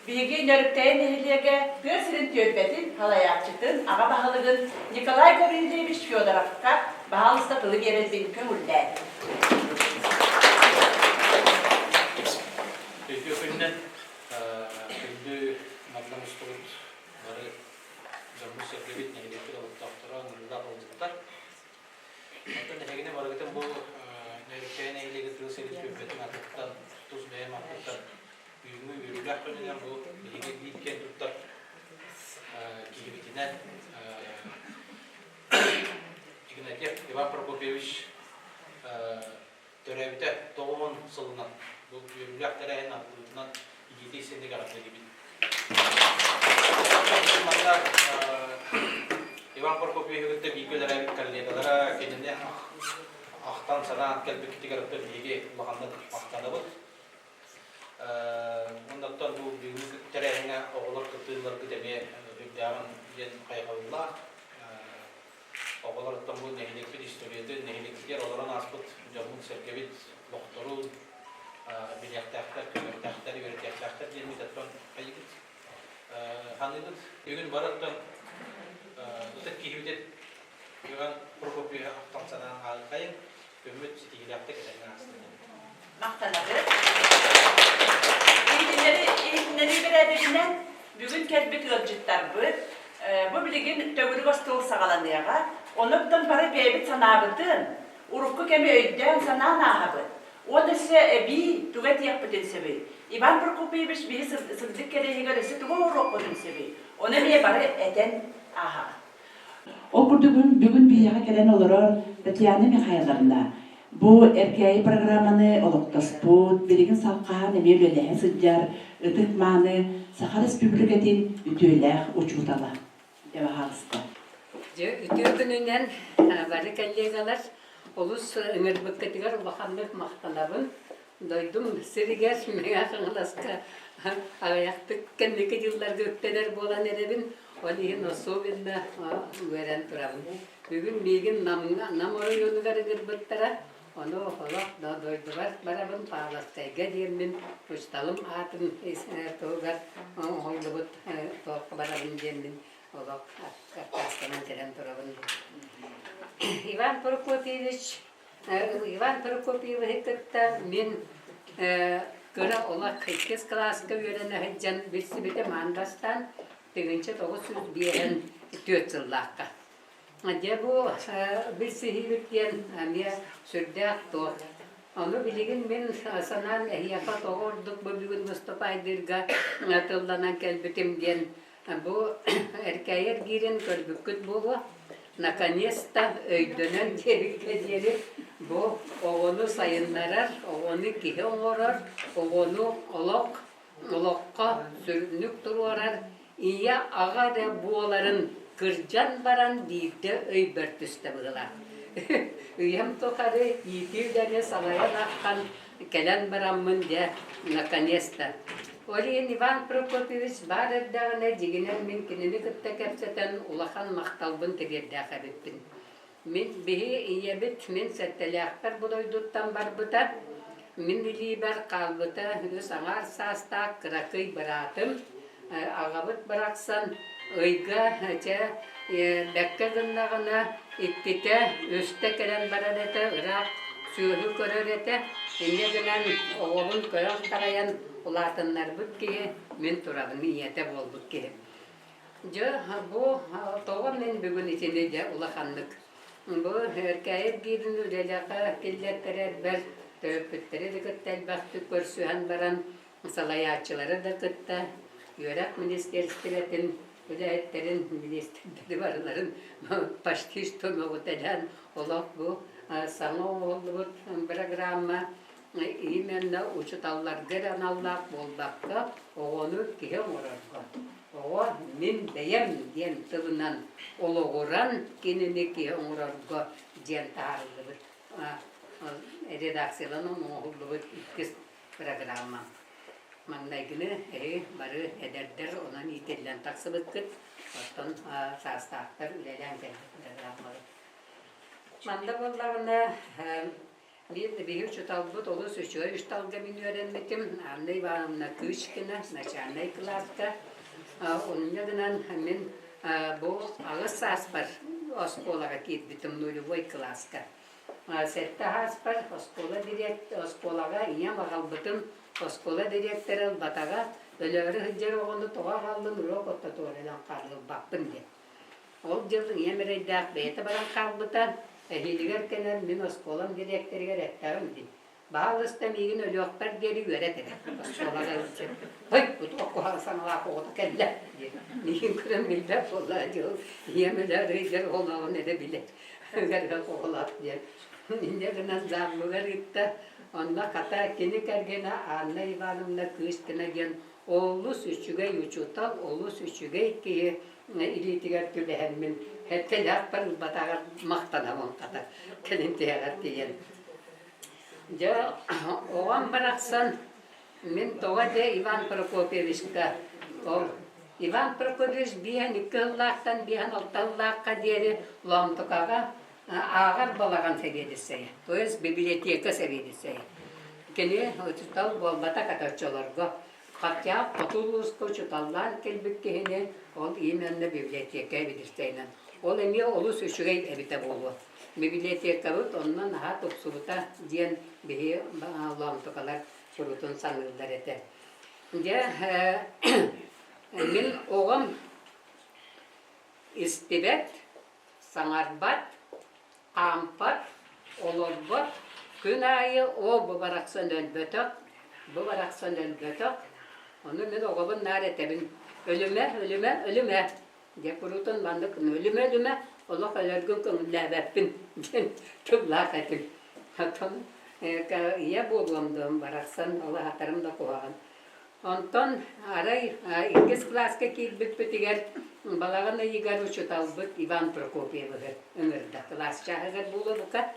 Биһиги Нөрүктэйэ нэһилиэгэ тыа сирин түөлбэтин салайааччытын, аҕа баһылыгын Николай Гаврильевич Федоровка баһаалыста тылы биэрэрбин көҥүллээтим. Үтүө күнүнэн күндү манна мустубут бары дьоммут-сэргэбит, нэһилиэкпит олохтоохторо, ыҥырыылаах ыалдьыттар. Оттон эһигини барыгытын бу Нөрүктэйэ нэһилиэгэ тыа сирин түөлбэтин атыттан, тус бэйэм ааппыттан Бүгүҥҥү үөрүүлээх күнүнэн бу биһиги биир киэн туттар киһибитинэн Игнатьев Иван Прокопьевич төрөөбүтэ 90 сылынан бу үөрүүлээх тэрээһин арыллыытынан илиитэ истинник эҕэрдэлиибит. Манна Иван Прокопьевиһы кытта бииргэ үлэлээбит коллегалара кинини ахтан-санаан кэлбиккитигэр биһиги улаханнык махтанабыт. Оннуттан бу бүгүҥҥү тэрээһиҥҥэ оҕолор кыттыыларгыт эмиэ үрдээҕин диэн хайҕабыллаах. Оҕолор оттон бу нэһилиэкпит историятын, нэһилиэкпитигэр олорон ааспыт дьоммут-сэргэбит олохторун билиэхтээхтэр, көрүөхтээхтэр, үөрэтиэхтээхтэр диэммит оттон хайыгыт ханыыбыт. Бүгүн бары оттон ытык киһибитин Иван Прокопьевиһы ахтан санаан ааҕыаххайыҥ. Күммүт ситиһиилээхтик этэҥҥэ аастын. Махтанабыт. Иһитиннэрии бэрээдэгинэн бүгүн кэлбит ыалдьыттарбыт бу билигин төгүрүк остуол саҕаланыаҕа. Онон бары бэйэбит санаабытын, урукку кэми өйдөөн-санаан ааһабыт. Уонна өссө эбии тугу этиэхпитин сөбүй? Иван Прокопьевич биһи сырдык кэриэһигэр өссө тугу оҥоруохпутун сөбүй? Ону эмиэ бары этэн ааһаҕыт. Ол курдук бүгүн биһиэхэ кэлэн олорор Татьяна Михайловна бу Эркээйи программаны олохтоспут, билигин салҕаан эмиэ үлэлэһэ сылдьар ытык-мааны Саха Республикатын үтүөлээх учуутала. Дьэ, баһаалыста. Дьэ, үтүө күнүнэн бары коллегалар олус ыҥырбыккытыгар улаханнык махтанабын. Дойдум сиригэр Мэҥэ Хаҥаласка аҕыйахтык кэнники дьылларга үктэнэр буолан эрэбин. Ол иһин особенно үөрэн турабын. Бүгүн миигин Намҥа, Нам оройуонугар ыҥырбыттара. Ону олох дойдубар барабын, Павловскайга диэммин, учууталым аатын туһугар оҥоһуллубут туохха барабын диэммин олох аккаастанан кэлэн турабын. Иван Прокопьевич Иван Прокопьевиһы кытта мин кыра олох иккис кылааска үөрэнэ сылдьан билсибитим аан бастаан 1954 сыллаахха. Дьэ бу билсиһиибит диэн эмиэ сүрдээх туох. Ону билигин мин санаан эһиэхэ тоҕо ордук бу бүгүн выступайдыырга тылланан кэлбитим диэн Бу Эркээйи эргиирин көрбүккүт буолуо. Наконец-то өйдөнөн диэбиккэ диэри бу оҕону сайыннарар, оҕону киһи оҥорор, оҕону олох олоххо сүрүннүк туруорар ийэ аҕа эрэ буоларын кырдьан баран биирдэ өйбөр түстэ быһыылаах. Үйэм тухары иитии үлэни салайан аххан кэлэн бараммын дьэ наконец-то. Ол иһин Иван Прокопьевич баар эрдэҕинэ дьиҥинэн мин кинини кытта кэпсэтэн улахан махталбын тириэрдээх эбиппин. Мин биһи ийэбит мин сэттэлээхпэр бу дойдуттан барбыта. Мин илиибэр хаалбыта үс аҥаар саастаах кыракый быраатым Аҕабыт барахсан ыйга чэ бэккэ гыннаҕына иккитэ, үстэ кэлэн барар этэ, ыраах сүөһү көрөр этэ. Инньэ гынан оҕобун көрөн-харайан улаатыннарбыт киһи мин турабын, ийэтэ буолбут киһи. Дьэ бу тоҕо мин бүгүн итини дьэ улаханнык бу Эркээйи эргиирин үлэлэхэ киллэртэрэрбэр төрөппүттэри да кытта элбэхтик көрсүһэн баран салайааччылары да кытта үөрэх министиэристибэтин үлэһиттэрин, министрдэри барыларын почти что мөҕүтэлээн олох бу саҥа оҥоһуллубут программа именно учуталларга эрэ аналлаах буолбакка, оҕону киһи оҥорорго, оҕо мин бэйэм диэн тылынан олоҕуран кинини киһи оҥорорго диэн таһаарыллыбыт редакцияланан оҥоһуллубут иккис программа. Маҥнайгыны эһи бары эдэрдэр онон иитиллэн тахсыбыккыт, оттон саастаахтар үлэлээн кэлбит программабыт. Манна буоллаҕына. Мин биһи учууталбыт олус үчүгэй учууталга мин үөрэммитим Анна Ивановна Кычкина начальнай кылааска. Онно гынан мин бу аҕыс сааспар оскуолаҕа киирбитим нулевой кылааска. Сэттэ сааспар оскуола оскуолаҕа ийэм аҕалбытым оскуола дириэктэрэ ылбатаҕа, өлөөрү сылдьар оҕону тоҕо аҕаллын уруок ортотугар хаалларбаппын диэн. Ол дьыл ийэм эрэйдээх бэйэтэ баран хаалбыта, эһиилигэр кэлэн мин оскуолам дириэктэригэр эттэҕим дии, баһаалыста миигин өлүөхпэр диэри үөрэт эрэ, оскуолаҕа илдьэн, ой, бу туох куһаҕан саҥалаах оҕото кэллэ диэн миигин көрөн билбэт буоллаҕа дьыл ийэм өлөөр ыйдьар оҕолооҕун эрэ билэр, ыарыһах оҕолоох диэн. Инньэ гынан зааммыгар ыытта, онно хата кини кэргэнэ Анна Ивановна Кыыстина диэн олус үчүгэй учуутал, олус үчүгэй киһи илиитигэр түбэһэммин сэттэлээхпэр ылбатаҕар махтанабын хата кэлин тиһэҕэр тиийэн. Дьэ оҕом барахсан мин тоҕо дьэ Иван Прокопьевичка ол Иван Прокопьевич биэһэн икки сыллаахтан биэһэн алта сыллаахха диэри Лоомтукаҕа ааҕар балаҕан сэбиэдиссэйэ, то есть библиотека сэбиэдиссэйэ. Кини учуутал буолбатах этэ оччолорго. Хотя хоту улууска учууталлаан кэлбит киһини ол именно библиотека эбидиртэйинэн. Ол эмиэ олус үчүгэй эбитэ буолуо. Библиотекабыт онно наһаа тупсубута диэн биһи лоомтукалар сурутун саныыллар этэ. Дьэ, мин оҕом истибэт, саҥарбат, хаампат, олорбот, күн аайы оо бу барахсан өлбөтөх, бу барахсан өлбөтөх, ону мин оҕобун наар этэбин, өлүмэ, өлүмэ, өлүмэ, дьэ куруутун маннык өлүмэ, өлүмэ, олох өлөргүн көҥүллээбэппин диэн тыллаах этим. Оттон ийэ буолуом дуо барахсан, ол аһатарым да куһаҕан. Онтон арай иккис кылааска киирбиппитигэр балаҕан ыйыгар учууталбыт Иван Прокопьевыһы ыҥырда. Кылаас чааһыгар буолуо бука.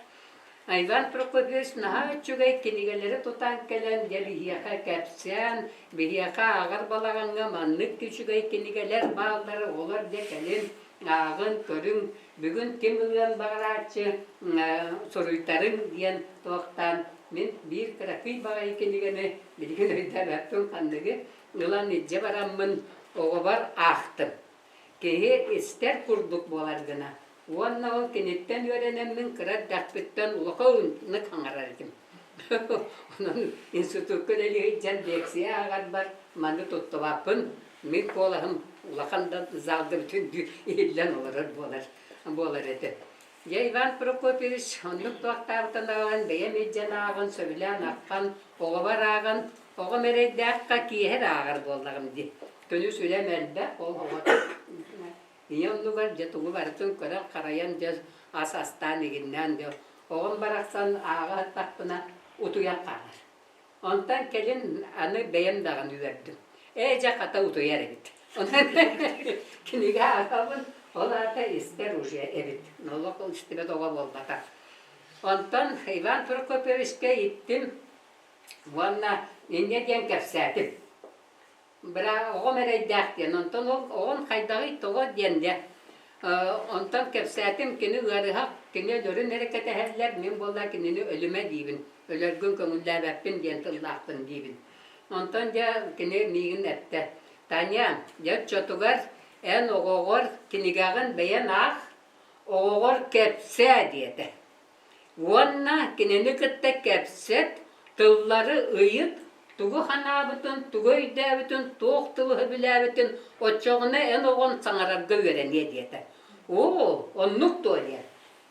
Иван Прокопьевич наһаа үчүгэй кинигэлэри тутан кэлэн, дьэ биһиэхэ кэпсээн, биһиэхэ ааҕар балаҕаҥҥа маннык үчүгэй кинигэлэр бааллара, оҕолор дьэ кэлин ааҕын, көрүҥ, бүгүн ким ылыан баҕарааччы суруйтарыҥ диэн туохтаан мин биир кыракый баҕайы кинигэни билигин өйдөөбөппүн ханныгы ылан илдьэ бараммын оҕобор аахтым. Киһи истэр курдук буолар гына. Уонна ол киниттэн үөрэнэммин кыра эрдэхпиттэн улахан хаҥарар этим. Онон институкка үлэлии сылдьан лекция ааҕарбар маны туттубаппын. Мин куолаһым улахан да залга бүтүн иһиллэн олорор буолар буолар этэ. Дьэ Иван Прокопьевич оннук туохтаабытын ааҕан, бэйэм илдьэн ааҕан, сөбүлээн аххан, оҕобор ааҕан, оҕом эрэйдээххэ киэһэ да ааҕар буоллаҕым дии. Күнүс үлэм элбэх, ол оҕо ийэ оннугар дьэ тугу барытын көрөн-харайан дьэ ас астаан игиннээн дьэ оҕом барахсан ааҕа сыттахпына утуйан хаалар. Онтон кэлин аны бэйэм даҕаны үөрдүм. Ээ дьэ хата утуйар эбит. Онон кинигэ ааҕабын, ол аата истэр уже эбит. Олох истибэт оҕо буолбатах. Онтон Иван Прокопьевичка иттим уонна инньэ диэн кэпсээтим. Бра оҕом эрэйдээх диэн, онтон ол оҕом хайдаҕый тоҕо диэн дьэ онтон кэпсээтим, кини ыарыһах, кини өлөрүн эрэ кэтэһэллэр, мин буолла кинини өлүмэ диибин, өлөргүн көҥүллээбэппин диэн тыллаахпын диибин. Онтон дьэ кини миигин эттэ, Таня, дьэ оччотугар эн оҕоҕор кинигэҕин бэйэн аах, оҕоҕор кэпсээ диэтэ. Уонна кинини кытта кэпсэт, тыллары ыйыт, тугу ханаабытын, тугу өйдөөбүтүн, туох тылы сөбүлээбитин, оччоҕуна эн оҕон саҥарарга үөрэниэ диэтэ. Оо, оннук дуо диэн.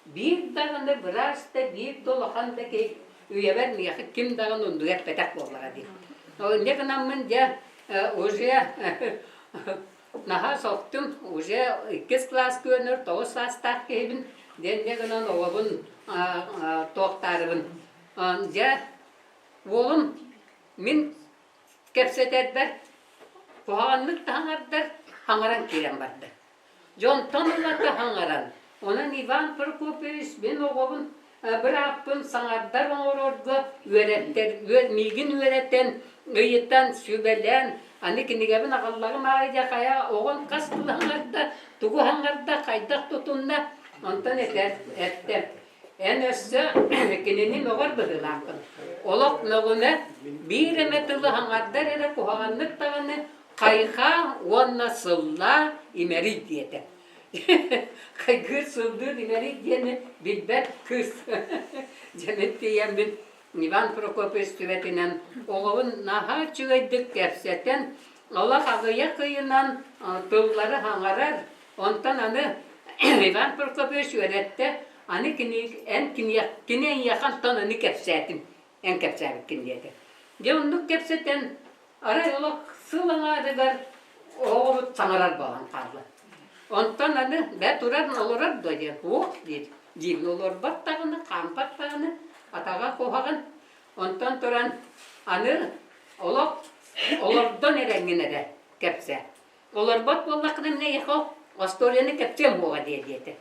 Биир даҕаны быраас да, биир да улахан да киһи үйэбэр миэхэ ким даҕаны оннугу эппэтэх буоллаҕа дии. Ол инньэ гынаммын дьэ уже Наһаа сохтум, уже иккис кылааска үөрэнэр тоҕус саастаах киһибин, диэн дьэ гынан оҕобун туохтаарыбын. Дьэ, уолум мин кэпсэтэрбэр куһаҕаннык да хаҥардар, хаҥаран киирэн барда. Дьонтон ылата хаҥаран, онон Иван Прокопьевич мин оҕобун бырааппын саҥардар оҥорорго үөрэттэр, миигин үөрэтэн, ыйытан, сүбэлээн, аны кинигэбин аҕаллаҕым аайы дьэ хайа оҕом хас тылы хаҥарда, тугу хаҥарда, хайдах тутунна, онтон этэр, эттэ. Эн өссө кинини мөҕөр быһыылааххын. Олох мөҕүмэ, биир эмэ тылы хаҥардар эрэ куһаҕаннык даҕаны хайҕаа уонна сыллаа имэрий диэтэ. Хайгыыр сыллыыр имэрий диэни билбэт кыыс. Дьэ мин тиийэммин Иван Прокопьевич сүбэтинэн оҕобун наһаа үчүгэйдик кэпсэтэн, олох аҕыйах ыйынан тыллары хаҥарар, онтон аны Иван Прокопьевич үөрэттэ, аны кини эн кини эйиэхэ онтон аны кэпсээтим, эн кэпсээбиккин диэтэ. Дьэ оннук кэпсэтэн, арай олох сыл аҥаарыгар оҕобут саҥарар буолан хаалла. Онтон аны бээ турар олорор дуо диэн уох диир диибин олорбот даҕаны, хаампат даҕаны, атаҕа куһаҕан. Онтон туран аны олох олордон эрэҥҥин эрэ кэпсээ. Олорбот буоллаххына мин эйиэхэ остуоруйаны кэпсиэм буоҕа диэ диэтэ.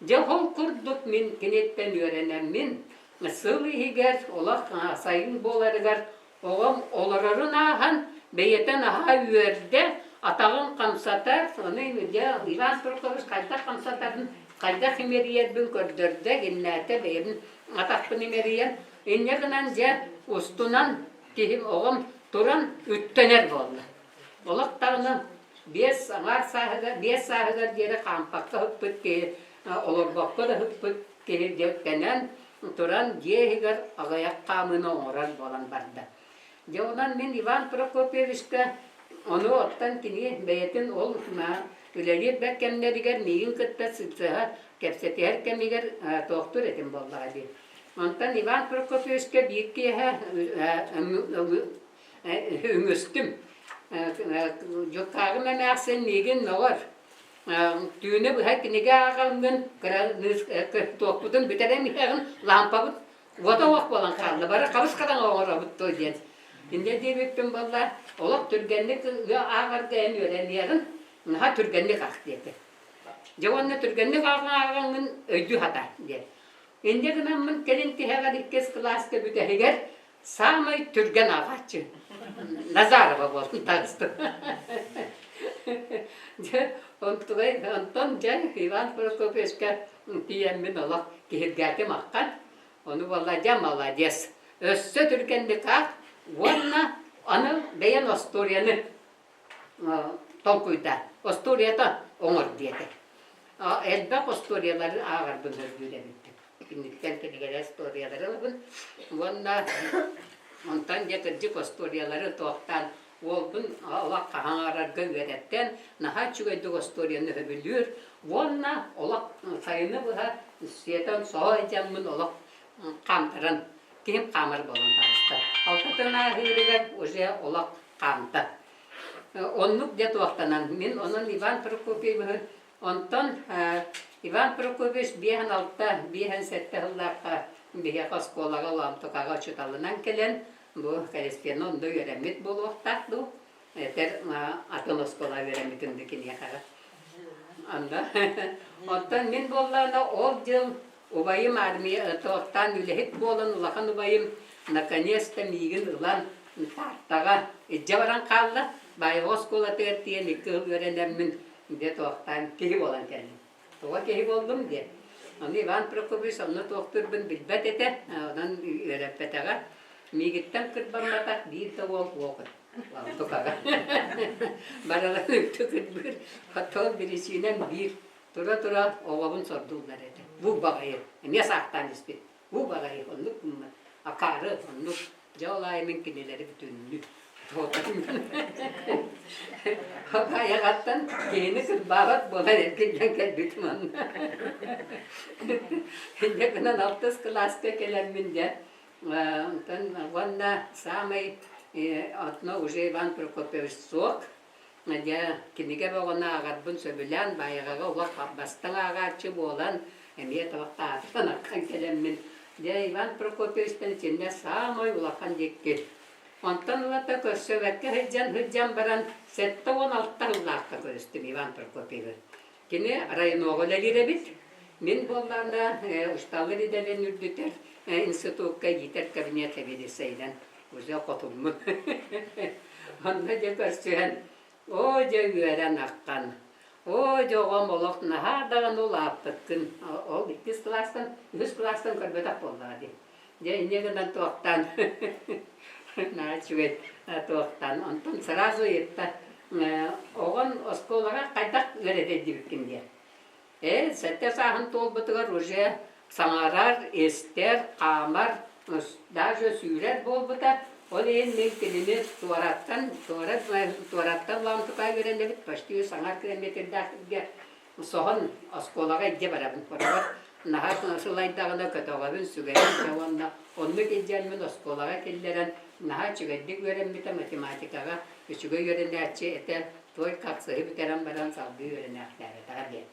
Дьэ ол курдук мин киниттэн үөрэнэммин сыл иһигэр олох сайын буоларыгар Оҕом олорорун ааһан, бэйэтэ наһаа үөрдэ, атаҕын хамсатар, ону дьэ Иван Прокопьевич хайдах хамсатарын, хайдах имэрийэрбин көрдөрдө, гиннээтэ бэйэбин атахпын имэрийэн, инньэ гынан дьэ устунан киһим оҕом туран үттэнэр буолла. Олох даҕаны 5 аҥаар сааһыгар, 5 сааһыгар диэри хаампакка ыппыт киһи, олорбокко да ыппыт киһи дьэ үктэнэн, туран дьиэ иһигэр аҕыйах хаамыыны оҥорор буолан барда. Дьэ онон мин Иван Прокопьевичка ону оттон кини бэйэтин ол үлэлиир бэрт кэмнэригэр миигин кытта сылдьыһа кэпсэтиһэр кэмигэр туохтуур этим буоллаҕа дии. Онтон Иван Прокопьевичка биир киэһэ үҥүстүм. Дьуккааҕым эмээхсин миигин мөҕөр. Түүнү быһа кинигэ ааҕаҥҥын туохпутун бүтэрэн иһэҕин, лаампабыт уота уох буолан хаалла, бары хабыс хараҥа оҥоробут дуо диэн. Инньэ диэбиппин буолла, олох түргэнник ааҕарга эн үөрэниэҕин, наһаа түргэнник аах диэтэ. Дьэ уонна түргэнник ааҕаҥҥын өйдүү сатаа диэн. Инньэ гынаммын кэлин тиһэҕэр иккис кылааска бүтэһигэр Саамай түргэн ааҕааччы Назарова буолан таҕыстым. Дьэ, онтугай онтон дьэ Иван Прокопьевичка тиийэммин олох киһиргээтим аххан. Ону буолла дьэ молодец. Өссө түргэнник аах уонна аны бэйэн остуоруйаны толкуйдаа. Остуоруйата оҥор диэтэ. Элбэх остуоруйалары ааҕарбын сөбүлүүр эбиппин. Киниттэн кинигэлэр остуоруйалары ылабын уонна онтон дьэ кырдьык остуоруйалары туохтаан уолбун олох хаһаҥарарга үөрэттэн наһаа үчүгэйдик остуоруйаны сөбүлүүр уонна олох сайыны быһа сиэтэн соһо илдьэммин олох хаамтаран киһим хаамар буолан таҕыста. Алтатын ааһыырыгар уже олох хаамта. Оннук дьэ туохтанан мин онон Иван Прокопьевиһы Онтон Иван Прокопьевич 56, 57 сыллаахха биһиэхэ оскуолаҕа Лоомтукаҕа учууталынан кэлэн, бу Кэлэстиэнэ онно үөрэммит буолуохтаах дуу, этэр атын оскуолаҕа үөрэммитим да киниэхэҕэ. Онно Оттон мин буоллаҕына ол дьыл убайым армия туохтаан үлэһит буолан улахан убайым наконец-то миигин ылан Тааттаҕа илдьэ баран хаалла. Баайаҕа оскуолатыгар тиийэн 2 сыл үөрэнэммин дьэ туохтаан киһи буолан кэллим. Тоҕо киһи буоллум диэн. Ону Иван Прокопьевич онно туохтуурбун билбэт этэ, онон үөрэппэтэҕэ. Миигиттэн кырбамматах биир да уол суох тукаҕа. Барыларын үктү кырбыыр, оттон биричиинэм биир. Тура-тура оҕобун сордууллар этэ. Бу баҕайы, эмиэ саахтаан испит. Бу баҕайы, оннук гыммат. Акаары, оннук. Дьэ ол аайы мин кинилэри бүтүннүү Айаҕаттан киһини кырбаабат буолан эргиллэн кэлбитим онно. Инньэ гынан алтыс кылааска кэлэммин дьэ онтон уонна саамай одно уже Иван Прокопьевич суох дьэ кинигэ бөҕөнү ааҕарбын сөбүлээн Баайаҕаҕа олох бастыҥ ааҕааччы буолан эмиэ туохтаахтан аххан кэлэммин дьэ Иван Прокопьевичтан итиннэ саамай улахан дьикти Онтон ылата көрсүбэккэ сылдьан сылдьан баран 76 сыллаахха көрүстүм Иван Прокопьевы. Кини районоҕа үлэлиир эбит. Мин буоллаҕына учууталлар идэлэрин үрдүтэр институкка иитэр кабинет сэбиэдиссэйинэн уже хотуммун. Онно дьэ көрсүһэн, оо дьэ үөрэн аххан. Оо, дьэ оҕом олох наһаа даҕаны улааппыккын. Ол иккис кылаастан, үһүс кылаастан көрбөтөх буоллаҕа дии. Дьэ инньэ гынан туохтаан наһаа үчүгэй туохтаан. Онтон сразу ыйытта оҕон оскуолаҕа хайдах үөрэтэр диэбиккин диэн. Ээ, сэттэ сааһын туолбутугар уже саҥарар, истэр, хаамар, даже сүүрэр буолбута. Ол иһин мин кинини туораттан, туорат, туораттан лаамтыкаа үөрэнэбит, почти саҥар километрдаах сиргэ соһон оскуолаҕа илдьэ барабын. Хороҕор наһаа сылайдаҕына көтөҕөбүн, сүгэбин дьэ уонна оннук илдьэммин оскуолаҕа киллэрэн наһаа үчүгэйдик үөрэммитэ математикаҕа үчүгэй үөрэнээччи этэ, только ахсыһы бүтэрэн баран салгыы үөрэнээхтээбэтэҕэ диэн.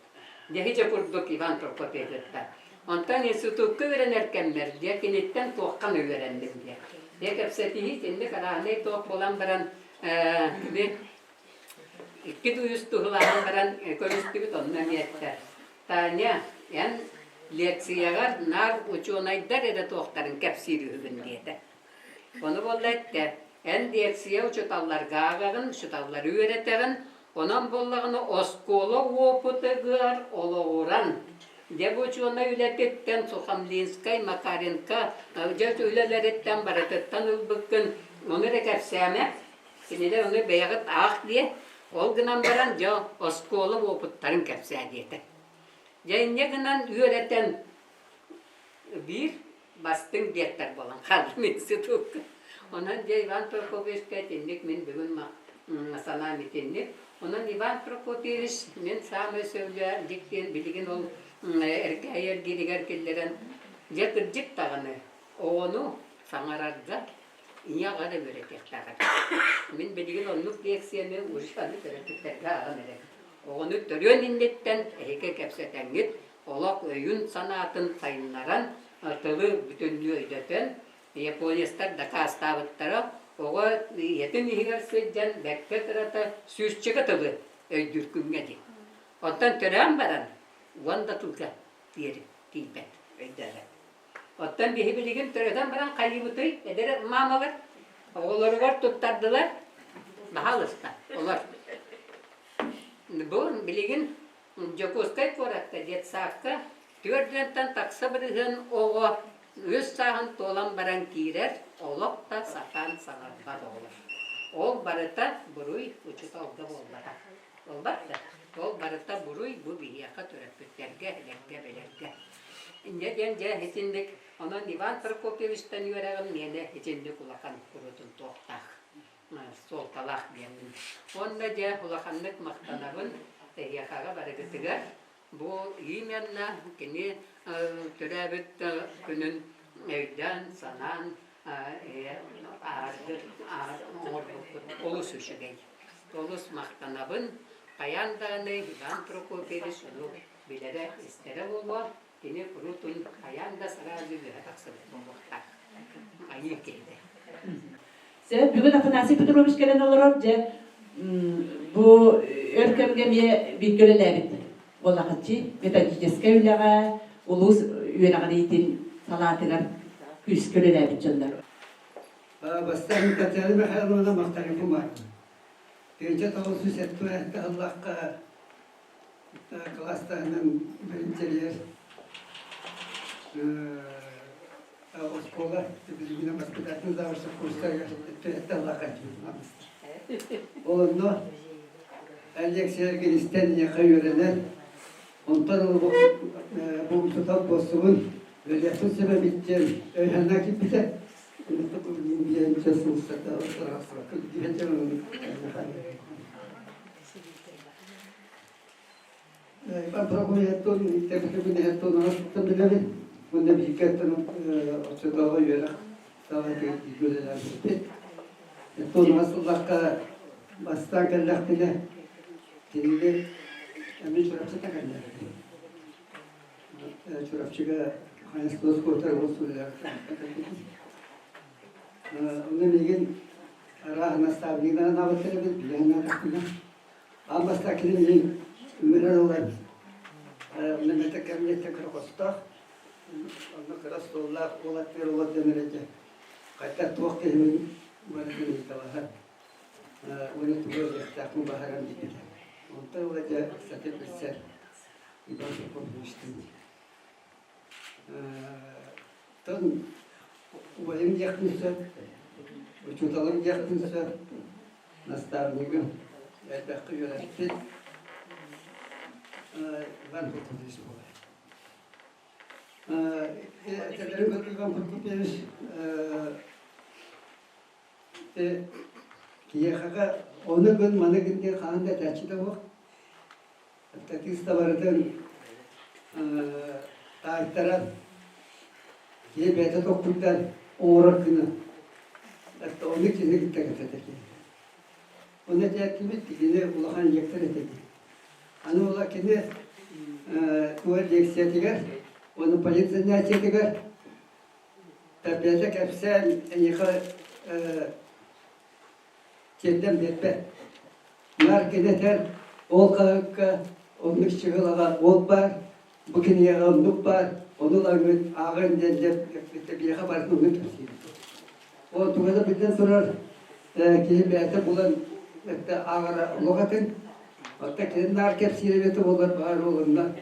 Дьэһи курдук Иван Прокопьевичтан. Онтон институкка үөрэнэр кэммэр дьэ киниттэн туохха эмэ үөрэнним диэ. Дьэ кэпсэтиһии итинник арааһынай туох буолан баран кини икки үс туһулаһан баран көрүстүбүт онно эмиэ эттэ. Таня, эн лекцияҕар наар учуонайдар эрэ туохтарын кэпсиир үһүгүн диэтэ. Ону буолла эттэ, эн лекция учууталларга ааҕаҕын, учууталлары үөрэтэҕин, онон буоллаҕына оскуола уопутугар олоҕуран, дьэ бу учуонай үлэтиттэн Сухомлинскай, Макаренко дьэ үлэлэриттэн барытыттан ылбыккын, ону эрэ кэпсээмэ, кинилэр ону бэйэҕит аах диэ, ол гынан баран дьэ оскуола уопуттарын кэпсээ диэтэ. Дьэ инньэ гынан үөрэтэн биир бастыҥ диэттэр буолан хааллым институкка. Онон дьэ Иван Прокопьевичка итинник мин бүгүн санаам итинник. Онон Иван Прокопьевич мин саамай сөбүлээн диэн билигин ол Эркээйи эргииригэр киллэрэн дьэ кырдьык даҕаны оҕону саҥарарга ийэ аҕа да үөрэтиэхтээх этэ. Мин билигин оннук лекцияны уже аны төрөппүттэргэ ааҕан эрэбин. Оҕону төрүөн инниттэн эһиги кэпсэтэҥҥит олох өйүн-санаатын сайыннаран, тылы бүтүннүү өйдөтөн, японецтар дакаастаабыттара, оҕо ийэтин иһигэр сылдьан бэркэ кырата сүүсчэкэ тылы өйдүүр күҥҥэ дии. Оттон төрөөн баран уон да тылга диэри тиийбэт, өйдөөбөт. Оттон биһи билигин төрөтөн баран хайыыбытый, эдэр маамалар оҕолоругар туттардылар, баһаалыста, олор. Бу билигин Дьокуускай куоракка детсадка 4 уонтан тахса бырыһыан оҕо үс сааһын туолан баран киирэр, олох да сатаан саҥарбат оҕолор. Ол барыта буруй учууталга буолбатах. Буолбат да? Ол барыта буруй бу биһиэхэ төрөппүттэргэ, эдэргэ, бэлэргэ. Инньэ диэн дьэ итинник онон Иван Прокопьевичтан үөрэҕим миэнэ итинник улахан курутун туохтаах суолталаах диэммин. Уонна дьэ улаханнык махтанабын эһиэхэҕэ барыгытыгар. Бу именно кини төрөөбүт күнүн өйдөөн, санаан оҥорбуккут олус үчүгэй. Олус махтанабын. Хайаан даҕаны Иван Прокопьевич ону билэрэ, истэрэ буолуо. Кини куруутун хайаан да сразу үөһэ тахсыбыт буолуохтаах. Айыы киһитэ. Сөп, бүгүн Афанасий Петрович кэлэн олорор, дьэ, бу өр кэмҥэ эмиэ бииргэ үлэлээбит буоллахаччы методическай үлэҕэ, улуус үөрэҕириитин салаатыгар күүскэ үлэлээбит дьоннор. Бастаан Татьяна Михайловна махтаныкума. 1977 сыллаахха кылаастарынан биринчэлиэр оскуола билигин воспитательный завуча курстарыгар Ол онно лекцияларга истэн миэхэ үөрэнэн, онтон бу учуутал буолсубун үлэлиэхпин сөп эбит диэн өйһөннө киирбитэ. Иван Прокопьевтуун тэбикэбин оҥостон билэбин. Уонна бииргэ оччотооҕу үөрэх салаатыгар бииргэ үлэлээбиппит. Туонуга сыллахха бастаан кэллэхпинэ кинини эмиэ Чурапчыта кэллэрбит. Чурапчыга хайаспыт куотар ол суруйаахтаах. Онно миигин арааһы наставнигынан анаабыттар эбит, билэн анаатахпына. Аан бастаан кини миигин ыҥыран ылан, онно мэтэ кэмҥэ кыра хостоох, онно кыра остуоллаах уолаттар уолаттар эрэ хайдах туох киһибин барытын ыйыталаһан, уонна тугу ылыахтаахпын баһаран диэбитэ. Онтон ыла дьэ ыксатык билсэр Иван Прокопьевичтыын. Тон убайым диэхпин сөп, учууталым диэхпин сөп, наставнигым, элбэххэ үөрэппит Иван Прокопьевич буолар. Этэлэрин кытта Иван Прокопьевич киһиэхэ ону гын, маны гын диэн хаһан да этээччи да суох. Статиста барытын таайтаран, киһи бэйэтэ толкуйдаан оҥорор гына. Оннук киһини кытта кэпсэтэр киһи. Онно этээттибит, кини улахан лектор этэ дии. Аны уола кини туох лекциятыгар, уонна политзанятиетыгар бэйэтэ кэпсээн эйиэхэ тиэрдэн биэрбэт. Наар кини этэр, ол хаһыакка оннук чыгылаҕа ол баар, бу кинигэҕэ оннук баар, ону ылаҥҥыт ааҕыҥ диэн дьэ биһиэхэ барытын оннук кэпсиир. Ол туга да биллэн турар, киһи бэйэтэ булан ааҕара олох атын. Оттон кини наар кэпсиир эбитэ буоллар баар уолунна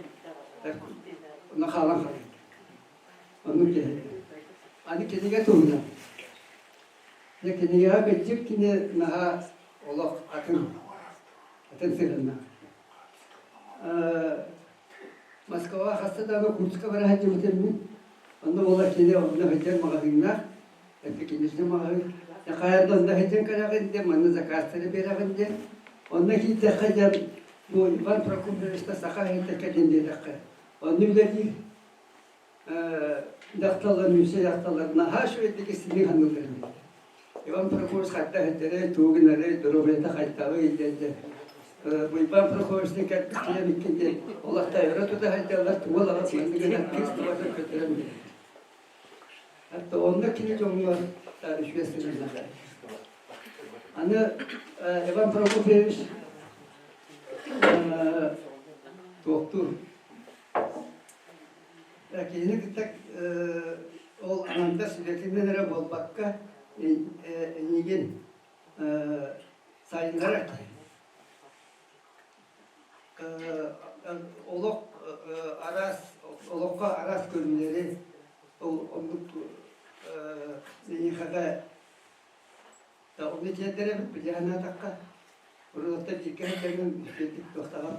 онно хаалан хаалар. Оннук киһи. Аны кинигэ туһунан. Дьэ кинигэҕэ кырдьык кини наһаа олох атын атын сыһыаннаах. Москваҕа хаста даҕаны курска бара сылдьыбытым мин. Онно буолар кини онно сылдьар маҕаһыыннаах, эпикиничный маҕаһыын. Хайа да онно сылдьан кэлэҕин диэн, манна заказтары биэрэҕин диэн. Онно киирдэххэ диэн, бу Иван Прокопьевичта саха иһитэ кэлин диэтэххэ, онно үлэлиир дьахталлар, мүсэ дьахталлар наһаа үчүгэйдик истиҥник саныыллар эбит. Иван Прокопьевич хайдах этэрэй, тугу гынарый, доруобуйата хайдаҕый диэн дьэ Иван Прокопьевичтан кэлбит киһи эбиккин диэн олохтой өрө тута сылдьаллар, тугу ылаҕыт маннык гынан кыыс тубатын көтөрөн биэрэр. Hatta онно кини дьоҥҥо үчүгэй сыһыаннаах. Аны Иван Прокопьевич туохтуур Киһини кытта ол аҥардас үлэтинэн эрэ буолбакка, эйигин сайыннарар киһи. Олох араас олоххо араас көрүүлэри ол оннук эйиэхэҕэ онно тиэрдэр эбит билэ санаатахха урут бииргэ сылдьаҥҥын үчүгэйдик туохтааҕар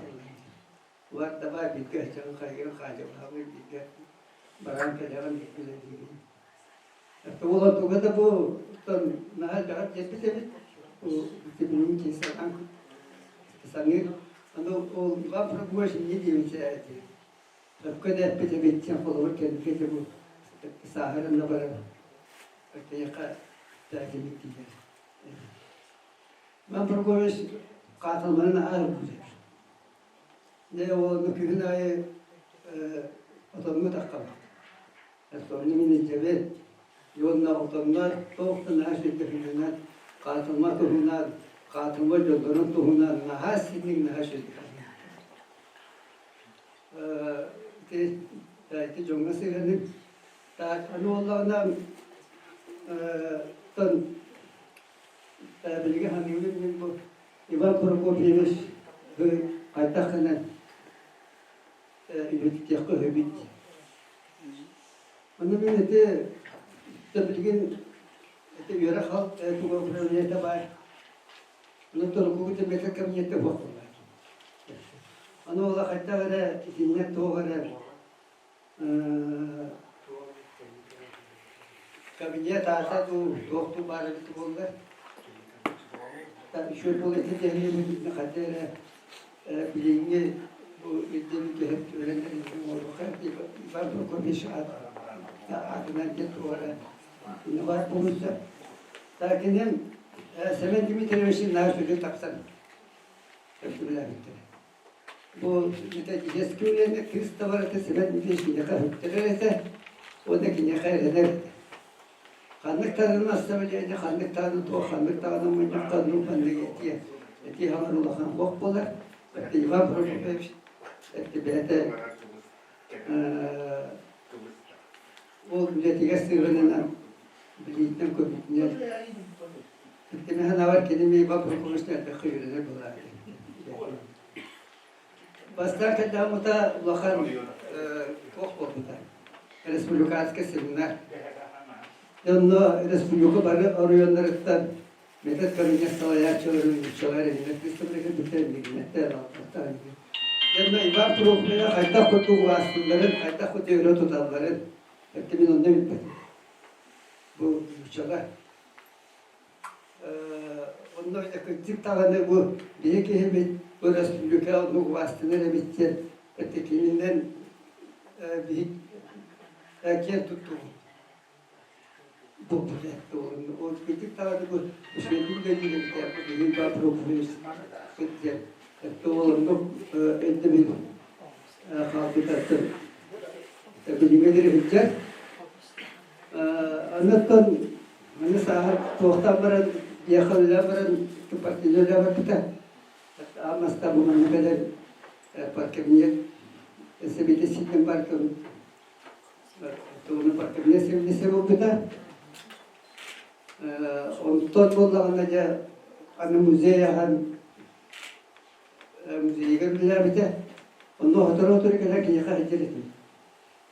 Улар давай бииргэ сылдьаҕын хайгыгын хаадьылаһабын бииргэ баран кэлэҕин үлэлиигин. Ол онтуга да бу наһаа элбэҕи тиэрбит эбит. Билигин киһи санаан саныыр. Аны ол Иван Прокопьевич инньэ диэбитэ этэ. Сөпкө да эппит эбит диэн холобур кэлбит бу сааһыран да баран киниэхэ тээкинник тиийэр. Иван Прокопьевич хаатылманын наһаа ылбыт эбит. Дьэ уолга күһүн аайы отоҥҥо таххабыт. Отоҥҥо мин илдьэбин. Уонна отоҥҥо туох да наһаа сүрдэхинэнэн хаатылма туһунан, хаатылма дьоннорун туһунан наһаа синник наһаа сүрдэхинэн. Ити ити дьоҥҥо сыһыаным. Так аны буоллаҕына тон билигин саныыбын мин бу Иван Прокопьевич хайдах гынан үбүттүөххэ үһүбүт дии. Ону мин ити билигин ити үөрэх туга управлениета баар. Ону торгугу тэмэтэ кабинетте суох буолла. Аны ола хайдах эрэ итиннэ туох эрэ Кабинет аата дуу, туох дуу баар эбит буолла. Үчүгэй буола ити тэһиэбин хайда эрэ билиҥҥи бу ирдэбил түһэн түһэрэн оҥоруохха Иван Прокопьевич аатынан диэн туох эрэ баар буолуон сөп. Кини Семен Дмитриевич наһаа сүрүн тапсан сөбүлээбиттэрэ. Бу методическай үлэни кыыс табарата Семен Дмитриевич киниэхэ үктэрэр этэ уонна киниэхэ эрэнэр этэ. Ханнык даҕаны наставление, ханнык даҕаны туох, ханнык даҕаны мунньахха ну ханнык этиэ, этии хаҥар улахан ох буолар. Иван Прокопьевич бэйэтэ ол үлэтигэр сыһыанынан билиитинэн көрбүтүнэн Кини санаабар кини Иван Прокопьевич элбэххэ үөрэнэр буолаары. Бастаан кэллэҕим улахан туох буолбута республиканскай семинар. Онно республика бары оройуоннарыттан метод кабинет салайааччыларын нууччалар эҥинэ выставка бүтэн мигинэттэр алтаттар Онно Иван Прокопьевич хайдах курдук убаастыылларын, хайдах курдук өрө туталларын өттө мин онно билбэтим. Бу нууччалар. Онно кырдьык даҕаны бу биһи киһибит бу республика оннук убаастынар эбит диэн өттө кининэн биһи киэн туттубут. Кырдьык даҕаны бу үчүгэйдик үлэлиир эбит биһи Иван Прокопьевич диэн өттө ол оннук өйдөбүл хаалбытаттан билиҥҥэ диэри сылдьар. Аннаттан маны сааһар туохтаан баран биэхэ үлэлээн баран партийнай үлэ барбыта. Аан бастаан бу манна кэлэн парткабинет сэбиэти сийтэн парткабинет тугуна парткабинет сэбиэдиссэйэ буолбута. Онтон буоллаҕына дьэ аны музей аһан музейга үлэлээбитэ. Онно сотору-сотору кэлэн киниэхэ сылдьар этим.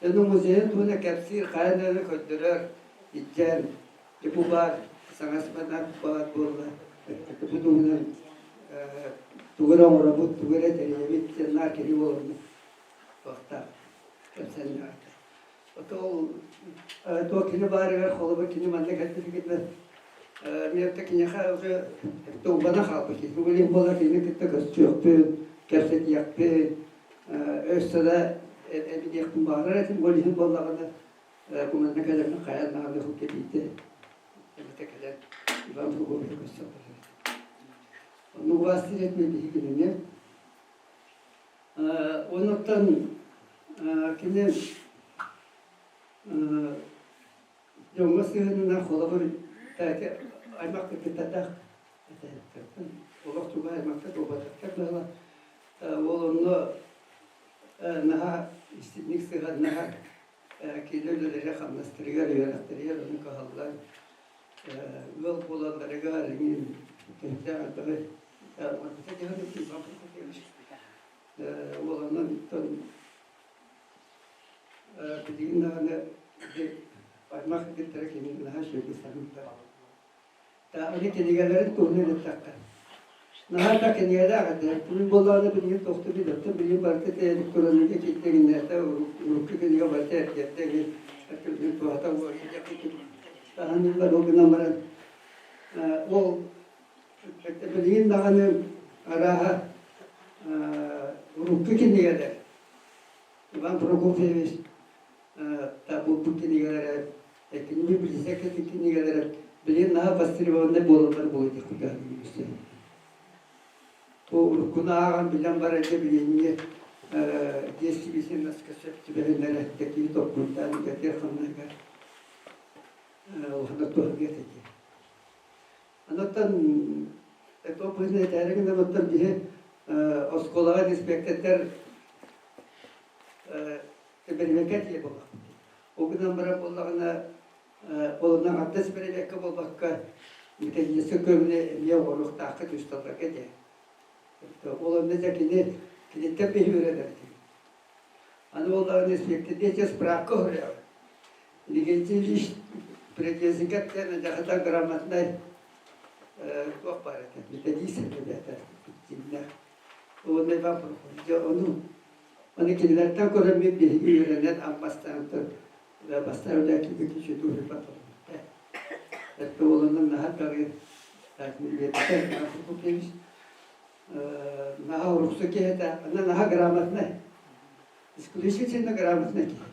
Дьону музейын туһунан кэпсиир, хайа да көрдөрөр, илдьэн, дьэ бу баар, саҥа экспонат баар буолла, бу туһунан тугу эрэ оҥоробут, тугу эрэ тэрийэбит диэн наар кини буоларбыт туохтаах кэпсээннээх. Ол туох кини баарыгар холобур кини манна кэлбитигэр миэхэ киниэхэ уже тулбана хаалбыт киһи. Бу буолар кини кытта көрсүөхпүн, кэпсэтиэхпин, өссө да эбиниэхпин баҕарар этим. Ол иһин буоллаҕына бу манна кэлэммин хайаан даҕаны кэлиитэ эмэтэ кэлэн Иван Прокопьевич көрсө олорор. Онно убаастыыр этим биһиги кинини. Онуттан кини дьоҥҥо сыһыанынан холобур аймах кыргыттардаах олох чугас аймахтар буолбатахтар быһыылаах. Ол онно наһаа истиҥник сыһыаннаһар, кини үлэлэрэ хамнастарыгар, үөрэхтэригэр ону кыһаллан ыал буолалларыгар эҥин кэмчээх элбэҕи Уоланан билигин даҕаны аймах кыргыттара кини наһаа үчүгэйдик саныыллар. Аны кинигэлэрин туһунан эттэххэ, наһаа да кинигэлээх этэ. Бүгүн буоллаҕына билигин тохтуу билэттэн билигин барыта электроника киирдэгиннээтэ урукку кинигэ барыта эргэрдэ билигин туһата таһыныллар ол гынан баран ол Билигин даҕаны арааһа урукку кинигэлэр Иван Прокопьевич булбут кинигэлэрэ, кини билсэ кинигэлэрэ билигин наһаа востребованнай буолаллар буолуо диэххэ Бу уруккуну ааҕан билэн баран дьэ билиҥҥи действительноска сөп түбэһиннэрэ киһи толкуйдаан үлэтигэр-хамнаһыгар улаханнык туһаныа этэ дии. Онуттан туох быһыытынан этээри гынабыттан биһи оскуолаҕа инспектордар бэрэбиэркэ тиийэ буоллахпыт. Ол гынан баран буоллаҕына олунан аттас бэрэбиэркэ буолбакка методическай көмөнү эмиэ оҥоруохтаахха түсталларга диэн. Ол онно дьэ кини киниттэн биһи үөрэнэрбит. Аны буоллаҕына инспектордиэчэ справка уһуруйаҕын. Легентьевич предвестникаттан дьахата грамотнай туох баар этэ методист этэ дьиҥнээх. Уонна Иван Прокопьевич ону ону кинилэртэн көрөммүт биһиги үөрэнэн аммастаан бастаан үлэкиби кичи туһуйбат Эртэ уолунан наһаа даҕы Иван Прокопьевич наһаа уруксу киһи этэ, аны наһаа грамотнай. Исключительно грамотный киһи.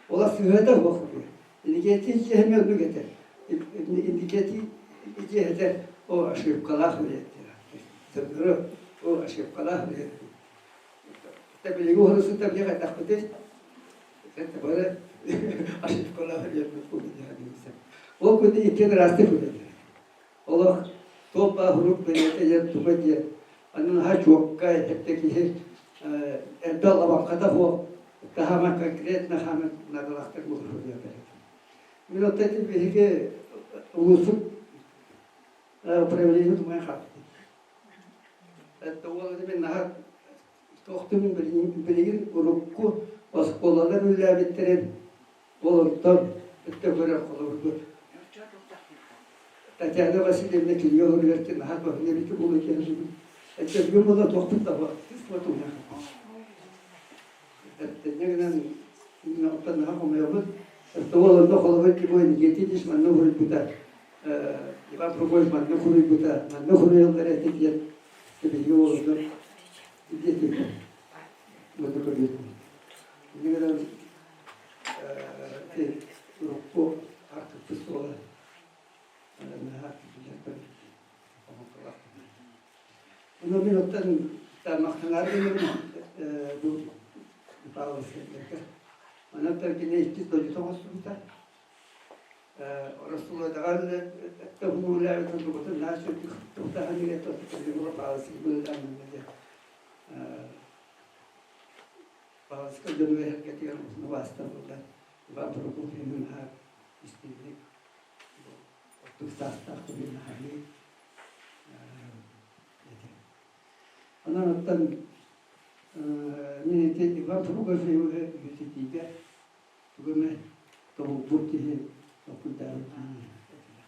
Ола сыһыата суох үһү. Индикетий дьиэһэ оннук этэ. Индикетий дьиэһэтэ о ошибкалаах үлэттэр. О ошибкалаах үлэт. Билиги уһурусута биле хайдахпытый? Бары ошибкалаах үлэт Ол күнү иккиэн ыраастык үлэлэр. Олох туох баар урук бэлиэтэ диэн туга диэн, аны наһаа чуоккай, эттэ киһи элбэх лабаҥхата суох, таһаама конкретно хаама наадалаахтык муһуруйар. Мин оттон ити биһиги улуусум управление тумай хаалбыт. Это уол мин наһаа Тохтум билигин урукку оскуолалар үлэлээбиттэрин олортон өттө көрөр холобурбут. Татьяна Васильевна кинигэ олоругар наһаа көһүнэ эбит буолуо диэн Эчэ буола туохпут да Тэҥҥэ гынан оттон наһаа хомойобут. Ол онно холобур типа Никитич манна уһуйбута, Иван Прокопьевич манна суруйбута, манна суруйаллар этэ диэн биһиги уоллар диэтилэр. Манна көрүөтүм. Инньэ гынан урукку артыппыт суола наһаа Ону мин оттон махтанаары гынныбын бу Павловскайдарга. Онон кини иккис дойдута оҥостубута. Ороссолуодаҕа үлэлээбит онтукутун наһаа үчүгдүк туохтааһын Павловскай Павловскай дьонугар эргэтигэр убаастабыллар Иван Прокопьевич наһаа истиҥник ордук саастаах киһи наһаа Онон оттон мин ити Иван Прокопьевиһы үйэтитиигэ тугу эмэ тобулбут киһи толкуйдаабыт киһи этилэр.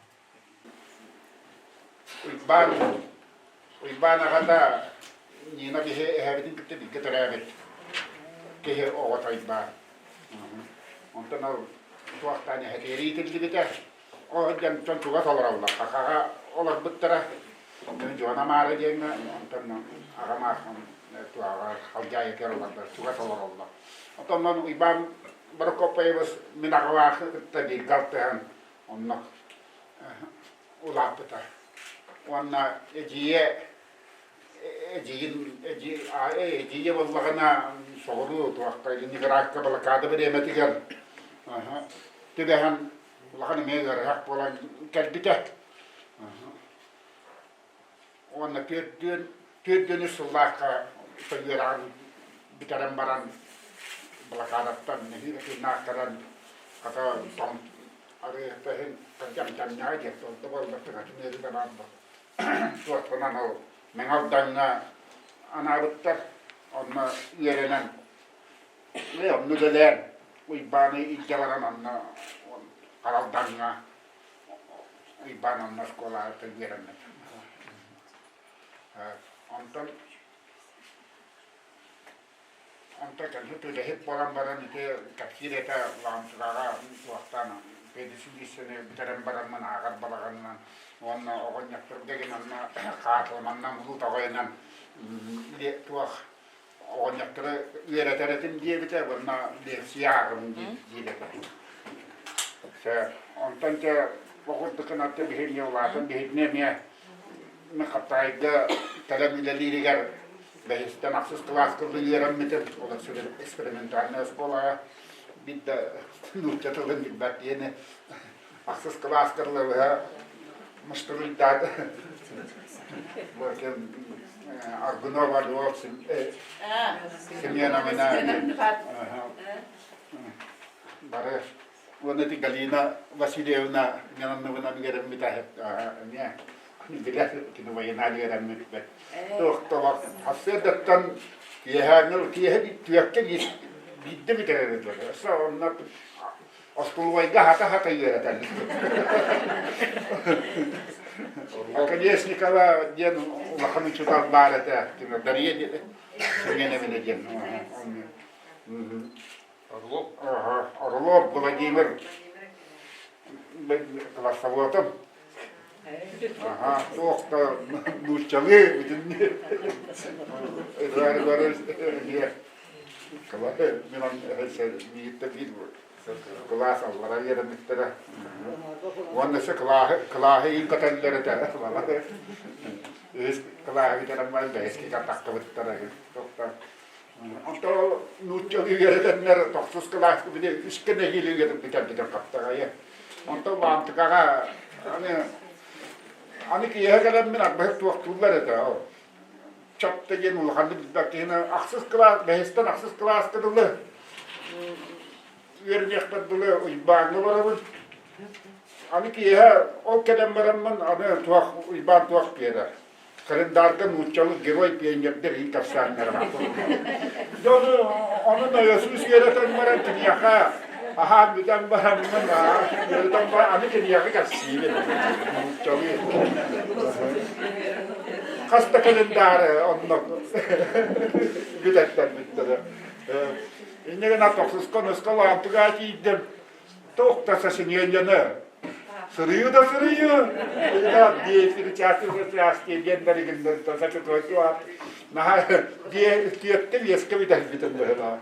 Уйбаан, Уйбаан аҕата Нина киһи эһэбитин кытта бииргэ төрөөбүт киһи оҕото Уйбаан. Онтон ол туохтаан эһэтигэр иитиллибитэ. Ол дьонтон чугас олороллор. Хахаҕа олорбуттара. Дьуона Маара диэҥҥэ, онтон аҕам аах туһаҕа Халдьаайытыгар олордор, чугас олороллор. Оттон Уйбаан Борокуоппайабыс мин аҕалаах кытта бииргэ алтыһан онно улааппыта. Уонна эдьиийэ эдьиийин эдьиийэ буоллаҕына соҕуруу туохха Ленинградка блокада бириэмэтигэр түбэһэн улахан эмиэ ыарыһах буолан кэлбитэ. Уонна түөртүөн түөртүөн үс сыллаахха үөрэҕин бүтэрэн баран блокадаттан нэһиилэ тыыннаахтаран хата тоҥ арыытаһын дьамтанньаҕа диэн толду буолла тыгатын ыарыыта баар туохпунан ол Мэҥэ Алдаҥҥа анаабыттар онно үөрэнэн онно үлэлээн Уйбааны илдьэ баран онно Харалдаҥҥа Уйбаан онно оскуолаҕа үөрэммит. Онтон онтон кэлбит үлэһит буолан баран ити кэпсиир этэ Лаамсыгаҕа туохтаан педучилищены бүтэрэн бараммын ааҕар балаҕанынан уонна оҕонньотторго гынанна хаатылыманнан улуу тоҕойунан туох оҕонньоттору үөрэтэр этим диэбитэ уонна лекция ааҕым диир этэ. Онтон дьэ оҕурдук гынатта биһиги улаатан биһигини эмиэ Хаптаайга кэлэн үлэлииригэр бэһистэн ахсыс кылааска үөрэммитим. Ол экспериментальная оскуолаҕа биир да нуучча тылын билбэт диэни ахсыс кылааска быһа муштуруйдаат Аргунова Любовь Семеновна бары уонна ити Галина Васильевна Милановна үөрэммитэ эмиэ билэр кини военнай үөрэммит туох сарсыардаттан киэһээҥҥи киэһэ түөркэ биирдэ бүтэрэр этилэр онно Остолобуойга хата-хата үөрэтэн. Оконешникова диэн улахан учуутал баар этэ. Дария Семеновна диэн. Орлов. Орлов Владимир классоводом. Аха, туох да нууччалыы бүтүннүү. Кылаас аллара үөрэммиттэрэ. Уонна өссө кылааһы, кылааһы иин көтөллөр этэ. Үһүс кылааһы бүтэрэн баран бэһискэ тахтыбыттара. Онтон нууччалыы үөрэтэннэр тохсус кылааска били үскэ нэһиилэ үөрэн бүтэрбитим хаптаҕайы. Онтон Баантыкаҕа аны аны киэһэ кэлэммин арбаһык туохтууллар этэ. Чапта диэн улаханнык билбэт киһини ахсыс кылаас, бэһистэн ахсыс кылааска дылы үөрэниэхпэр дылы Уйбааҥҥа барабын. Аны киэһэ ол кэлэн бараммын аны туох Уйбаан туох биэрэр. Календарга нууччалыы герой пионердэр иһин кэпсээннэрэ баар. Дьону ону нойосуус үөрэтэн баран киниэхэ аһаан бүтэн бараммын үөрэтэн баран аны киниэхэ кэпсиибин нууччалыы. Хас да календаары онно бүтэттэрбиттэрэ. Инньэ гынан тохсуска ныска лаампыга тиийдим. Туох да сочинениены сырыы да сырыы диэн диэн бэригиннэртэн сочетуотуа наһаа диэ түөттэ биэскэ бүтэрбитин быһыылаах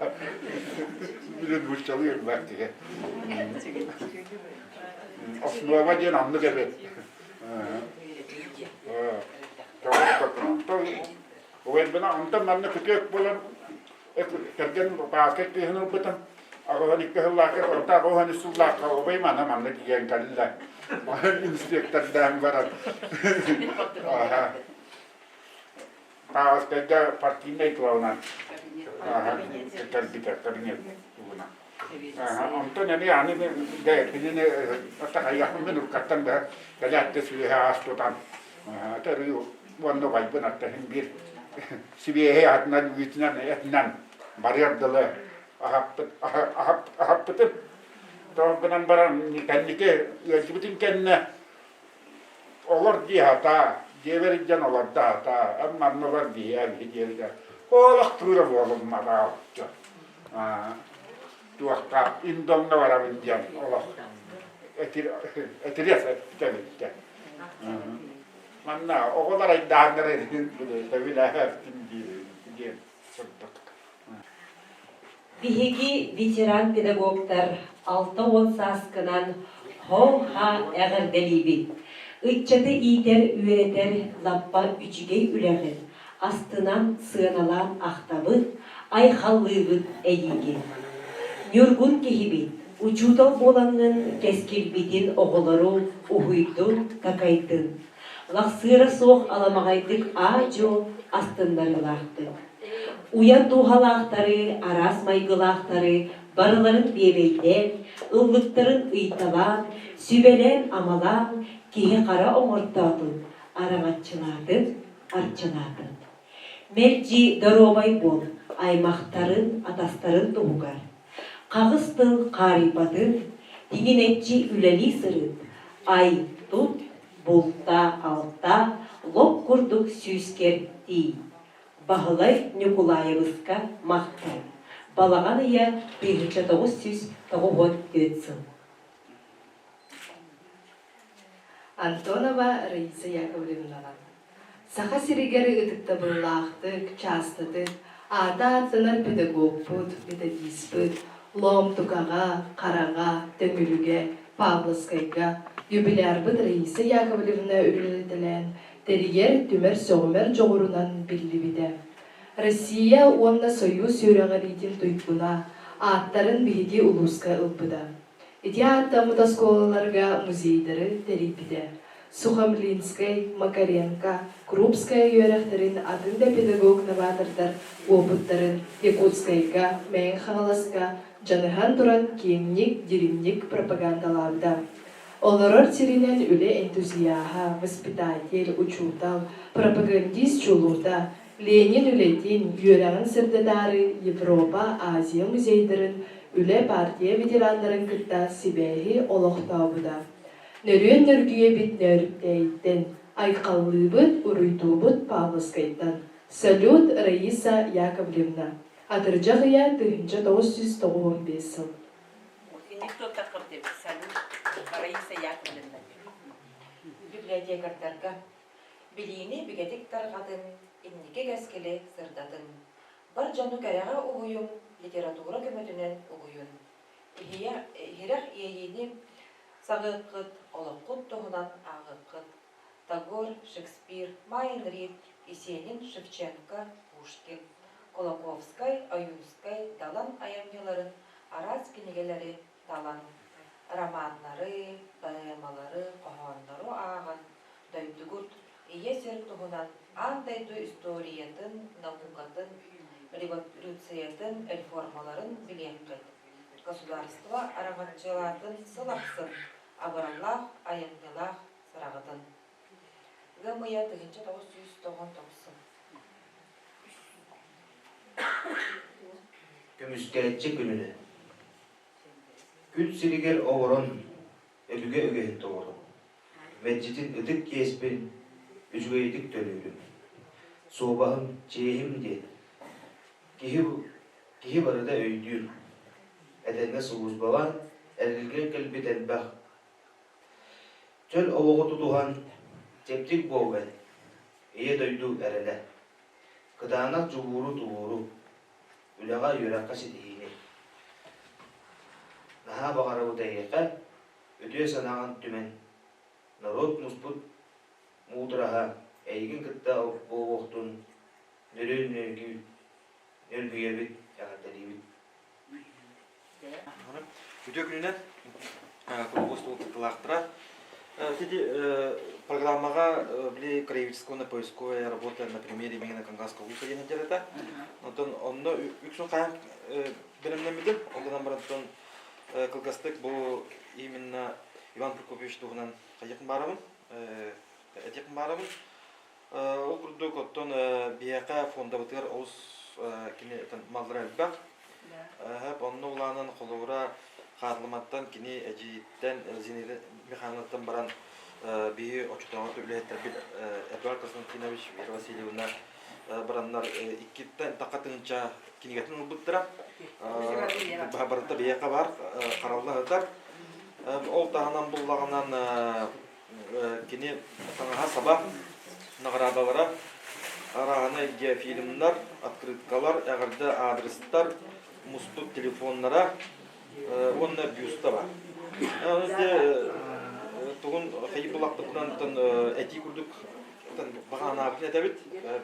билин нууччалыы ыллар киһи основа диэн оннук эбит Уойбана онтон манна күтүөк буолан кэргэн бааска кыыһын ылбытым. 82 сыллаахха, орто 83 сыллаахха убай мана манна тиийэн кэллэ. Инспектордаан баран. Павловскайга партийнай главна кэлбитэ кабинет тугуна. Онтон эмиэ аны кинини атахайахпын уркаттан быһа кэлээт да сүөһэ аас тутан төрүү уонна убайбын аттаһын биир сибиэһэй атынан үүтүнэн этинэн барыар дылы аһаппыт аһаппытым тоҕо гынан баран кэнники ыалдьыбытын кэннэ олор дии сатаа дьиэбэр илдьэн олордо сатаа эн манна олор биһиэ диэбитэ олох туура буолумматаа туохха индомҥа барабын диэн олох этириэс эппитэ эбиттэ Манна оҕолор айдааннар эрин сөбүлээбитим диэн сырдык. Биһиги ветеран педагогтар 60 сааскынан хо-ха эҕэрдэлиибит. Ыччаты иитэр, үөрэтэр лаппа үчүгэй үлэҕин астынан, сыаналаан ахтабыт, айхаллыыбыт эйиигин. Ньургун киһибит, учуутал буолаҥҥын кэскилбитин оҕолору уһуйдун, такайдын. Лахсыыра суох аламаҕайдык аа-дьуо астыннарыылаахтык. Уйан дууһалаахтары, араас майгылаахтары барыларын биэбэйдээн, ыллыктарын ыйталаан, сүбэлээн-амалаан киһи-хара оҥортоотун, араҥаччылаатын, арчылаатын. Мэлдьи доруобай буол, аймахтарын, атастарын туһугар. Хаҕыс тыл хаарыйбатын, тиҥинэччи үлэлии сырыт, ай, тут, булта-алта, лоп курдук сүүскэр тиий. Баһылай Ньукулаайабыска махтал. Балаҕан ыйа 1994 сыл. Антонова Раиса Яковлевнаҕа Саха сиригэр ытыктабыллаахтык, чаастатык аата ааттанар педагогпут, методиспыт Лоомтукаҕа, Хараҕа, Төҥүлүгэ, Павловскайга юбилярбыт Раиса Яковлевна үлэлэтэлээн тэрийэр, түмэр сөҕүмэр дьоҕурунан биллибитэ. Россия уонна Союз үөрэҕириитин туйгуна ааттарын биһиги улууска ылбыта. Ити ааттаммыт оскуолаларга музейдары тэрийбитэ. Сухомлинскай, Макаренко, Крупская үөрэхтэрин атын да педагог-новатордар уопуттарын Якутскайга, Мэҥэ Хаҥаласка дьаныһан туран киэҥник, дириҥник пропагандалаабыта. Олорор сиринэн үлэ энтузиаһа, воспитатель, учуутал, пропагандист чулуута, Ленин үлэтин, үөрэҕин сырдатаары Европа, Азия музейдарын, үлэ партия ветераннарын кытта сибээһи олохтообута. Нөрүөн нөргүйэбит Нөөрүктээйиттэн, айхаллыыбыт, уруйдуубут Павловскайтан. Салют, Раиса Яковлевна! Атырдьах ыйа 1995 сыл. Салют, Раиса Яковлевна. Библиотекардарга Билиини бигэтик тарҕатын, инники кэскили сырдатын. Бар дьону кэрэҕэ угуйуҥ, литература көмөтүнэн угуйун. Иһирэх иэйиини саҕыаххыт, олоххут туһунан ааҕыаххыт. Тагор, Шекспир, Майн Рид, Есенин, Шевченко, Пушкин, Кулаковскай, Ойуунскай, Далан айымньыларын араас кинигэлэри талан, романнары, поэмалары, хоһооннору ааҕан, дойдугут, Ийэ сир туһунан аан дойду историятын, наукатын, революциятын, реформаларын билиэххит. Государство араҥаччылаатын сыл ахсын абыраллаах айымньылаах сыраҕытын. Ыам ыйа 1999 сыл. Көмүскээччи күнүнэн Күн сиригэр олорон, өбүгэ үгэһин толорон, мэлдьитин ытык иэспин үчүгэйдик төлүүрүм. Суобаһым, чиэһим диэн киһи, киһи барыта өйдүүр. Этэҥҥэ сулууспалаан, эрэлгэ кэлбит элбэх. Чөл олоҕу тутуһан, чэбдик буолбат, Ийэ дойду эрэлэ. Кытаанах дьулууру-тулууру, үлэҕэ, үөрэххэ ситиһиини. Наһаа баҕарабыт эйиэхэ, үтүө санааҕын түмэн, норуот муспут муудраһа эйигин кытта буолуохтун нөрүөн нөргүйэбит, эҕэрдэлиибит. Үтүө күнүнэн куругу остуол кыттыылаахтара. Ити программаҕа били краеведческая поисковая работа на примере именно Кангаласского улуса диэн сылдьар этэ. Онтон онно үксүн хаһан бэлэмнэммитим. Ол гынан баран кылгастык бу именно Иван Прокопьевич туһунан хайыахпын баарабын, этиэхпин баарабын. Ол курдук, оттон биһиэхэ фондабытыгар олус кини маллара элбэх. Онно улаанан холобура Хаатылыматтан кини эдьиийиттэн Зинаида Михайловнаттан баран биһи оччотооҕу үлэһиттэрбит Эдуард Константинович, Вера Васильевна бараннар иккиттэн тахха тыһыынча кинигэтин ылбыттара. Барыта биһиэхэ баар, харалла сытар. Ол таһынан буллаҕынан Кини таҥаһа-саба, наҕараадалара, арааһынай геофильмнар, открыткалар, эҕэрдэ аадырыстар, муспут телефоннара уонна бюста бар. Тугун хайы булаппытынан этии курдук баҕанаабытын этэбит.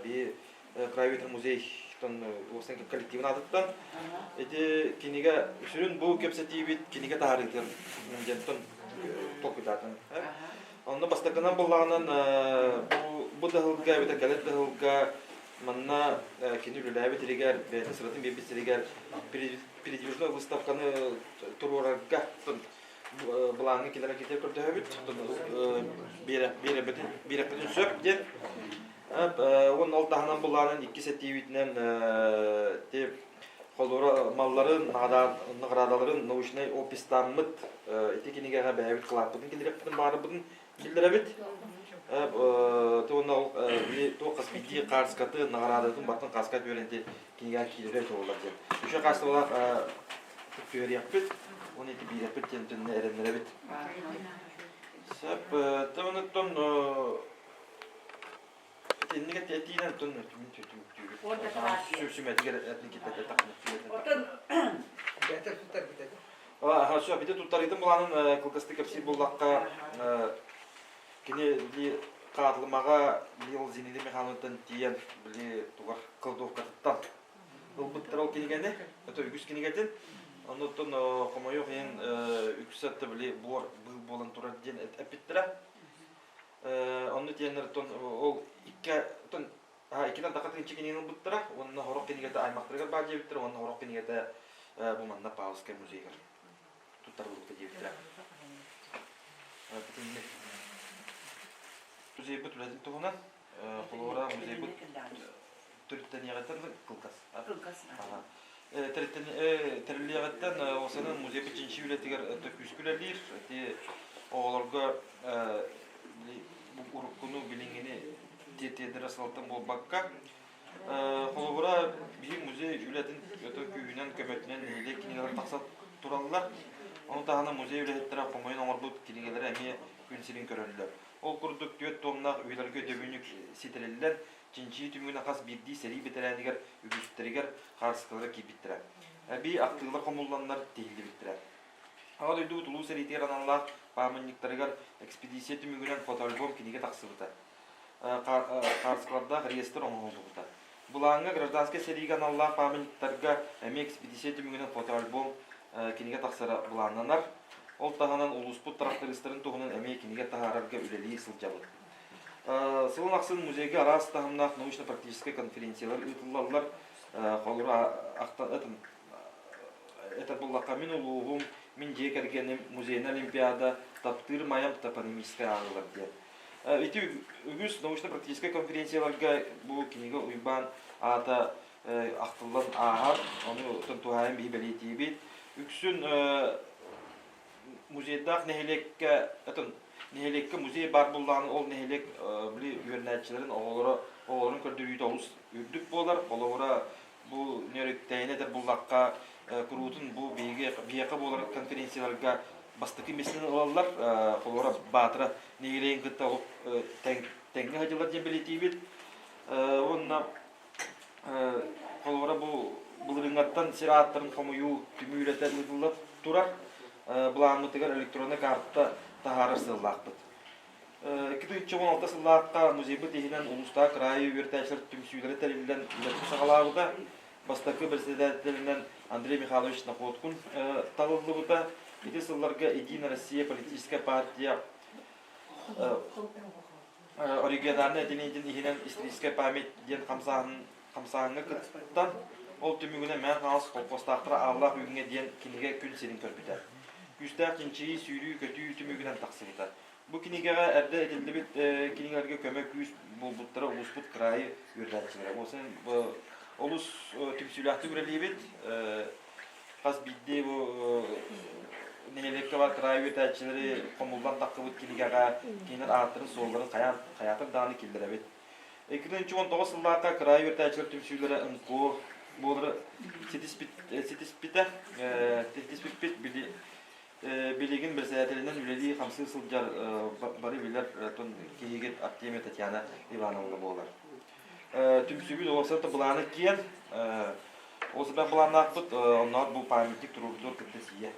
Би Краеведный музей коллективын аатыттан. Ити кинигэ сүрүн бу кэпсэтиибит кинигэ таһаарыытын диэн толкуйдаатым. Онно бастакынан буллаҕынан бу бу да ыһылга эбэтэр кэлэр да ыһылга манна кини үлэлээбит сиригэр, бэйэтин сыратын биэрбит сиригэр передвижной выставканы туруорарга былааҥҥа киллэрэн китиэ көрдөһөбүт. Биэрэппитин сөп диэн Уонна ол таһынан былаанын иккис этиибитинэн ти холура малларын, наҕараадаларын научнай опистааммыт ити кинигэҕэ бэйэбит кылааппытын киллэрэппитин баарбытын киллэрэбит. Уонна ол туох хас биирдии хаарскаты, наҕараадатын бартын хааска түһэрэн ити кинигэҕэ киирэрэ туолар диэн. Үчүгэй хаачыстыбалаах түһэриэхпит, уонна ити биэрэппит диэн эрэннэрэбит. Сөп, онуттан Итинник этиинэн тун сүмэтигэр Отон Бээтэр туттарбыт этэ. Все, бите туттарыытын булаанын кылгастык кэпсиир буллахха кини били хаатылымаҕа Лил Зинаида Михайловнаттан тиийэн били тугар кладовкатыттан ылбыттар ол кинигэни, это үгүс кинигэтин. Оннуттан хомойуох иһин үксэ били буор быыл буолан турар диэн эппиттэрэ. Онно тиэннэр ол икки иккитэн таха тыынча кинигэни ылбыттара уонна сорох кинигэтэ аймахтарыгар баар диэбиттэрэ уонна сорох кинигэтэ бу манна Павловскай музейыгар туттарыллыбыта диэбиттэрэ. Музейбыт үлэтин туһунан холобура музейбыт төрүттэниэҕиттэн кылгас. Кылгас. Тэриллиэҕиттэн Осанын музейбыт чинчии үлэтигэр күүскэ үлэлиир. Ити оҕолорго уруккуну билиҥҥини тиэрдэрэ сылтан буолбакка, холобура, биһи музей үлэтин күүһүнэн, көмөтүнэн нэһилиэк кинигэлэр тахса тураллар. Ону таһынан музей үлэһиттэрэ хомуйан оҥорбут кинигэлэрэ эмиэ күн сирин көрөллөр. Ол курдук түөрт туомнаах үйэлэргэ өйдөбүнньүк ситэриллэн, Чинчийии түмүгүнэн хас биирдии сэрии бэтэрээнигэр үгүстэригэр хаарыскалара киирбиттэрэ. Эбии ахтыылар хомулланнар тиһиллибиттэрэ. Аҕа дойдубут Улуу сэриитигэр аналлаах паамынньыктарыгар экспедиция түмүгүнэн фотоальбом кинигэ тахсыбыта. Хаарыскалардаах реестр оҥоһуллубута. Былааҥҥа гражданскай сэриигэ аналлаах паамынньыктарга эмиэ экспедиция түмүгүнэн фотоальбом кинигэ тахсара былааннанар. Ол таһынан улууспут трактористарын туһунан эмиэ кинигэ таһаарарга үлэлии сылдьабыт. Сылын ахсын музейга араас таһымнаах научно-практическай конференциялар ыытыллаллар. Холобура, этэр буоллахха, мин улууһум, мин дьиэ кэргэним, музейная олимпиада, таптыыр майам топонимическай ааҕыылар диэн. Ити үгүс научно-практическай конференцияларга бу кинигэ Уйбаан аата ахтыллан ааһар, ону туһаайан биһи бэлиэтиибит. Үксүн музейдаах нэһилиэккэ, атын нэһилиэккэ музей баар буоллаҕына, ол нэһилиэк били үөрэнээччилэрин оҕолоро оҕолорун көрдөрүүтэ олус үрдүк буолар. Холобура, бу нөрүктэйин этэр буллахха, куруутун бу биһиги биһиэхэ буолар конференцияларга бастакы миэстэни ылаллар. Холобура, Баатыра нэһилиэгин кытта олох тэҥҥэ сылдьаллар диэн бэлиэтиибит. Уонна Холобура, бу былырыыҥҥаттан сир ааттарын хомуйуу түмүү үлэтэ ыытылла турар. Былааммытыгар электроннай карта таһаарар сыаллаахпыт. 2016 сыллаахха музейбыт иһинэн улуустаах кыраайы үөрэтээччилэр түмсүүлэрэ тэриллэн үлэтин саҕалаабыта. Бастакы председателинэн Андрей Михайлович Находкин талыллыбыта. Ити сылларга Единая Россия политическая партия Региональнай отделениетин иһинэн «Историческая память» диэн хамсааһын хамсааһыҥҥа кыттан, ол түмүгүнэн Мэҥэ Хаҥалас колхуостаахтара Ааллаах Үүҥҥэ диэн кинигэ күн сирин көрбүтэ. Күүстээх чинчийии, сүүрүү-көтүү түмүгүнэн тахсыбыта. Бу кинигэҕэ эрдэ этиллибит кинигэлэргэ көмө күүс буолбуттара улууспут кыраайы үөрэтээччилэрэ. Олус түмсүүлээхтик үлэлиибит. Хас биирдии бу нэһилиэккэ баар кыраайы үөрэтээччилэри хомуллан таххыбыт кинигэҕэ кинилэр ааттарын-суолларын хайаан хайаатар даҕаны киллэрэбит. 2019 сыллаахха кыраайы үөрэтээччилэр түмсүүлэрэ НКО буолары ситиспит, ситиспитэ, ситиспиппит били, билигин председателинэн үлэлии-хамсыы сылдьар бары билэр киһигит Артемия Татьяна Ивановна буолар. Түмсүүбүт уопсай былаана киэн. Ол сытар былааннаахпыт, онноор бу памятник туруордуор кытта сийэ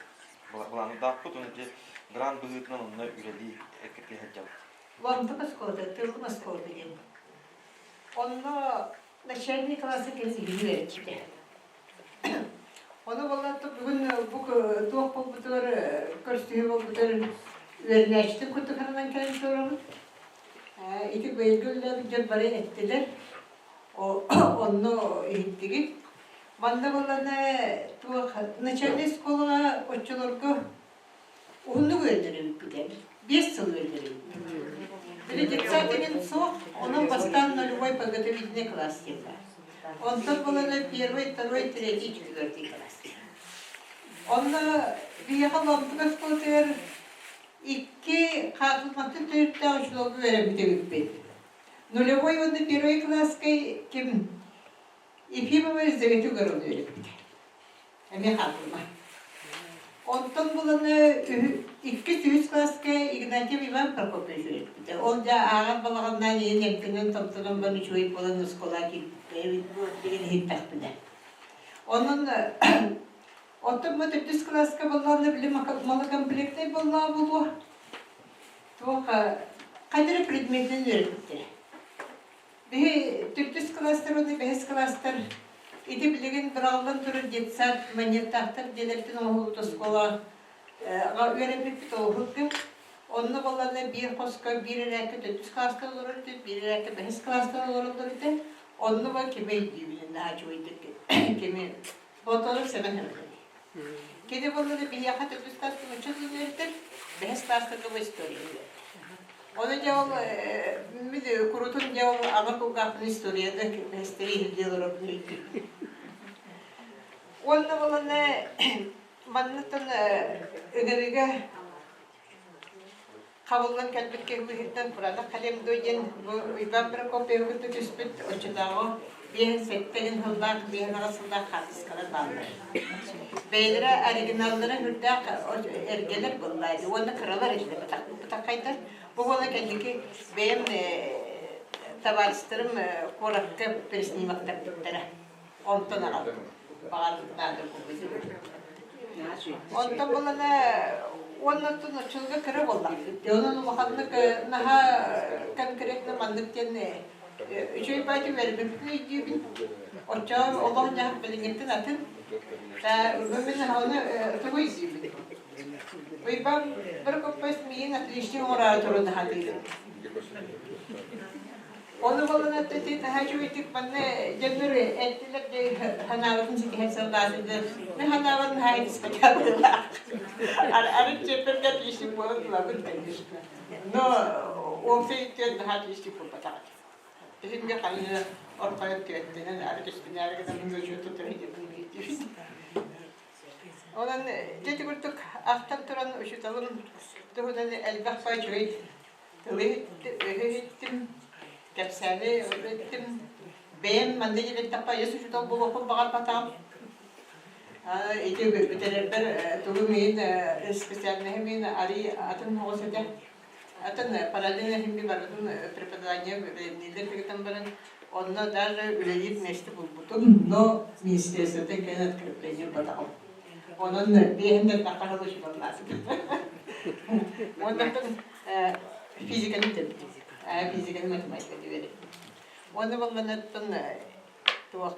былааннаахпыт, оны ити грант быһыытынан онно үлэлии эккиртии сылдьабыт. Лондон оскуолата, Тыллым оскуолата диэн. Онно начальный классы кэлин үһүнү үөрэппитэ. Ону буолла бүгүн бу туох буолбутугар көрсүһүү буолбутугар үөрэнээччитин курдук сананан кэлэн туруорабын. Ити быйылгы үлэлээбит дьон бары эттилэр. Онно иһиттигит. Манна буоллана туох начальнай школаҕа оччолорго уһуннук үөрэнэрбит 5 сыл үөрэнэрбит. Били детсад деген суох, онон бастаан нулевой подготовительный класс диэн баар. Онтон буолана первый, второй, третий, четвертый класс. Онно биһиэхэ Лоомтук оскуолатыгар икки хаатылматтан төрүттээх учууталга үөрэммит эбиппит. Нулевой уонна первый класска ким Ефимова Елизавета Егоровна үөрэппитэ. Эмиэ хаатылма. Онтон буланы иккис үһүс класска Игнатьев Иван Прокопьевич үөрэппитэ. Ол дьэ ааҕар балаҕаннаан ийэн эмтэнэн томтонон баран үчүгэй буолан оскуола киирбит деген иһиттэхпинэ. Онон оттон бу төрдүс класска буоллаҕына били малокомплектнай буоллаҕа буолуо. Туох хайдах эрэ предметинэн үөрэппиттэрэ. Биһи төрдүс класстар уонна бэһис класстар ити билигин быраҕыллан турар детсад манньыаттаахтар дьиэлэртэн оҥоһуллубут оскуола үөрэммиппит олуһурга. Онно буоллаҕына биир хоско биир эрээккэ төрдүс класстар олорор этэ, биир эрээккэ бэһис класстар олороллор этэ. Онно бу кими өйдүүбүн наһаа үчүгэйдик кими Ботолов Сэмэн Сэмэнович. Кини буоллаҕына биһиэхэ төрдүс класска нуучча тылын үөрэттэр, бэһис класстарга бу история үөрэттэр. Ону дьэ ол мин курутун дьэ ол аҕа кулгаахпын историяны бэһистэри иһиллии олоробун өйдүүбүн. Уонна буоллаҕына манныттан ыҥырыыга Хабыллан кэлбит киһи быһыытынан кураанах кэлиэм дуо диэн бу Уйбаан Прокопьевы кытта түспүт оччотооҕу 57 гын сыллаах, 58 сыллаах хаартыскалар бааллар. Бэйэлэрэ оригиналлара сүрдээх эргэлэр буолла дии уонна кыралар этилэр бытаххайдар. Бу буола кэнники бэйэм табаарыстарым куоракка переснимактарбыттара. Онтон аҕалбыт. Баҕар наада буолбут. Онтон булана уонна оттон оччолорго кыра буоллахпыт. Онон улаханнык наһаа конкретно маннык диэн үчүгэй баайы үөрэммиппин өйдүүбүн. Оччоҕо олох-дьаһах билиҥҥиттэн атын. Мин ону тугу өйдүүбүн. Уйбаан Прокопьевич миигин отличник оҥороору туран аһатыырым. Ону булан эттэтин наһаа үчүгэйдик манна дьоннор эттилэр де ханаабатын ситиһэн сыллаатылар. Мин ханаабын наһаа итиспэтэх Арыт чепперге отличник буолан тулабын конечно. Но Уопсай түөн наһаа тиистик буолбатах этэ. Иһингэ хайы орпайан түөттэнэн ары түспүнээри гынан мүөчүө тутар иһин биирдибит. Онон дьэ курдук ахтан туран учууталым туһунан элбэх үчүгэй тылы иһиттим, кэпсээни иһиттим. Бэйэм манна диэбиттэххэ айас учуутал буолуохпун баҕарбатаҕым. Ити бүтэрэрбэр тугу миин специальноһым миин арый атын оҕус этэ. Атын параллельно иһимми барытын преподавание бэлэмнииллэр тыгытан баран, онно даже үлэлиир миэстэ булбутум, но министерствоттан кэлэн открепление ылбатаҕым. Онон биэһин да элбэххэ дылы учууталлаатым. Уонна физиканы бүтэрбитим. Физиканы, математиканы үөрэттим. Уонна буолланыттан туох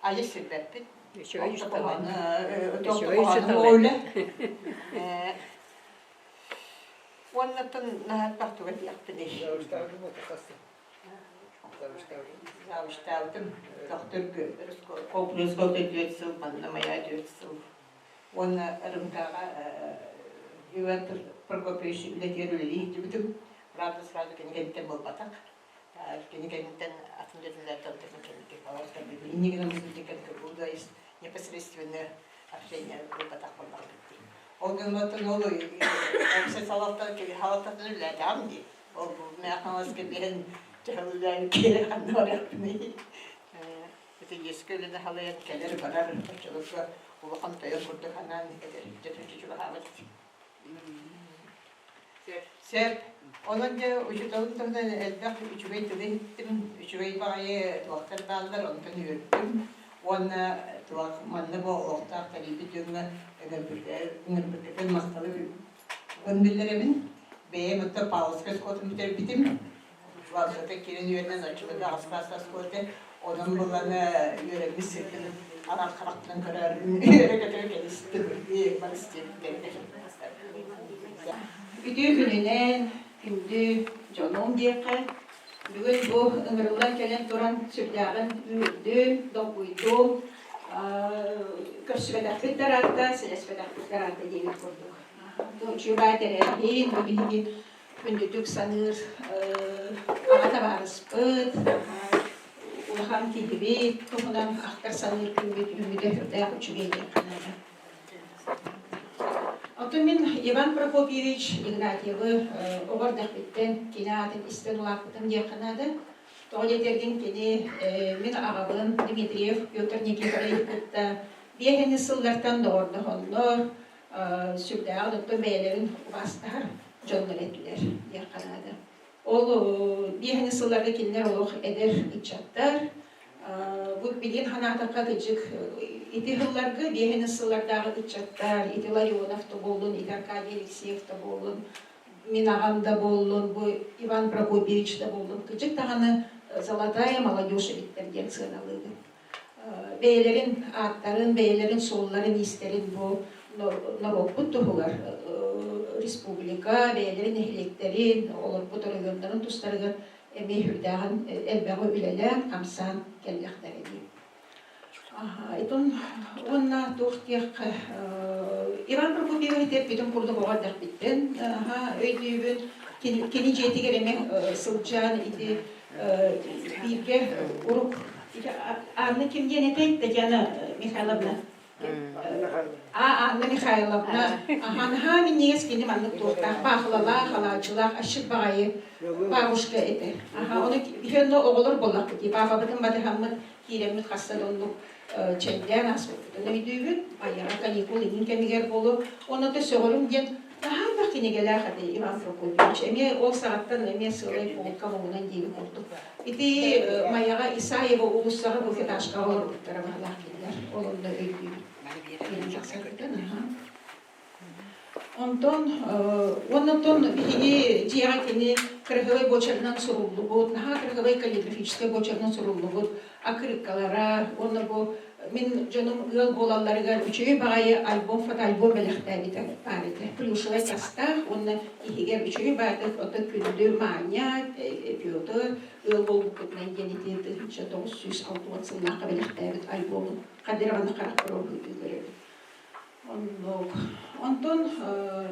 айы сирбэппит. Үчүгэй Уоннаттан наһааттах туга диэхпиний? Завучтаабытым. Төхтөргө Колпунусколта түөрт сыл, манна Майа түөрт сыл. Уонна РМК-ҕа Иван Прокопьевич үлэтигэр үлэлии сылдьыбытым. Правда, сразу кини кэнниттэн буолбатах. Кини кэнниттэн атын дьоннортон кэнники Инньэ гынан да непосредственно общение буолбатах буоллахпыт дии. Ол гынан ол общай салалта салалтатын үлэлээтэҕим дии. Ол Мэҥэ Хаҥаласка биэрэн дьаһаллаан киирэ ханна барыахпыный. Ити иэскэ үлэни халайан кэлэр-барар оччолорго улахан тойон курдук анаан эдэр дьэ чугаһаабыт. Сөп. Онон дьэ учууталым туһунан элбэх үчүгэй тылы иһиттим, үчүгэй баҕайы туохтар бааллар, онтон үөрдүм. Уонна туох манна бу олохтоох тэрийбит дьоҥҥо ыҥырбыккытын махталы биллэрэбин. Бэйэм оттон Павловскай оскуолатын бүтэрбитим. Владимир киирэн үөрэнэн оччолорго аҕыс класс оскуолата. Онон булан үөрэммит сирбин араан харахпынан көрөөрүн үөрэ-көтө кэлистим. Барыс диэбиттэригэр. Үтүө күнүнэн, күндү дьонум диэххэ, бүгүн бу ыҥырыллан кэлэн туран сүрдээҕин үөрдүм, долгуйдум, көрсүбэтэхпит да ыраатта, сэлэспэтэхпит да ыраатта диэбит курдук. Үчүгэй тэрээһин, бу биһиги күндүтүк саныыр аҕа табаарыспыт, улахан киһибит туһунан ахтар саныыр күммүт үүммүтэ сүрдээх үчүгэй диэххэ наада. Оттон мин Иван Прокопьевич Игнатьевы оҕо эрдэхпиттэн кини аатын истэн улааппытым диэххэ наада. Тоҕо диэтэргин кини мин аҕабын Дмитриев Петр Никифорович кытта биэһини сыллартан доҕордоһоннор, сүрдээҕин оттон бэйэлэрин убаастаһар дьоннор этилэр диэххэ наада. Ол биэһини сылларга кинилэр олох эдэр ыччаттар. Бу билигин санаатахха кыдьык ити сылларга биэһини сыллардааҕы ыччаттар, ити Ларионов да буоллун, ити Аркадий Алексеев да буоллун, мин аҕам да буоллун, бу Иван Прокопьевич да буоллун, кыдьык даҕаны золотая молодежь эбиттэр диэн сыаналыыбын. Бэйэлэрин ааттарын, бэйэлэрин суолларын-иистэрин бу норуоппут туһугар республика, бэйэлэрин нэһилиэктэрин, олорбут оройуоннарын тустарыгар эмиэ сүрдээҕин элбэҕи үлэлээн, хамсаан кэллэхтэрэ дии. Итон уонна туох диэххэ Иван Прокопьевич эппитин курдук оҕо эрдэхпиттэн өйдүүбүн. Кини дьиэтигэр эмиэ сылдьан ити бииргэ урук Анна ким диэн этэй Татьяна Михайловна А Анна Михайловна аха минньигэс кини маннык туохтаах баахылалаах алаадьылаах асчыт баҕайы бабушка этэ аха ону биһи оҕолор буоллахпыт дии папабытын батыһаммыт киирэммит хаста да оннук чэйдээн ааспыппытын өйдүүбүн айаҕа каникул иһин кэмигэр буолуо онно да сөҕөрүм диэн Наһаа элбэх кинигэлээх этэ Иван Прокопьевич. Эмиэ ол саҕаттан эмиэ сыалай полка муҥунан диэбит курдук. Ити Майаҕа Исаева уулуссаҕа буфетажкаҕа олорбуттара баһылаах кинилэр. Ол онно өйдүүбүт. Онтон уонна биһиги дьиэҕэ кини кыргылай буочарынан суруллубут, наһаа кыргылай каллиграфическай буочарынан суруллубут аккырыыккалара уонна бу мин дьонум ыал буолалларыгар үчүгэй баҕайы альбом фотоальбом бэлэхтээбитэ баар этэ плюшевай тастаах уонна иһигэр үчүгэй баҕайытык ото күндү Маня Петр ыал буолбуппутунан диэн ити 1960 сыллаахха бэлэхтээбит альбомун хадыраваны харахпар уруһуйдуу көрөбүн. Оннук. Онтон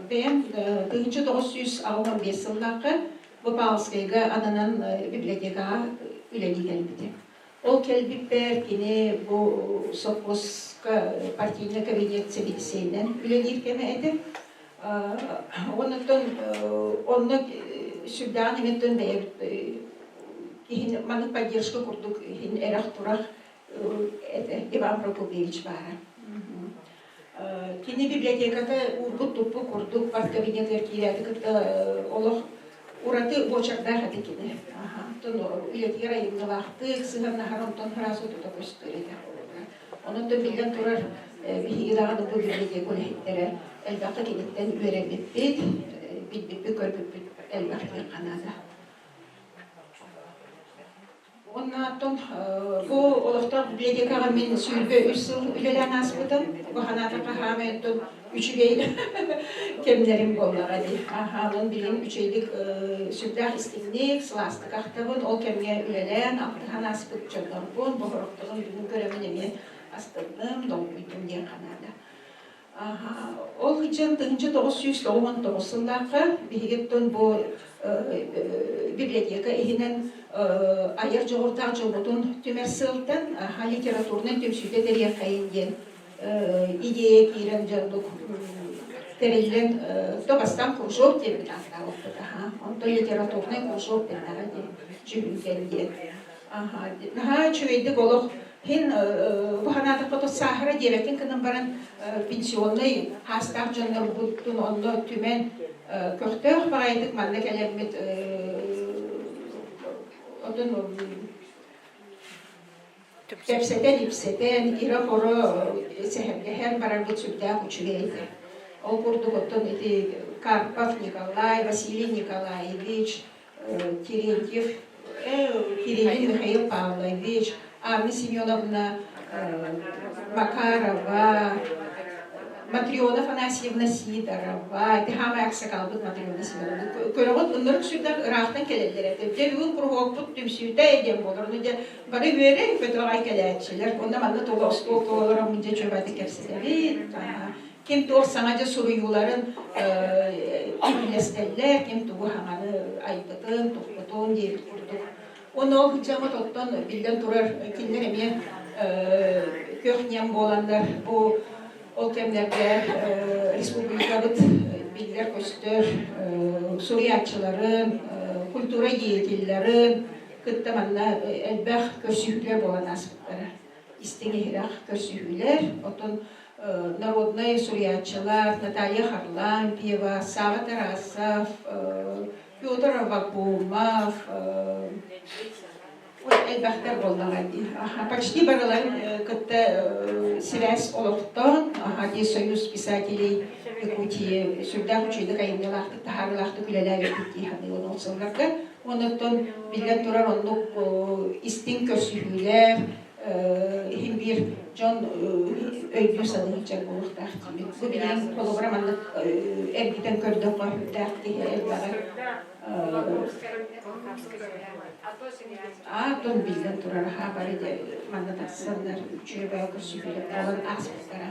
бэйэм 1985 сыллаахха бу Павловскайга ананан библиотекаҕа үлэлии кэлбитим. Ол кэлбиппэр кини бу сопхуоска партийнай кабинет сэбиэдиссэйинэн үлэлиир кэмэ этэ. Оннуттан онно сүрдээҕин эмиттэн бэйэбит киһини маннык поддержка курдук иһин эрэх-турах этэ Иван Прокопьевич баара. Кини библиотеката уурбут-туппут курдук парткабинетыгар киирээти кытта олох ураты буочардаах этэ кини. Онтон үлэтигэр айымньылаахтык сыһыаннаһар, онтон сразу тута көстөр этэ. Онон биллэн турар, биһиги даҕаны бу библиотека үлэһиттэрэ элбэххэ киниттэн үөрэммиппит, билбиппит, көрбүппүт элбэх диэххэ наада. Уонна оттон бу олохтоох библиотекаҕа мин 23 сыл үлэлээн ааспытым. Бу санаатахха хаамай оттон үчүгэй кэмнэрим буоллаҕа дии. Аһаанын билигин үчүгэйдик сүрдээх истиҥник, сылаастык ахтабын. Ол кэмҥэ үлэлээн, алтыһан ааспыт дьоннорбун, боһорохторун бүгүн көрөммүн эмиэ астынным, долгуйдум диэн ханаада. Ол сылдьан 1999 сыллаахха биһигиттэн бу библиотека иһинэн айар дьоҕурдаах дьолбутун түмэр сыалтан литературнай түмсүүтэ тэрийэххэйин диэн идея киирэн дьоннук тэриллэн то бастаан кружок диэбит ааттаабыппыт онтон литературнай кружок диэн дьүһүнкэн диэн наһаа үчүгэйдик олох Һин бу санаатахха то сааһыра диэбэккин гынан баран пенсионнай хаастаах дьоннорбутун онно түмэн көхтөөх баҕайытык манна кэлэммит отун кэпсэтэн-ипсэтэн, ирэ-хоро сэһэргэһэн барарбыт сүрдээх үчүгэй этэ. Ол курдук оттон ити Карпов Николай, Василий Николаевич, Терентьев, Кириллин Михаил Павлович, Анна Семеновна Макарова, Матрена Афанасьевна Сидорова, ити хаамай аксакалбыт Матрена Семеновна. Көрөҕүт, ыннырык сүрдээх ыраахтан кэлэллэр этэ. Дьэ бүгүн куруһуокпут түмсүүтэ диэн буолар. Ону дьэ бары үөрэн көтөҕөй кэлээччилэр. Онно манна тула остуол туоларым дьэ чөбөтүк кэпсэтэбит. Ким туох саҥа дьэ суруйууларын үллэстэллэр, ким тугу саҥаны айбытын, туппутун диэбит курдук. Уонна ол дьаммыт оттон биллэн турар кинилэр эмиэ көх ньэм буоланнар бу ол кэмнэргэ республикабыт биллэр-көстөр суруйааччыларын, культура деятелларын кытта манна элбэх көрсүһүүлэр буолан ааспыттара. Истиҥ-иһирэх көрсүһүүлэр. Оттон народнай суруйааччылар Наталья Харлампьева, Сава Тарасов, Петр Аввакумов, элбэхтэр буоллаҕа дии. Почти барыларын кытта сибээс олохтоон, дии Союз писателей Якутии сүрдээх үчүгэйдик айымньылаахтык, таһаарыылаахтык үлэлээбиппит дии саныыбын ол сылларга. Оннуттан биллэн турар оннук истиҥ көрсүһүүлэр, иһин биир дьон өйдүү-саныы сылдьар буолуохтаах диибин. Бу билигин холобура маннык эргитэн көрдөххө сүрдээх киһи элбэҕи аатон биллэн турар аһаа бары манна тахсаннар үчүгэй бөҕө көрсүһүүлэр буолан ааспыттара.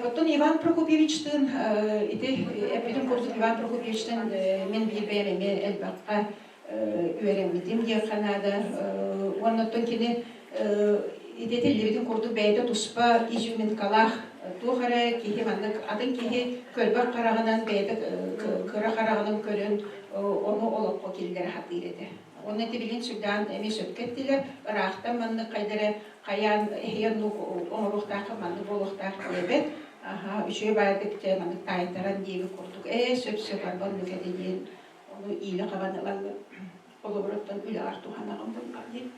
Оттон Иван Прокопьевичтыын ити эппитим курдук Иван Прокопьевичтан мин биир бэйэм эмиэ элбэххэ үөрэммитим диэххэ наада. Уонна оттон кини ити этиллибитин курдук бэйэтэ туспа изюминкалаах туох эрэ киһи маннык атын киһи көрбөх хараҕынан бэйэтэ кыра хараҕынан көрөн ону олоххо киллэрэ сатыыр этэ. Уонна ити билигин сүрдээн эмиэ сөпкө эттилэр, ыраахтан маннык хайда эрэ хайаан эһиги оннук оҥоруохтааххыт, маннык буолуохтаах диэбэт. Аһа, үчүгэй баайдык дьэ маннык таайтаран диэбит курдук, ээ сөп-сөп арба оннук этэ диэн ону иилэ хабан ылан холобуруттан үлэҕэр туһанаҕын буоллаҕа дии.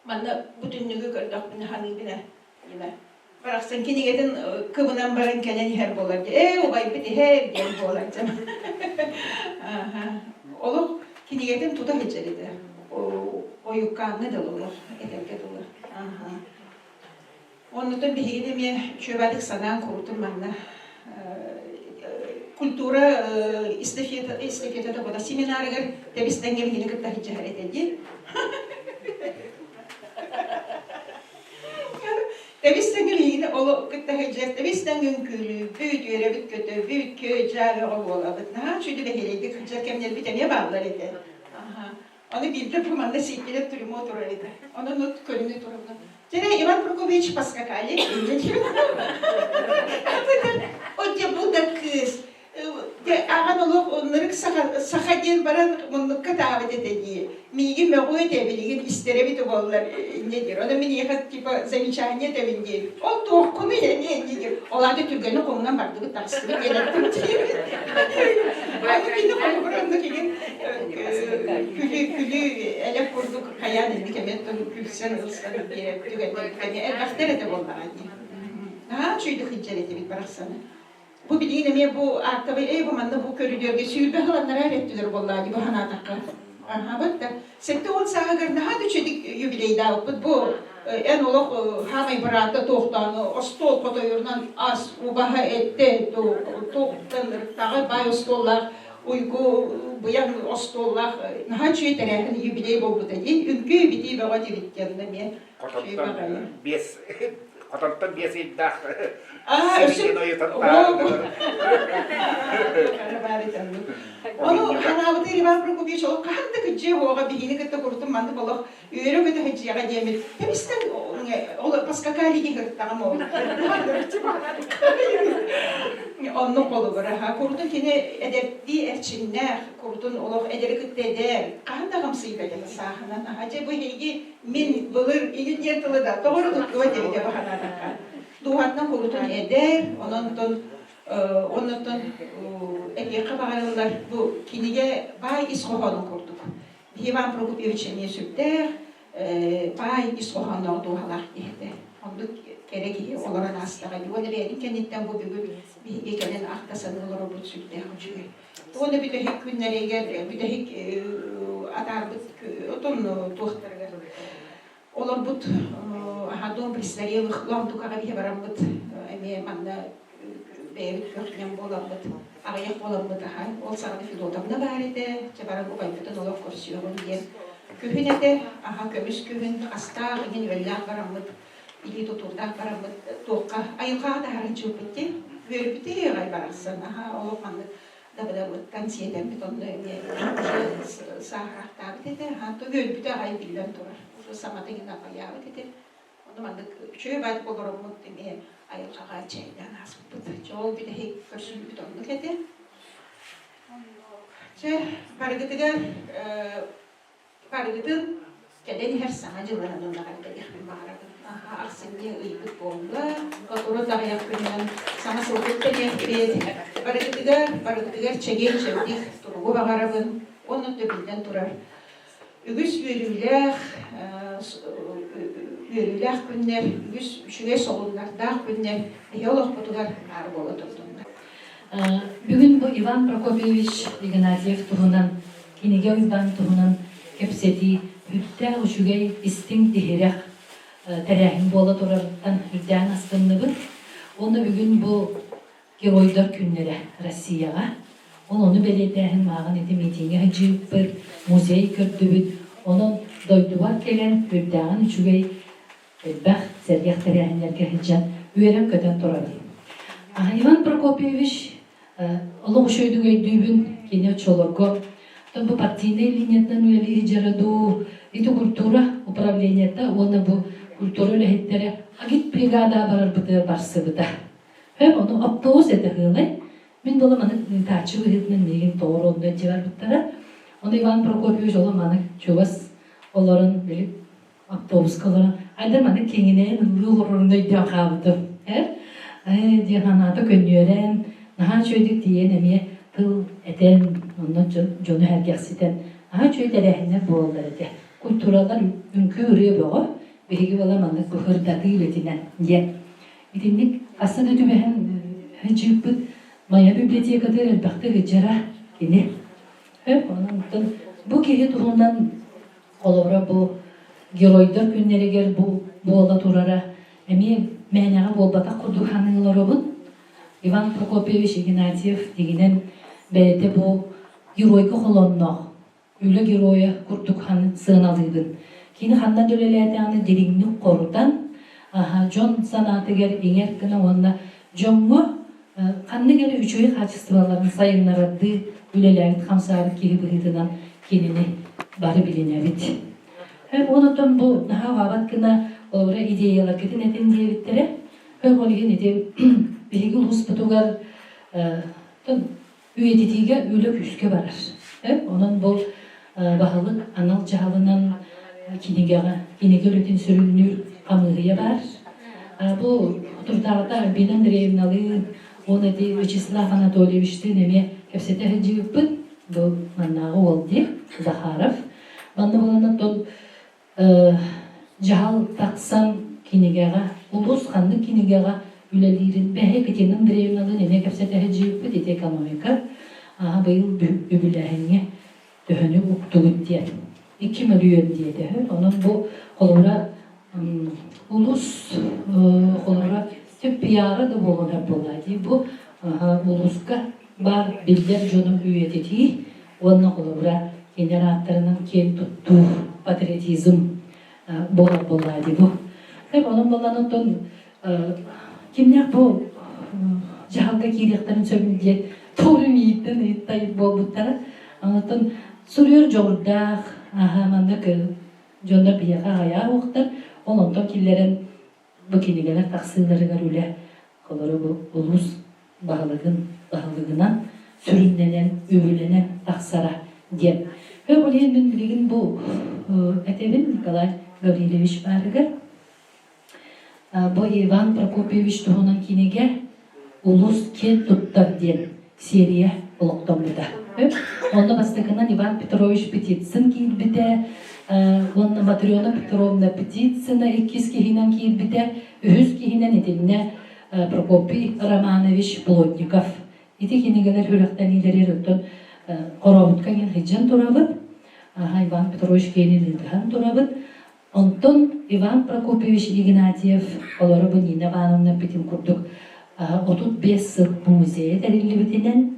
Манна бу түннүгү көрдөхпүнэ саныыбын ээ, Нина. Барахсан кинигэтин кыбынан баран кэлэн иһэр буолар дии. Ээ, убайбыт иһэр диэн буолар дьон. Олох кинигэтин тута сылдьар этэ. Ойуккааҥҥа дылы олох этэргэ дылы. Оннутун биһигини эмиэ үчүгэйдик санаан курутун манна культура эстафета эстафетата буола семинарыгар тэбис-тэҥҥэ биһигини кытта сылдьыһар этэ дии. Тэбис олох кытта сылдьар тэбис-тэҥ үҥкүүлүүбүт, үөрэбит-көтөбүт, күө-дьаа бөҕө буолабыт. Наһаа үчүгэй бэһиэлэйдик сылдьар кэмнэрбит эмиэ бааллар этэ. Аха. Аны биирдэ бу манна сииккэлэр трюмо турар этэ. Онон от көрүнэ турабын. Теперь Иван Прокопьевич поскакали. Отде бу да кыыс. Аҕан олох оннук саха диэн баран муннукка таабыт этэ дии. Миигин мөҕүө этэ билигин истэрэбит буоллар инньэ диир. Ону миниэхэ типа замечание этэбин диир. Ол туоххунуй эмиэ инньэ диир. Ол аата түргэнник хомунан бардыбыт таҕыстыбыт диэн эттим диир. Аны кини холобур оннук игин күлүү күлүү элек курдук хайаан инник эмиэ күлсэн ылсан биэрэр түгэннэр элбэхтэр этэ буоллаҕа дии. Наһаа үчүгэйдик сылдьар этибит барахсаны. Бу билигин эмиэ бу аактабай ээ бу манна бу көрүдүөргэ 20 сыланнара эрэ өттүлэр буоллаа дии бу санаатахха. Аһаабыт да 70 сааһыгар наһаа да үчүгэй юбилейдаабыппыт бу эн олох хаамай быраата туохтаан остуол хотойорунан ас убаһа этте туохтан ырыктаҕа баай остуоллаах уйгу быйаҥ остуоллаах наһаа үчүгэй тэрээһин юбилей буолбута диэн үҥкүү битии бөҕө диэбит диэн эмиэ Хотонтон биэс хотонтон биэс ыйдаах Ону ханаабыты Иван Прокопьевич ол хаһан да кыдьыа уоҕа биһини кытта курутун маннык олох үөрэ-көтө сылдьыаҕа диэммит тэбистэн ол поскакали кыттаҕым ол оннук холобура курутун кини эдэрдии эрчимнээх курутун олох эдэри кытта эдэр хаһан да хамсыйбат этэ сааһынан аха дьэ бу эһиги Мин былыр игин диэн тылы да тоҕо эрэ туттубат эбитэ бу санаатахха. Дууһатынан курутун эдэр, ононтон оннуттан этиэххэ баҕарыллар бу кинигэ баай ис хоһоонун курдук. Иван Прокопьевич эмиэ сүрдээх баай ис хоһоонноох дууһалаах киһи этэ. Оннук кэрэ киһи олорон аастаҕа. Уонна бэйэтин кэнниттэн бу бүгүн биһиги кэлэн ахта саныы олорорбут сүрдээх үчүгэй. Уонна бүтэһик күннэригэр, бүтэһик атаарбыт отон туохтарыгар олорбут дом престарелых Лондукаҕа биһи бараммыт эмиэ манна бэйэбит көхтүнэн буоламмыт аҕыйах буоламмыт аха ол саҕана Федотовна баар этэ чэ баран убайбытын олох көрсүөҕүм диэн күһүн этэ аха көмүс күһүн астаах иһин үөллээх бараммыт илии тутуурдаах бараммыт туохха айылҕаҕа таһааран чыыппыт дии үөрбүтэ аҕай барахсан аһаа олох маннык дабыдабыттан сиэтэммит онно эмиэ уже сааһыраахтаабыт этэ аһаа то үөрбүтэ аҕай биллэн турар уже саҥата иҥин аҕайаабыт этэ ону маннык үчүгэй баайдык олороммут эмиэ айылҕаҕа чэйдээн ааспыппыт чэ ол бүтэһик көрсүллүбүт оннук этэ чэ барыгытыгар Барыгытын кэлэн иһэр Саҥа дьылынан эҕэрдэлиэхпин баҕарабын. Ахсынньы ыйбыт буолла. Сотору аҕыйах күнүнэн саҥа сылбыт кэлиэхпит. Барыгытыгар, барыгытыгар чэгиэн-чэбдик туругу баҕарабын. Уонна биллэн турар үгүс үөрүүлээх үөрүүлээх күннэр, үгүс үчүгэй солуннардаах күннэр биһи олохпутугар баар буола турдуннар. Бүгүн бу Иван Прокопьевич Игнатьев туһунан кинигэ Уйбаан туһунан кэпсэтии сүрдээх үчүгэй, истиҥ иһирэх тэрээһин буола турарыттан үрдээн астынныбыт. Уонна бүгүн бу Геройдар күннэрэ Россияҕа. Ол ону бэлиэтээһин мааҕын ити митиҥҥэ сылдьыыппыт, музей көрдүбүт. Онон дойдубар кэлэн үрдээҕин үчүгэй элбэх сэргэх тэрээһиннэргэ сылдьан үөрэн-көтөн турабын. Иван Прокопьевич олох үчүгэйдик өйдүүбүн кини оччолорго бу партийнай линиятынан үлэлии сылдьара дуу, ити культура управлениета уонна бу культура үлэһиттэрэ агитбригада барарбытыгар барсыбыта. Хөп, ону автобус этэ ыалай. Мин буола маны ыытааччы быһыытынан миигин тоҕо онно илдьэ барбыттара. Ону Иван Прокопьевич олох маны чугас олорон били автобуска олорон айда маны киҥинэйэн ыллыы олорорун өйдөөн хаалбытым эр ээ диэн санаата көнньүөрэн наһаа үчүгэйдик тиийэн эмиэ тыл этэн онно дьону сэргэхситэн наһаа үчүгэй тэрээһиннэр буолаллар этэ культуралар үҥкүү ырыа бөҕө биһиги буола маннык быһырдатыы үлэтинэн диэн итинник хаста да түбэһэн сылдьыыппыт Майа библиотекатыгар элбэхтик ыдьара кини онон бу киһи туһунан Холобура, бу Геройдар күннэригэр бу буола турара эмиэ мээнэҕэ буолбатах курдук саныы олоробун. Иван Прокопьевич Игнатьев дигинэн бэйэтэ бу геройга холонноох, үлэ геройа курдук сыаналыыбын. Кини ханна да үлэлээтэҕинэ дириҥник хорутан, Дьон санаатыгар иҥэр гына уонна дьоҥҥо ханнык эрэ үчүгэй хаачыстыбаларын сайыннарардыы үлэлээбит хамсаабыт киһи быһыытынан кинини бары билинэбит. Онтон бу наһаа уһаабат гына олора идеяларгытын этин диэбиттэрэ. Ол иһин ити биһиги улууспутугар үйэтитиигэ үлэ күүскэ барар. Онон бу баһылык анал дьаһалынан кинигэҕэ кинигэ үлэтин сүрүннүүр хамыыһыйа баар. Бу турдааҕыта Альбина Андреевналыын уонна ити Вячеслав Анатольевичтыын эмиэ кэпсэтэ сылдьыбыппыт. Бу маннааҕы уол дии Захаров. Манна буолан оттон дьаһал тахсан кинигэҕэ, улуус ханнык кинигэҕэ үлэлиирин бэһи Екатерина Андреевналыын эмиэ кэпсэтэ сылдьыбыппыт ити экономика аха быйыл үбүлээһиҥҥэ төһөнү уктугут диэн 2 мөлүйүөн диэтэ онон бу холобура улуус холобура пиара да буолан буолла дии бу улууска баар биллэр дьону үйэтитии уонна холобура кинилэр ааттарынан киэн туттуу патриотизм буолар буоллаа дии бу. Онон буолан оттон кимнээх бу дьаһалга киириэхтэрин сөбүн диэн туору мииттэн ыйыттай буолбуттара. Онтон суруйар дьоҕурдаах, аха маннык дьоннор биһиэхэ аҕыйах уохтар, ол онтон киллэрэн бу кинигэлэр тахсыыларыгар үлэ холоро бу улуус баһылыгын баһылыгынан сүрүннэнэн үбүлэнэн тахсара диэн. Ол иһин мин билигин бу этэбин Николай Гаврильевич баарыгар бу Иван Прокопьевич туһунан кинигэ улуус киэн туттар диэн серия олохтоммута. Онно бастакынан Иван Петрович Птицын киирбитэ, уонна Матрена Петровна Птицына иккис киһинэн киирбитэ, үһүс киһинэн итиннэ Прокопий Романович Плотников. Ити кинигэлэр үрэхтэниилэригэр оттон Хорообутка диэн сылдьан турабыт. Иван Петрович Кенин ыытыһан турабыт. Онтон Иван Прокопьевич Игнатьев олору бу Нина Ивановна эппитин курдук 35 сыл бу музейа тэриллибитинэн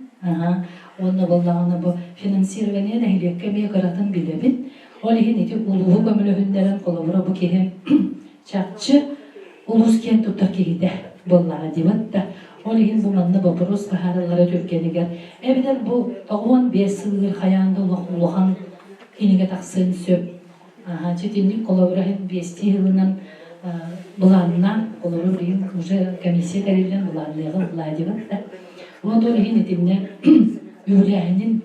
уонна буоллаҕына бу финансирование нэһилиэккэ эмиэ кыратын билэбин. Ол иһин ити улууһу көмөлөһүннэрэн холобура бу киһи чахчы улуус киэн туттар киһитэ буоллаҕа диэбит да. Ол иһин бу манна боппуруос быһаарыллара түргэнигэр эбэтэр бу 95 сылыгар хайаан да улахан кинигэ тахсыан сөп Читинник холобура иһин биэстии сылынан былааннаан, холобур билигин уже комиссия тэриллэн былаанныаҕын Владимир да. Вот ол иһин итиннэ үбүлээһинин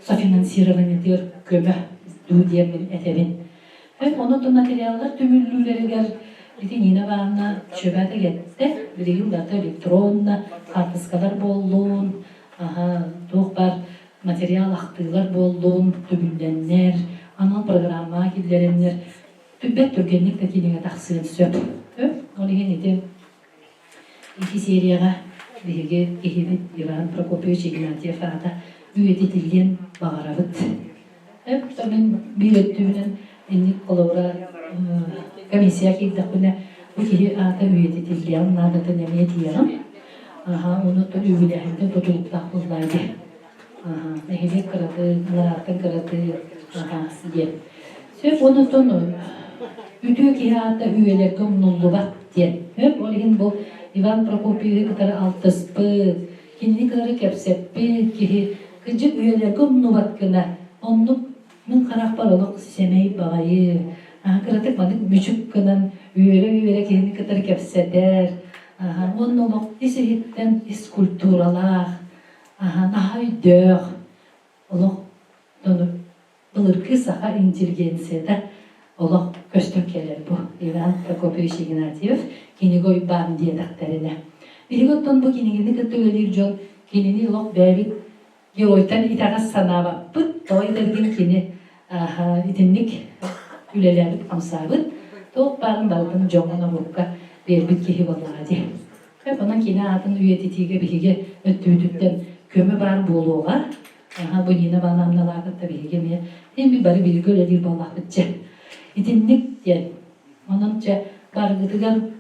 софинансированиетыгар көмө дуу диэн этэбин. Ону материаллар түмүллүүлэригэр ити Нина Ивановна чөбөтө кеттэ. Билигин барыта электронно, хаартыскалар буоллун, туох бар материал ахтыылар буоллун, түбүллэннэр, анал программаҕа киллэрэннэр түбэт түргэнник да кинигэ тахсыан сөп. Ол иһин ити ити серияҕа биһиги киһибит Иван Прокопьевич Игнатьев аата үйэтитиллиэн баҕарабыт. Мин биир өттүбүнэн инник холобура комиссия киирдэхпинэ бу киһи аата үйэтитиллиэҕин наадатын эмиэ тиийэҕин. Аха, ону үбүлээһинтэн тутулуктаах буоллаа дии. Аха, нэһилиэк кыраты, анарааттан кыраты, аха, диэн. Сөп, онтон үтүө киһи аата үйэлэргэ умнуллубат диэн. Сөп, ол иһин бу Иван Прокопьевиһы кытары алтыспыт, кинини кытары кэпсэппит киһи кырдьык үйэлэргэ умнубат гына оннук мин харахпар олох сэмэй баҕайы, кыратык маннык мүчүк гынан үөрэ-үөрэ киһини кытары кэпсэтэр, уонна олох ис-иһиттэн ис культуралаах, наһаа өйдөөх, олох былыргы саха интеллигенцията олох көстөн кэлэр бу Иван Прокопьевич Игнатьев кинигэ уйбаан диэтэхтэринэ. Биһиги оттон бу кинигини кытта үлэлиир дьон кинини олох бэйэбит геройтан итэҕэс санаабаппыт, тоҕо этэргин кини итинник үлэлээбит хамсаабыт, туох баарын барытын дьоҥҥо норуокка биэрбит киһи буоллаҕа дии. Онон кини аатын үйэтитиигэ биһиги өттүбүтүттэн көмө баар буолуоҕа. Аха, бу Нина Ивановналаах кытта биһиги эмиэ эми бары бииргэ үлэлиир буоллахпыт чэ. Итинник диэн. Онон чэ барыгытыгар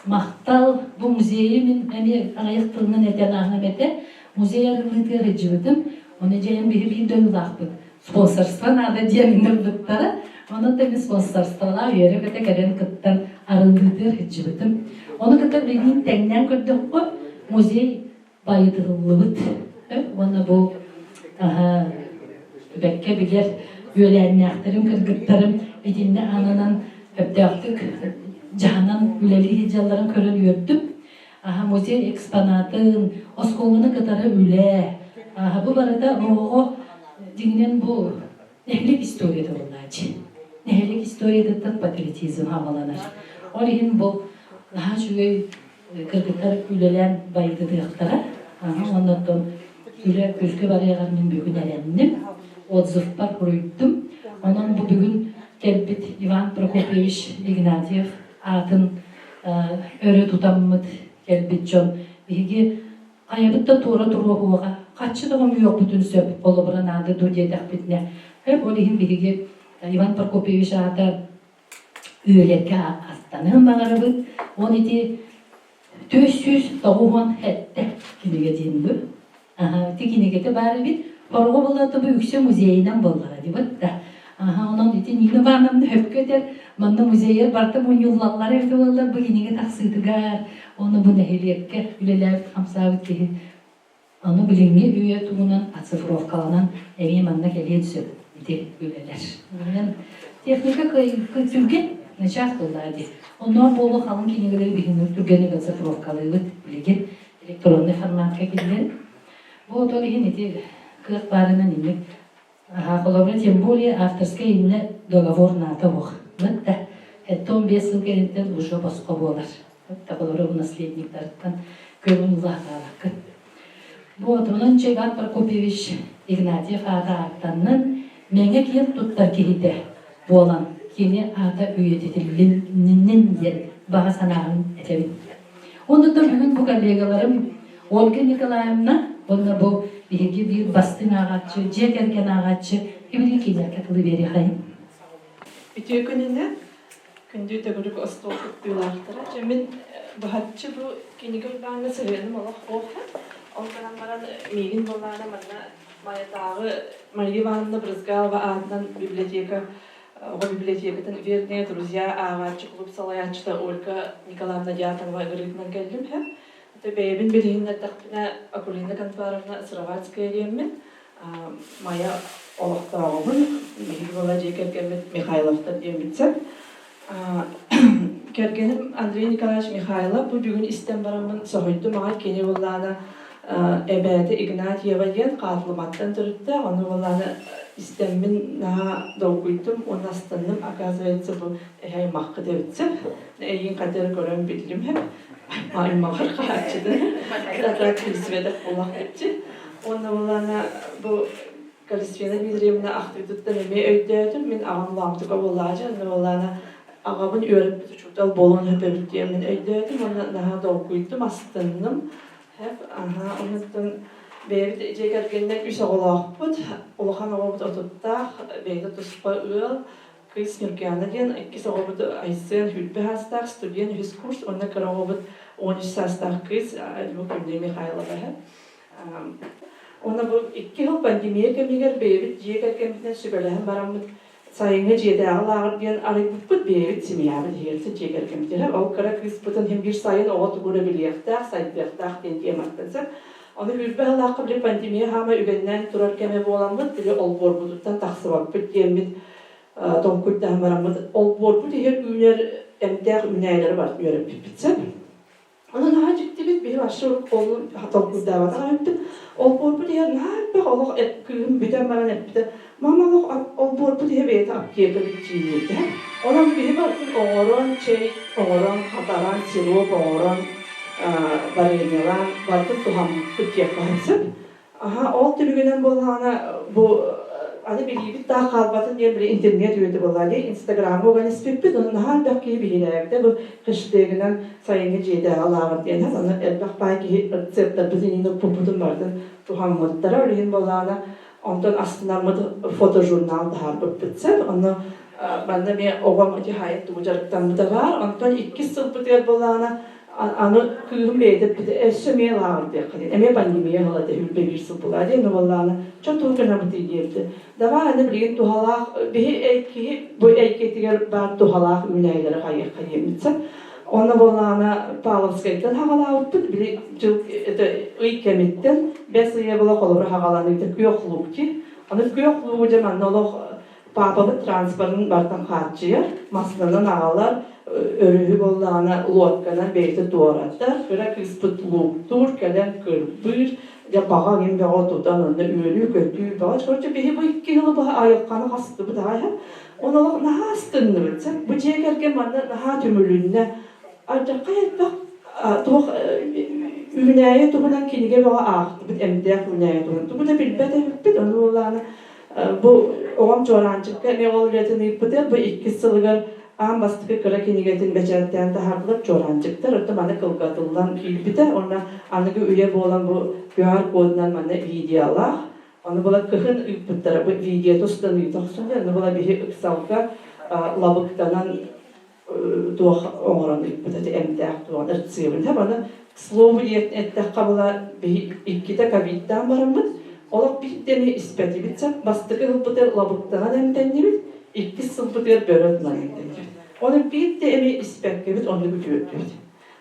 махтал. Бу музейы мин эмиэ аҕыйах тылынан этэн ааһыам этэ. Музей арыллыытыгар сылдьыбытым. Ону дьэйэн биһи биир дойдулаахпыт. Спонсорство наада диэн ыҥырбыттара. Онон да мин спонсорстволаах үөрэ-көтө кэлэн кыттан. арыллыытыгар сылдьыбытым. Ону кытта билигин тэҥнээн көрдөххө, музей байытыллыбыт уонна бу бэккэ билэр үөлээннээхтэрим, кыргыттарым итиннэ ананан сөптөөхтүк дьаһанан үлэлии сылдьалларын көрөн үөрдүм. Аха музей экспонатын, оскуоланы кытары үлэ. Аха бу барыта оҕоҕо дьиҥинэн бу нэһилиэк историята буолааччы. Нэһилиэк историятыттан патриотизм хааланар. Ол иһин бу наһаа үчүгэй кыргыттар үлэлээн байытытыахтара. Оннуттан үлэ күлкү барыаҕар мин бүгүн эрэнним, отзывпар суруйдум. Онон бу бүгүн кэлбит Иван Прокопьевич Игнатьев аатын өрө тутаммыт кэлбит дьон биһиги хайабыт да туора туруоһуоҕа, хаччы да хомуйуохпутун сөп, холобура наада дуу диэтэхпитинэ. Ол иһин биһиги Иван Прокопьевич аата үйэлэргэ астаныан баҕарабыт. Уон ити 497 кинигэ диэн бу. Аха, ити кинигэтэ баар эбит. Хорҕо буолла бу үксэ музейынан буоллаҕа дибит да. Аха, онон ити Нина Ивановна хөпкө этэр, манна музейер барыта мунньуллаллар эбит буоллар бу кинигэ тахсыытыгар, оны бу нэһилиэккэ үлэлээбит хамсаабыт киһи Аны билиҥҥи үйэ туһунан оцифровкаланан эмиэ манна кэлиэн сөп ити үлэлэр. Билигин техника түргэн начаас буоллаа дии. Онноор буолуо халыҥ кинигэлэри биһиги түргэнник оцифровкалыыбыт билигин электронный форматка киллэрэн. Бу ол иһин ити кыах баарынан инник Холобура, тем более авторскай иннэ договор наата уох. Да, 75 сыл кэнниттэн уже босхо буолар. Холобура, бу наследниктарыттан көҥүл улаатаабаккын. Вот, онон Иван Прокопьевич Игнатьев аата ааттаннын, мэҥэ киэн туттар киһитэ буолан, кини аата үйэтитиллиннин диэн баҕа санаабын этэбин. Оннуттан бүгүн бу коллегаларым Ольга Николаевна уонна бу биһиги биир бастыҥ ааҕааччы, дьиэ кэргэн ааҕааччы Ивлин киниэхэ тылы биэриэхэйин. Үтүө күнүнэн күндү төгүрүк остуол кыттыылаахтара. Дьэ мин быһаччы бу кинигэ уйбааҥҥа сыһыаным олох суох. Ол гынан баран миигин буоллаҕына манна Майатааҕы Мария Ивановна Брызгалова аатынан библиотека оҕо библиотекатын «Верные друзья» ааҕааччы клуб салайааччыта Ольга Николаевна Дьяконова ыҥырыытынан кэллим. Бэйэбин билиһиннэрдэхпинэ Акулина Контваровна Сыроватская диэммин, Майа олохтооҕобун, биһиги буола дьиэ кэргэммит Михайловтар диэммит сөп. Кэргэним Андрей Николаевич Михайлов бу бүгүн истэн бараммын соһуйдум аҕай кини буоллаҕына эбээтэ Игнатьева диэн Хаатылыматтан төрүттээх, ону буоллаҕына истэммин наһаа долгуйдум уонна астынным, оказывается бу эһэ аймаххыт эбит сөп. Эйигин хата эрэ көрөн биллим сөп. Аймаҕар хааччыты так билсибэтэх буоллахпытчы. Уонна буоллаҕына бу Калисфена Дмитриевна ахтыытыттан эмиэ өйдөөтүм. Мин аҕам Лаамтыка буоллаачы, онно буоллаҕына аҕабын үөрэппит учуутал буолуон сөп эбит диэн мин өйдөөтүм уонна наһаа долгуйдум, астынным. Хэп, аһаа, онуттан бэйэбит дьиэ кэргэнинэн үс оҕолоохпут. Улахан оҕобут отуттаах, бэйэтэ туспа ыал. Кыыс Ньургуйаана диэн иккис оҕобут Айсен сүүрбэ саастаах студент үһүс курс уонна кыра оҕобут 13 саастаах кыыс бу Күннэй Михайлова Уонна бу икки сыл пандемия кэмигэр бэйэбит дьиэ кэргэммитинэн сүбэлэһэн бараммыт сайыҥҥы дьиэтээҕи лааҕыр диэн арыйбыппыт бэйэбит семьябыт иһигэр дьиэ кэргэммитигэр ол кыра кыыспытын иһин биир сайын оҕо тугу эрэ билиэхтээх, сайдыахтаах диэн тематтан сөп. Ону сүүрбэ сыллаахха били пандемия хаама үгэннээн турар кэмэ буоламмыт, били олбуорбутуттан тахсыбаппыт диэммит толкуйдаан бараммыт олбуорбут иһэр үүнэр эмтээх үүнээйилэри барытын үөрэппиппит сөп. Ону наһаа дьиктибит, биһи вообще ол толкуйдаабатах эбиппит. Олбуорбут иһэр наһаа элбэх олох кыыһым бүтэн баран эппитэ, мама олох олбуорбут иһэ бэйэтэ аптека бүтчииниэтэ. Онон биһи барытын оҥорон, чэй оҥорон, хатаран, сироп оҥорон, вареньелаан барытын туһаммыппыт диэххэ сөп. Аха, ол түмүгүнэн буоллаҕына, бу аны билиибит таах хаалбатын диэн били интернет үйэтэ буолла дии, инстаграмҥа уган испиппит, ону наһаа элбэх киһи биһирээбитэ, бу хэштегинэн сайыҥҥы дьиэтээҕи лааҕыр диэн аны элбэх баай киһи рецептэрбитин иһин укпуппутун барытын туһаммыттара, ол иһин буоллаҕына, онтон астынаммыт фотожурнал таһаарбыппыт сөп, онно манна эмиэ оҕом ити хаайын тугу дьарыктаммыта баар, онтон иккис сылбытыгар буоллаҕына, Аны кыыһым бэйэтэ эппитэ, өссө эмиэ лааҕырдыахха диэн. Эмиэ пандемия ыла этэ, 21 сыл буолаа диэн буоллаҕына, чэ тугу гынабытый диэбитэ. Давай аны билигин туһалаах, биһи киһи бу эйгэтигэр баар туһалаах үүнээйилэри хайыахха диэммитсэ. Онно буоллаҕына Павловскайтан хаҕалаабыппыт, били дьыл это ый кэмиттэн бэс ыйа буола холобура хаҕаланыыта күөх луук дии. Аны күөх луугу дьэ манна олох Паапабыт транспорын бартан хааччыйар, массыынанан аҕалар, өрүһү буоллаҕына лодканан бэйэтэ туоратар, кыра кыыспыт лууктуур, кэлэн кырбыыр, дьэ баҕа эҥин бөҕө тутан онно үөрүү-көтүү бөҕө. Короче, биһи бу икки сылы быһа айылҕаны хастыбыт аҕай Оны олох наһаа астынныбыт. Бу дьиэ кэргэн манна наһаа түмүлүннэ. Алдьархай элбэх туох үүнээйи туһунан кинигэ бөҕө аахтыбыт, эмтээх үүнээйи туһунан. Тугу да билбэт эбиппит, ону буоллаҕына Бу оҕом Чуораанчыкка эмиэ ол үлэтин ыыппытым. Бу иккис сылыгар аан бастакы кыра кинигэтин бэчээттээн таһаардылар Чуораанчыктар. Оттон маны кылгатыллан киирбитэ. Уонна аныгы үйэ буолан бу QR-кодунан манна видеолаах. Ону була кыһын ыыппыттара. Бу видео тустан ыыта охсон, ону була биһи ыксалга лабыктанан туох оҥорон ыыппыт ити эмтээх туох рецебин аны к слову диэн эттэххэ була биһи иккитэ ковидтаан бараммыт олох биирдэми испэтибит сап бастакы сылбытыгар лабыктанан эмтэннибит иккис сылбытыгар бөрө отунан эмтэннибит ону биирдэ эмиэ испэккэбит оннук үтүөрдүбүт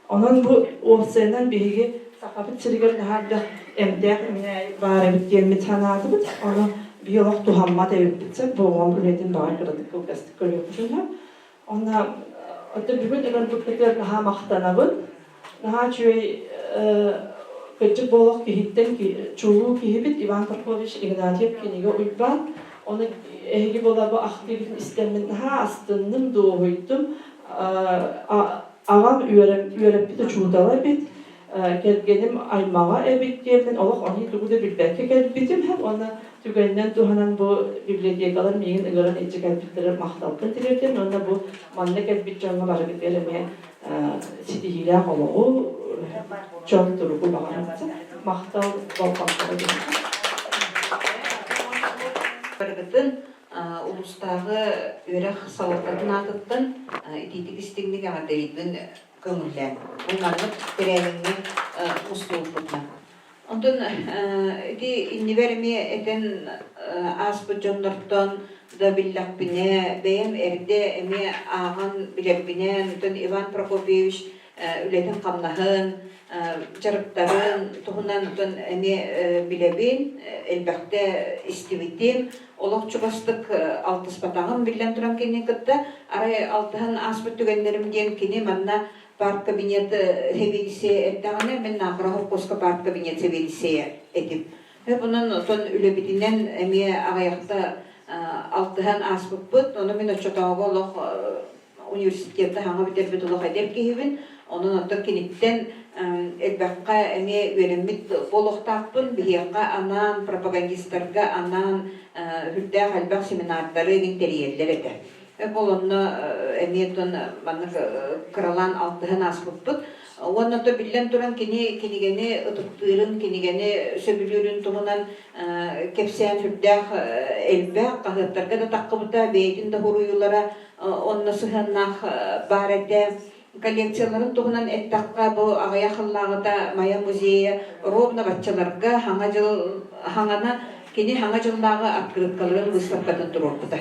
онон бу уопсайынан биһиги Сахабыт сиригэр наһаа элбэх эмтээх үүнээйи баар эбит диэммит санаатыбыт ону биһи олох туһаммат эбиппит сөп бу оҕом үлэтин баҕар кыратык кылгастык көрүөхпүтүн Онно оттон бүгүн ыҥырбыккытыгар наһаа махтанабын. Наһаа үчүгэй кырдьык буолуох киһиттэн чулуу киһибит Иван Прокопьевич Игнатьев кинигэ Уйбаан. Ону эһиги буола бу ахтыыгытын истэммин наһаа астынным, дуоһуйдум. Аҕам үөрэппит учуутала эбит, кэргэним аймаҕа эбит диэммин олох ону тугу да билбэккэ кэлбитим уонна түгэнинэн туһанан бу библиотекалар миигин ыҥыран илдьэ кэлбиттэрэ махталбын тириэрдэн уонна бу манна кэлбит дьоҥҥо барыгытыгар эмиэ ситиһиилээх олоҕу, чөл туругу баҕарабын. Махтал болҕомтоҕо Барыгытын улуустааҕы үөрэх салалтатын аатыттан итиитик истиҥник эҕэрдэлиибин көҥүллээн. Бу маннык тэрээһиҥҥэ мустубуппутунан. Онтон ити иннибэр эмиэ этэн ааспыт дьоннортон да биллэхпинэ, бэйэм эрдэ эмиэ ааҕан билэрбинэн, онтон Иван Прокопьевич үлэтин-хамнаһын, дьарыктарын туһунан онтон эмиэ билэбин, элбэхтэ истибитим. Олох чугастык алтыспатаҕым биллэн туран кинини кытта. Арай алтыһан ааспыт түгэннэрим диэн кини манна парткабинет сэбиэдиссэйэ эрдэҕинэ, мин Наахара холкуоска парткабинет сэбиэдиссэйэ этим. Онон отон үлэбитинэн эмиэ аҕыйахта алтыһан ааспыппыт. Ону мин оччотооҕу олох университетта саҥа бүтэрбит олох эдэр киһибин. Онон оттон киниттэн элбэххэ эмиэ үөрэммит буолуохтаахпын. Биһиэхэ анаан, пропагандистарга анаан сүрдээх элбэх семинардары эҥин тэрийэллэр этэ. Ол онно эмиэ оттон маннык кыралаан алтыһан ааспыппыт. Уонна то биллэн туран кини кинигэни ытыктыырын, кинигэни сөбүлүүрүн туһунан кэпсээн сүрдээх элбэх, хаһыаттарга да таххыбыта, бэйэтин да суруйуулара онно сыһыаннаах баар этэ. Коллекцияларын туһунан эттэххэ, бу аҕыйах сыллааҕыта Майа музейа ровно баччаларга Хаҥа дьыл хаҥана кини Хаҥа дьыллааҕы открыткаларын выставкатын туруорбута.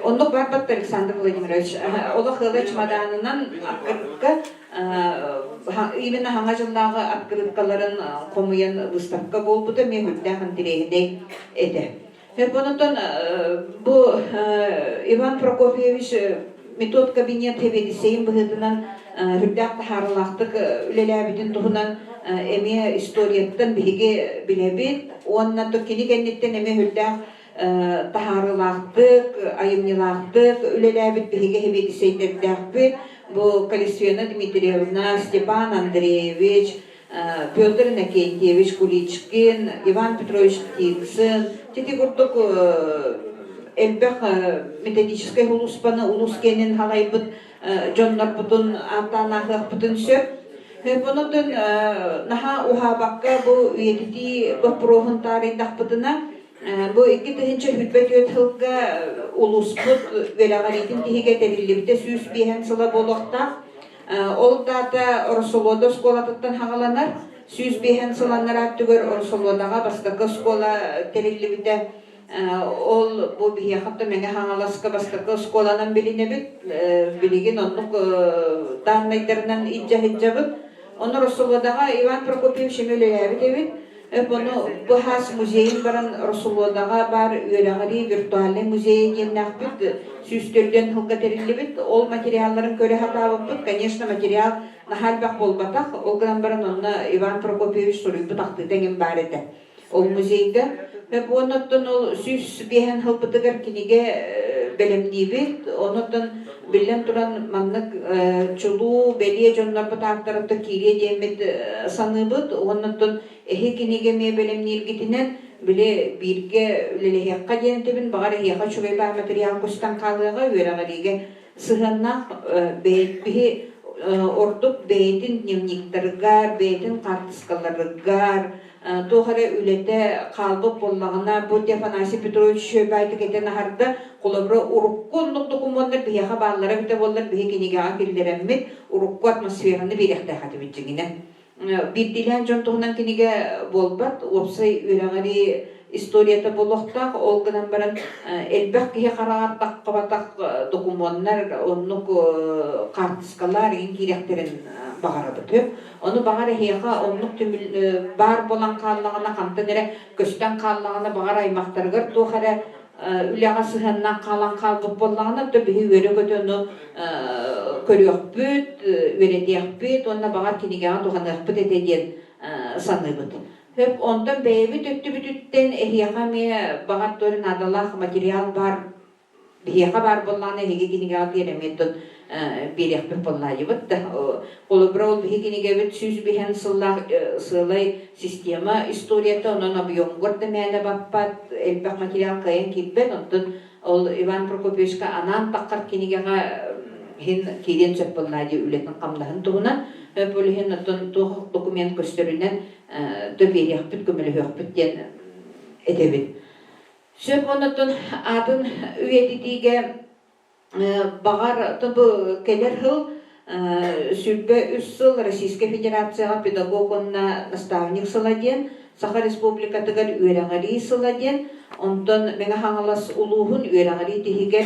Оннук барбат Александр Владимирович. Олох ыала чемоданынан открытка именно хаҥа дьыллааҕы открыткаларын хомуйан выставка буолбута эмиэ үрдээх интэриэһинэй этэ. Онтон бу Иван Прокопьевич метод кабинет сэбиэдиссэйин быһыытынан үрдээх таһаарыылаахтык үлэлээбитин туһунан эмиэ историяттан биһиги билэбит уонна кини кэнниттэн эмиэ үрдээх таһаарыылаахтык, айымньылаахтык үлэлээбит биһиги сэбиэдиссэйдэрдээхпит. Бу Калисфена Дмитриевна, Степан Андреевич, Петр Иннокентьевич Куличкин, Иван Петрович Птицын, ити курдук элбэх методическай улууспаны улуус киэнин халайбыт дьоннорбутун ааттаан ааһыахпытын сөп. Онон наһаа уһаабакка бу үйэтитии боппуруоһун таарыйдахпытына, Бу 2024 сылга улууспут үөрэҕириитин тиһигэ тэриллибитэ 105 сыла буолуохтаах. Ол даата Оросолуода оскуолатыттан хаҕаланар. 105 сыл анараа өттүгэр Оросолуодаҕа бастакы оскуола тэриллибитэ. Ол бу биһиэхэ Мэҥэ Хаҥаласка бастакы оскуоланан билинэбит. Билигин оннук дааннайдарынан илдьэ сылдьабыт. Ону Росолуодаҕа Иван Прокопьевич эмиэ үлэлээбит эбит. Ону бу хаас музейын баран Росолуодаҕа баар үөрэҕирии виртуальнай музейа диэннээхпит 104 сылга тэриллибит. Ол материалларын көрө сатаабыппыт. Конечно, материал наһаа элбэх буолбатах. Ол гынан баран онно Иван Прокопьевич суруйбут ахтыыта эҥин баар этэ. Ол музейга. Оннуттан ол 105 сылбытыгар кинигэ бэлэмниибит. Онуттан биллэн туран маннык чулуу бэлиэ дьоннорбут ааттарыттан киириэ диэммит саныыбыт. Оннуттан эһи кинигэ эмиэ бэлэмнииргитинэн били бииргэ үлэлэһиэххэ диэн этэбин. Баҕар эһиэхэ үчүгэй баар материал көстөн хаалыаҕа үөрэҕириигэ сыһыаннаах биһи ордук бэйэтин дневниктарыгар, бэйэтин хаартыскаларыгар, туох эрэ үлэтэ хаалбыт буоллаҕына, бу Афанасий Петрович үчүгэйбаайтык этэн аһарда, холобура, урукку оннук докумуоннар биһиэхэ бааллара эбитэ буоллар, биһи кинигэҕэ киллэрэммит, урукку атмосфераны биэриэхтээх этибит дьиҥинэн. Биирдиилээн дьон туһунан кинигэ буолбат, уопсай үөрэҕирии историята буолуохтаах, ол гынан баран элбэх киһи хараҕар таххыбатах докумуоннар, оннук хаартыскалар игин киириэхтэрин баҕарабыт. Ону баҕар эһиэхэ оннук түмүл баар буолан хааллаҕына, хантан эрэ көстөн хааллаҕына, баҕар аймахтарыгар туох эрэ үлэҕэ сыһыаннаах хаалан хаалбыт буоллаҕына, то биһи үөрэ-көтө ону көрүөхпүт, үөрэтиэхпит уонна баҕар кинигэҕэ туһаныахпыт этэ диэн саныыбыт. Хөп, онтон бэйэбит өттүбүтүттэн эһиэхэ эмиэ баҕар туох наадалаах материал баар биһиэхэ баар буоллаҕына эһиги кинигэҕэ биэрэмиэтин биэриэхпит буоллаайыбыт да. Холобура, ол биһи кинигэбит 105 сыллаах сыалай система историята, онон объемугар да мээнэ баппат, элбэх материал кыайан киирбэт, онтон ол Иван Прокопьевичка анаан таххар кинигэҕэ иһин киириэн сөп буоллаа дии үлэтин-хамнаһын туһунан. Ол иһин оттон туох документ көстөрүнэн да биэриэхпит, көмөлөһүөхпүт диэн этэбин. Сөп оннуттан атын үйэтитиигэ баҕар бу кэлэр сыл 23 сыл Российскай Федерацияҕа педагог уонна наставник сыла диэн, Саха Республикатыгар үөрэҕирии сыла диэн, онтон Мэҥэ Хаҥалас улууһун үөрэҕирии тиһигэр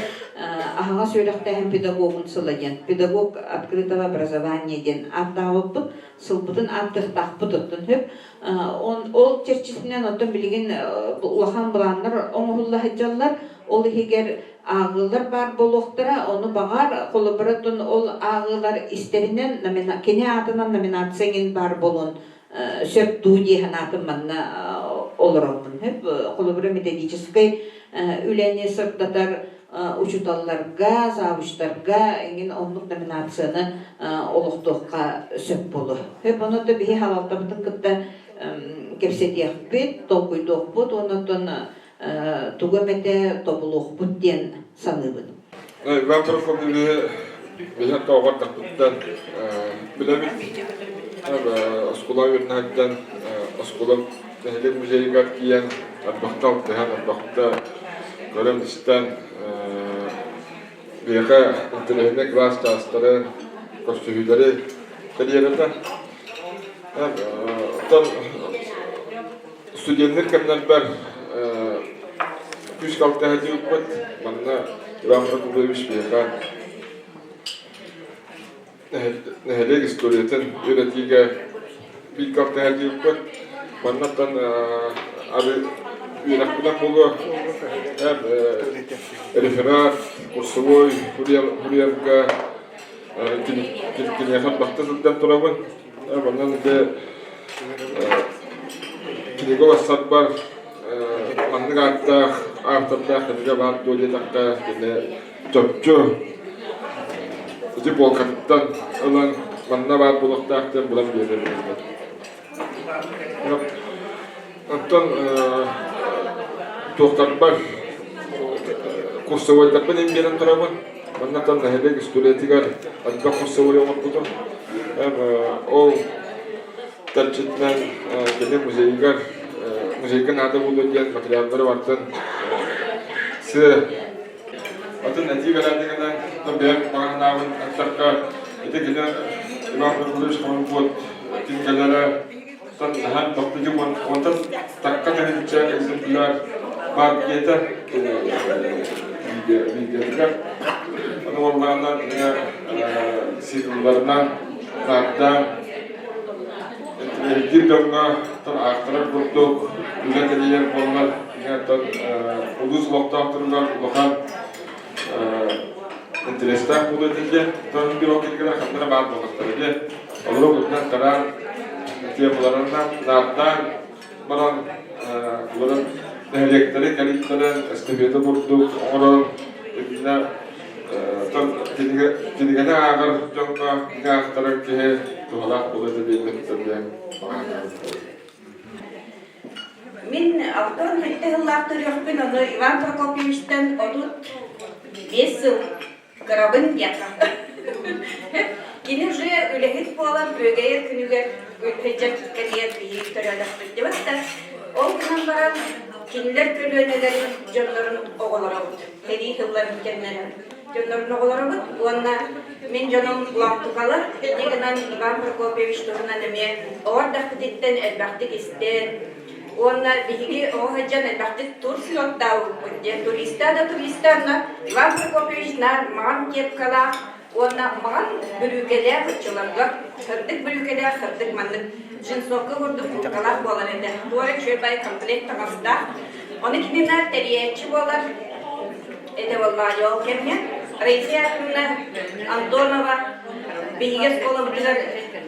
аһаҕас үөрэхтээһин педагогун сыла диэн, педагог открытого образования диэн ааттаабыппыт, сылбытын ааттыахтаахпыт оттон сөп. Ол чэрчитинэн оттон билигин улахан былааннар оҥоһулла сылдьаллар. Ол иһигэр ааҕыылар баар буолуохтара. Ону баҕар, холобура, ол ааҕыылар истэринэн кини аатынан номинация эҥин баар буолуон сөп дуу дии санаатым манна олороммун. Холобура, методическай үлэни сырдатар учууталларга, завучтарга эҥин оннук номинацияны олохтуохха сөп буолуо. Сөп, ону да биһи халалтабытын кытта кэпсэтиэхпит, толкуйдуохпут уонна оттон тугу эмэтэ тобулуохпут диэн саныыбын. Иван Прокопьевиһы биһи тоҕор тахпыттан билэбит. Оскуола үөрэнэһиттэн оскуола нэһилиэк музейыгар тиийэн арбахта алтыһан, арбахта көрөн-истэн биһиэхэ интэриэһинэй кылаас чаастарын, көрсүһүүлэри тэрийэр этэ. Оттон студеннар кэмнэрбэр күүскэ алтыһа дьиэбиппит. Манна Иван Прокопьевич биһиэхэ нэһилиэк историятын үөрэтиигэ бииргэ алтыһар диэбиппит. Маннаттан ары үөрэхпинэн буолуо реферат, курсовой курьерга киниэхэ бахта сылдьан турабын. Манан дьэ кинигэ уларсарбар маннык ааттаах, автордаах кинигэ баар дуо диэтэххэ, кини чопчу ити полкатыттан ылан манна баар буолуохтаах диэн булан биэрэр Оттон туохтарбар курсовойдарбын им биэрэн турабын. Маннаттан нэһилиэк историятыгар элбэх курсовой оҥорбутум. Ол чэрчитинэн кини музейыгар музейга наада буолуо диэн материаллары бартын сыа атын этии бэрээдэгинэн бэйэм баҕанаабын аттахха. Ити кини Иван Прокопьевич хомуйбут кинигэлэрэ наһаа бактыгы онтон такка тыһыынча экземпляр баар диэтэ видеотыгар. Ону буоллаҕына кини сидулларынан наардаан интириэһиргиир дьоҥҥо аахтарар курдук үлэ тэрийэр буоллар оттон улуус олохтоохторугар улахан интэриэстээх буолуо этэ диэн оттон биир ол кинигэлэр ханна эрэ баар буоллахтара диэн олору курдук тараан темаларынан наардаан баран олорон нэһилиэктэри кэлиттэрэн эстафета курдук оҥорон итиннэ кинигэни ааҕар дьоҥҥо кинигэ аахтарар киһи туһалаах буолуо этэ диэн Мин 67 сыллаах төрүөхпүн, ону Иван Прокопьевичтан 35 сыл кырабын диэххэ. Кини уже үлэһит буолан күөгэйэр күнүгэр сылдьар кэлиэр биһиги төрөөтөхпүт диэбит да, ол гынан баран кинилэр көлүөнэлэрин дьоннорун оҕолоробут. Сэрии сылларын кэмнэрин дьоннорун оҕолоробут уонна мин дьонум Лоҥтукалар инньэ гынан Иван Прокопьевич туһунан эмиэ оҕо эрдэхпититтэн элбэхтик истэн уонна биһиги оҕо сылдьан элбэхтик тур слеттаабыппыт диэн туриста да туриста онно Иван Прокопьевич наар маҕан кепкалаах уонна маҕан бүрүүкэлээх оччолорго сырдык бүрүүкэлээх сырдык маннык джинсовка курдук курткалаах буолар этэ туора үчүгэй комплект таҥастаах ону кини наар тэрийээччи буолар этэ буоллаҕа ол кэмҥэ Раиса Яковлевна Антонова биһиги оскуолабытыгар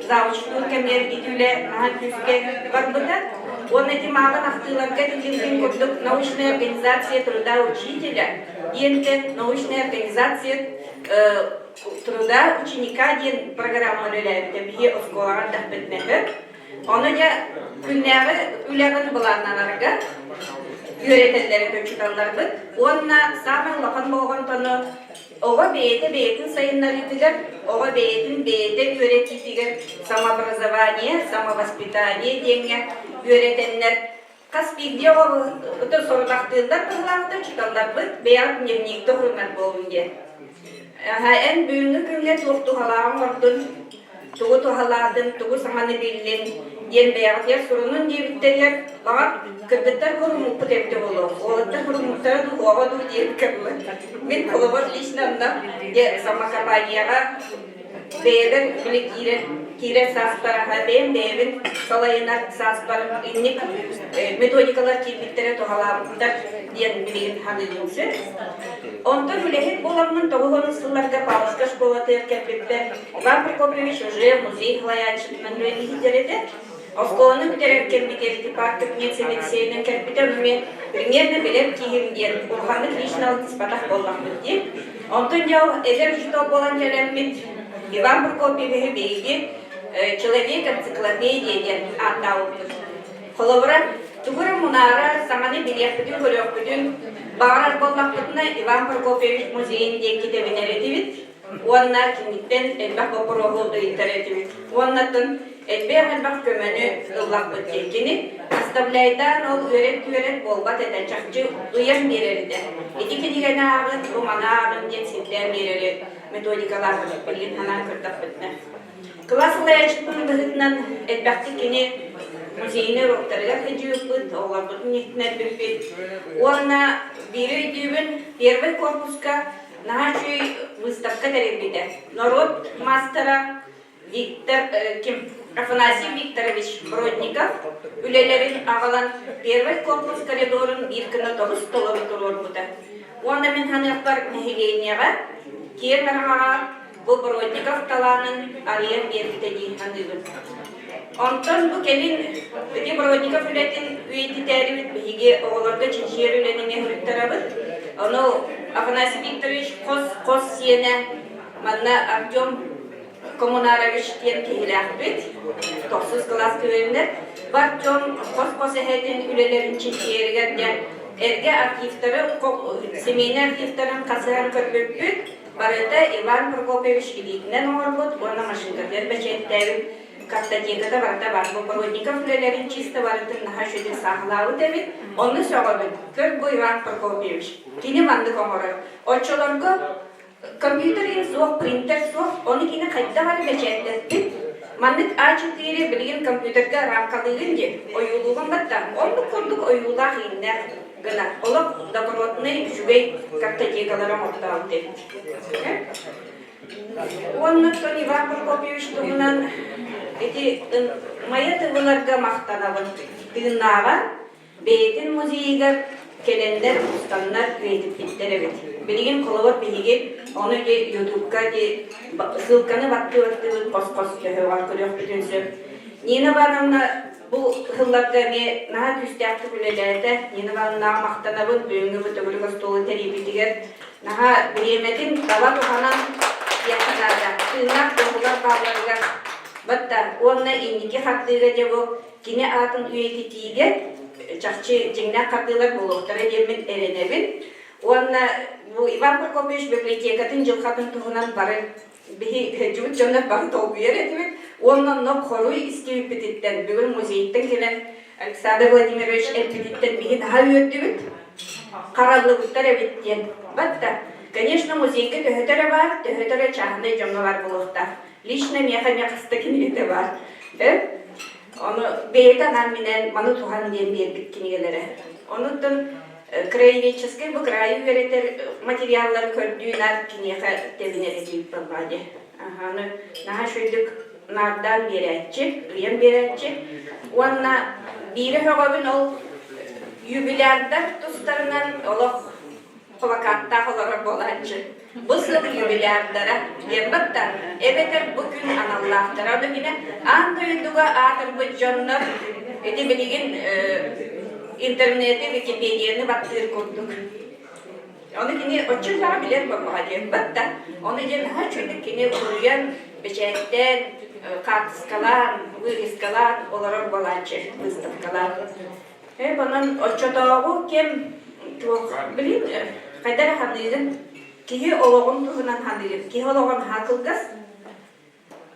завучтуур кэмигэр ити үлэ наһаа күүскэ барбыта. Уонна ити мааҕын ахтыыларга этиллибитин курдук научная организация труда учителя диэнтэн научная организация труда ученика диэн программа үлэлээбитэ биһи оскуолаҕа эрдэхпитинэ Ону дьэ күннээҕи үлэҕин былааннанарга үөрэтэллэрэ учууталларбыт уонна саамай улахан болҕомтону оҕо бэйэтэ бэйэтин сайыннарыытыгар, оҕо бэйэтин бэйэтэ үөрэтиитигэр самообразование, самовоспитание диэҥҥэ үөрэтэннэр хас биирдии оҕобутун сорудахтыыллар быһыылаахтар учууталларбыт бэйэҕит дневникте уһуннар буолун диэн. Эн бүгүҥҥү күҥҥэ туох туһалааҕын оҥордун, тугу туһалаатын, тугу саҥаны биллин диэн бэйэҕитигэр сурунун диэбиттэригэр, баҕар, кыргыттар куруммуппут эбитэ буолуо, уолаттар куруммуттара дуу, уоҕа дуу диэбиккэ дылы. Мин холобур лично онно дьэ самокомпанияҕа бэйэбэр били киирэр киирэр сааспар бэйэм бэйэбин салайынар сааспар инник методикалар киирбиттэрэ туһалаабыттар диэн билигин саныыбын сөп. Онтон үлэһит буоламмын 90 сылларга Павловскай школатыгар кэлбиппэр Иван Прокопьевич уже музей салайааччытынан үлэлиир этэ. Оскуоланы бүтэрэр кэммитигэр ити парк кабинет сэбиэдиссэйинэн кэлбитэ, ону мен примерно билэр киһим диэн улаханнык лично алтыспатах буоллахпыт дии. Онтон дьэ ол эдэр учуутал буолан кэлэммит Иван Прокопьевиһы биһиги человек энциклопедия диэн ааттаабыппыт. Холобура, тугу эрэ мунаара, саҥаны билиэхпитин-көрүөхпүтүн баҕарар буоллахпытына Иван Прокопьевич музейын диэки тэбинэр этибит уонна киниттэн элбэх боппуруоһу ыйытар этибит. Уоннаттан элбэх-элбэх көмөнү ыллахпыт диэн кини наставляйдаан ол үөрэт-үөрэт буолбат этэ, чахчы ыйан биэрэр этэ. Ити кинигэни ааҕын, бу маны ааҕын диэн сирдээн биэрэри методикалаах билигин санаан көрдөхпүтүнэ. Кылаас салайааччытын быһыытынан элбэхтик кини музейнай уроктарыгар сылдьыбыппыт, оҕолорбутун иһитиннэрбиппит. Уонна биири өйдүүбүн, первый корпуска наһаа үчүгэй выставка тэрийбитэ. Норуот маастара Виктор ким Афанасий Викторович Бродников үлэлэрин аҕалан первый корпус коридорун биир гына тоҕус толору туруорбута. Уонна мин саныахпар нэһилиэнньэҕэ киэҥ араҥаҕа бу Бродников талаанын арыйан биэрбитэ дии саныыбын. Онтон бу кэлин ити Бродников үлэтин үйэтитээрибит биһиги оҕолорго чинчийэр үлэни эмиэ суруйтарабыт. Ону Афанасий Викторович хос-хос сиэнэ манна Артем Коммунарович диэн киһилээхпит. Тохсус кылаас үөрэнэр. Бу Артем хос-хос эһэтин үлэлэрин чинчийэригэр диэн эргэ архивтары, семейнай архивтарын хасыһан көрбүппүт. Барыта Иван Прокопьевич илиитинэн оҥорбут уонна машинкатыгар бэчээттээбит картотеката барыта бар. Бу Бродников үлэлэрин чисто барытын наһаа үчүгэйдик сааһылаабыт эбит. Онно сөҕөбүн. Көр бу Иван Прокопьевич. Кини маннык оҥорор. Оччолорго. Компьютер иһин суох, принтер суох, ону кини хайдах эрэ бэчээттэппит. Маннык А4 билигин компьютерга рамкалыыгын диэн ойуулуугун батта. Оннук курдук ойуулаах ииннээх гына. Олох добротный, үчүгэй картотекалары оҥортообут эбит. Уонна оттон Иван Прокопьевич туһунан ити Майа тылларга махтанабын. Тыыннааҕар бэйэтин музейыгар кэлэннэр, устаннар үйэтиппиттэр эбит. Билигин холобур биһиги ону ити ютубка ити ссылканы баттыы-баттыыбыт хос-хос төһөҕөр көрүөхпүтүн сөп. Нина Ивановна бу сылларга эмиэ наһаа күүстээхтик үлэлээтэ. Нина Ивановнаҕа махтанабын бүгүҥҥү бу төгүрүк остуолу тэрийбитигэр наһаа бириэмэтин таба туһанан диэххэ наада. Тыыннаах туоһулар баалларыгар батта уонна инники хардыыга дьэ бу кини аатын үйэтитиигэ чахчы дьиҥнээх хардыылар буолуохтара диэммин эрэнэбин. Уонна бу Иван Прокопьевич библиотекатын дьылҕатын туһунан бары биһи сылдьыбыт дьоннор бары толкуйар этибит. Уонна онно хоруй истибиппититтэн бүгүн музейтан кэлэн Александр Владимирович эппититтэн биһи наһаа үөрдүбүт. Хараллыбыттар эбит диэн. Батта, конечно, музейга төһөтө эрэ баар, төһөтө эрэ чааһынай дьоҥҥо баар буолуохтаах. Лично миэхэ эмиэ хаста кинигэтэ баар. Ону бэйэтэ анаан-минээн маны туһан диэн биэрбит кинигэлэрэ. Онуттан краеведческай бу кыраайы үөрэтэр материаллары көрдүү наар киниэхэ тэбинэр этиибит буоллаҕа дии. Аны наһаа үчүгэйдик наардаан биэрээччи, ыйан биэрээччи. Уонна биири өһөҕөбүн ол юбилярдар тустарынан олох плакаттаах олорор буолааччы. Бу сыл юбилярдара диэн да, эбэтэр бу күн аналлаахтара. Ону кини аан дойдуга аатырбыт дьоннор ити билигин интернети, Википедияны баттыыр курдук. Ону кини оччо элбэҕи билэр буоллаҕа диэн да, ону диэн наһаа үчүгэйдик кини уруйан, бэчээттээн, хаартыскалаан, вырезкалаан олорор буолааччы, выставкалаан. Онон оччотооҕу кэм туох билин хайдах эрэ ханыырын киһи олоҕун туһунан ханыырын киһи олоҕун наһаа кылгас.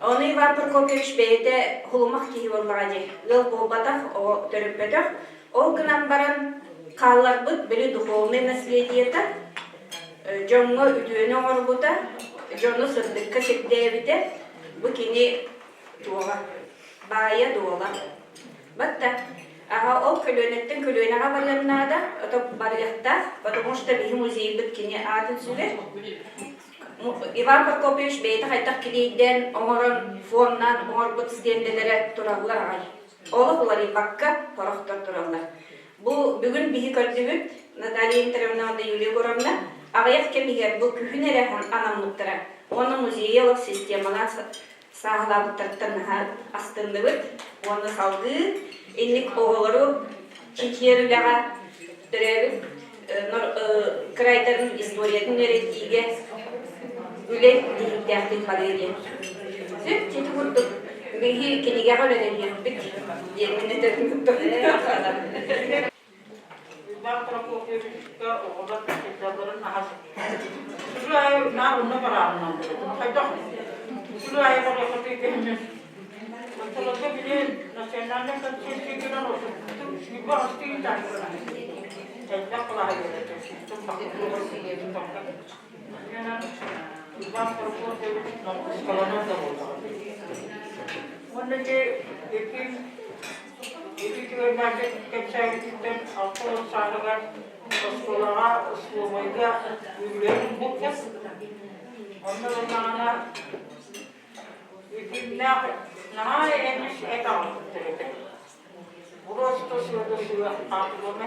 Ону Иван Прокопьевич бэйэтэ хулумах киһи буоллаҕа дии. Ыал буолбатах, оҕо төрөппөтөх. Ол гынан баран хаалларбыт били духовнай наследиета дьоҥҥо үтүөнү оҥорбута, дьону сырдыкка сирдээбитэ бу кини туоҕа, баайа-дуола. Батта, аҕа ол көлүөнэттэн көлүөнэҕэ барыан наада, ото барыахтаах, потому что биһи музейбыт кини аатын сүгэр. Иван Прокопьевич бэйэтэ хайдах килиэйдээн оҥорон, фоннаан оҥорбут стендэлэрэ тураллар аҕай. Олох уларыйбакка порохтор тураллар. Бу бүгүн биһи көрдүбүт Наталья Викторовна уонна Юлия Егоровна аҕыйах кэм иһигэр бу күһүн эрэ анаммыттара. Уонна музейы олох системалаан сааһылаабыттарыттан наһаа астынныбыт уонна салгыы инник оҕолору чинчийэр үлэҕэ төрөөбүт кырайдарын историятын үөрэтиигэ үлэ тиһиктээхтик барыа диэн. Сөп ити курдук биһи кинигэҕэ үлэлэһиэхпит диэн мин этэрим курдук. Иван Прокопьевичка оҕолор сылдьалларын аһас Сүрү аайы наар онно бараарынан хайдах сүрү аайы барыаххытый киһини Оччолорго били национальнай концепциятынан осуппутум сүүрбэ астыы таһыгына элбэх кылааһы Иван Прокопьевич ноҕуруускаланар да буоллаҕа. Уонна ити Ити түгэннэргэ кэпсээбититтэн 60 сааһыгар оскуолаҕа остолобуойга үбүлүөй булбуппут. Онно ыллаҕына итиннээх наһаа эмис эт аҕалбыттар этэ. Просто сыата сыа хаатылана.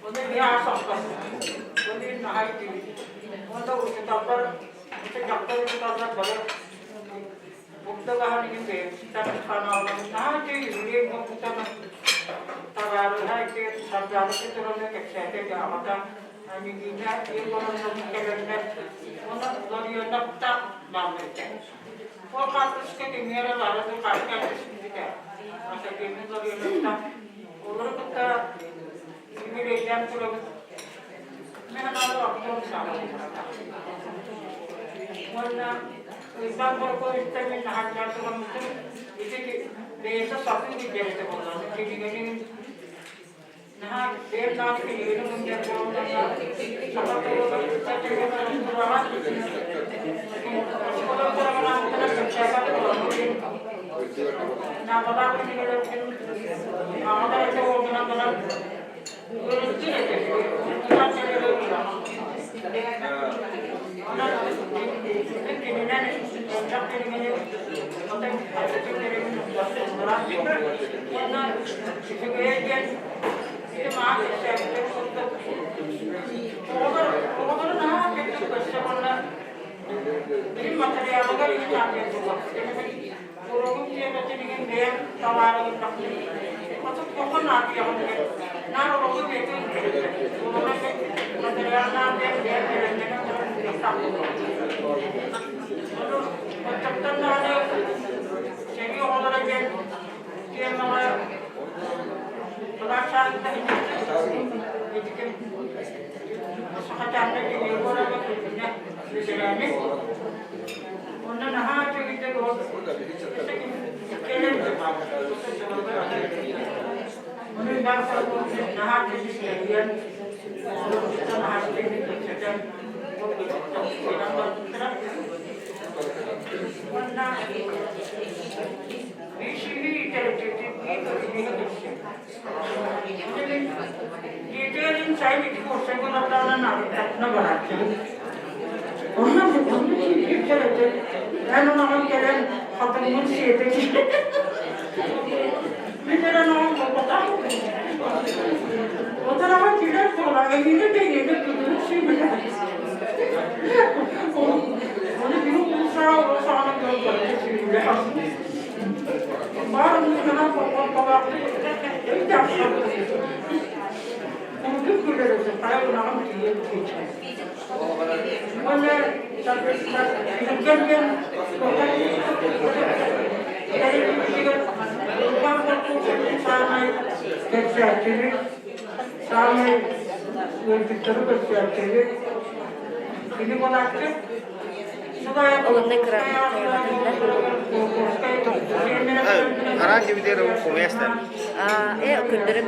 Ону биһи ас охтоппут. Ону наһаа үтүбүт. Онно учууталлар, дьахтар учууталлар бары Бурда баһан бэйэбититтэн ханаалларынаа ити үбүлүөй буолбутан табаарыһа ити Сардаана Петровна кэпсээтэ аҕата Анегина Егоровна кэлэннэр уонна Ларионовтаах бааллар этэ. Ол хаартыска кимиэрэ баара дуу хаартыска түспүтэ. Академия Ларионовтаах. Олору кытта үбүлүөйдээн турабыт. Мен анаалар оптом саалаларата. Уонна Уйбаан Борокуойуттан мин наһаа тураммытым ити бэйэтэ сатыы билбэрэтэ буолла. Кинигэни наһаа бэйэм даҕаны кинигэни мунньар буоллаҕына саха тылыгар тураҕа. Оскуола программатынан кэпсээбэт буоламмытын, наадалаах кинигэлэрбин аҕалар этэ уолунан баран үөрэттир этэ. Онтон кэлэрэ улахан. Онон мин кининэн элбэх кинигэни отой атын кэлэрин Уонна үчүгэйэ диэн ити маан кэпсээбитин курдук оҕолор оҕолору наһаа кэлбит көрсө уонна билим матырыйаалыгар иһин аатыйа буолуох. Уруогум тиэмэтин иһин бэйэм талаары гыннахпын отут тохон аатыйаҕын диэн наар уруогу бэйэтин уруогу матырыйаалнаан диэн бэйэм бэлэмнэнэн туран ыытыахтаах буолуох. Ону оччоттон даҕаны сэрии оҕолоро диэн тиэмэҕэ кылаас сааһыттан итикин Сахатаанна Егорова күннэ бэтэрээнэ. Онно наһаа үчүгэйдик ол кэлэн Ону Иван Прокопьевич наһаа киһи оҕолорбуттан наһаа үчүгэйдик кэпсэтэн Уонна Дьиэтигэр сайын ити уопсайга олордоҕуна наадыйдахпына барааччыбын. Онно онно киирбит этэ. Эн оноҕун кэлэн хатыҥмын сиэтэ Мин эрэ оноҕум буолбатах. Отараҕа күлэр буола, эйиэнэ бэйиэнэ күлүгүн сүүбүлэ. Ону киһи уулусаҕа ол саҕана көрө сүүбүлэ. Баар муҥунан болҕомтолоохтук Курдук күлэрэ хайа унаҕым тиийэн киирдэ. Уонна түргэн саамай кэпсээччини, саамай ыалдьыттары көрсөөччүнү кини буолааччы. Олунна кыра Араан дибидер хумуястар. Э көрдөрөм.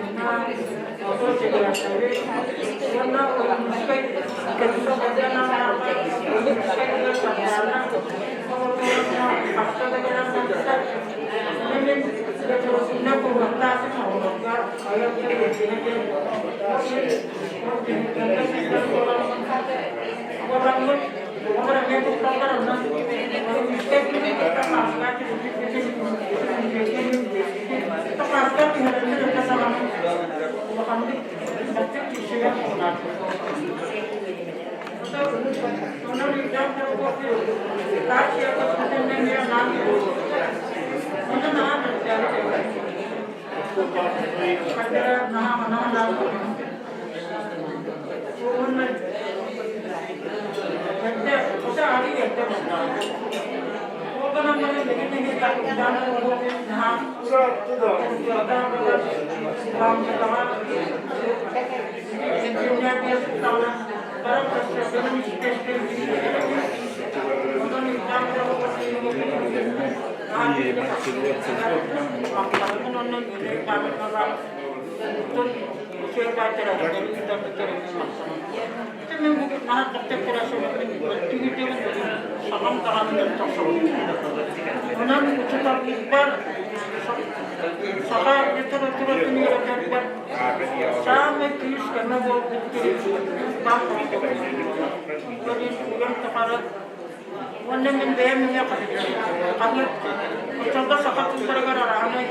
Онон учууталбар саха литературатын үөрэтэрбэр саамай күүс көмө буолбут киһи баар Үйэм тухары уонна мин бэйэм эмиэ хаһыат оччолго саха тылларыгар араанай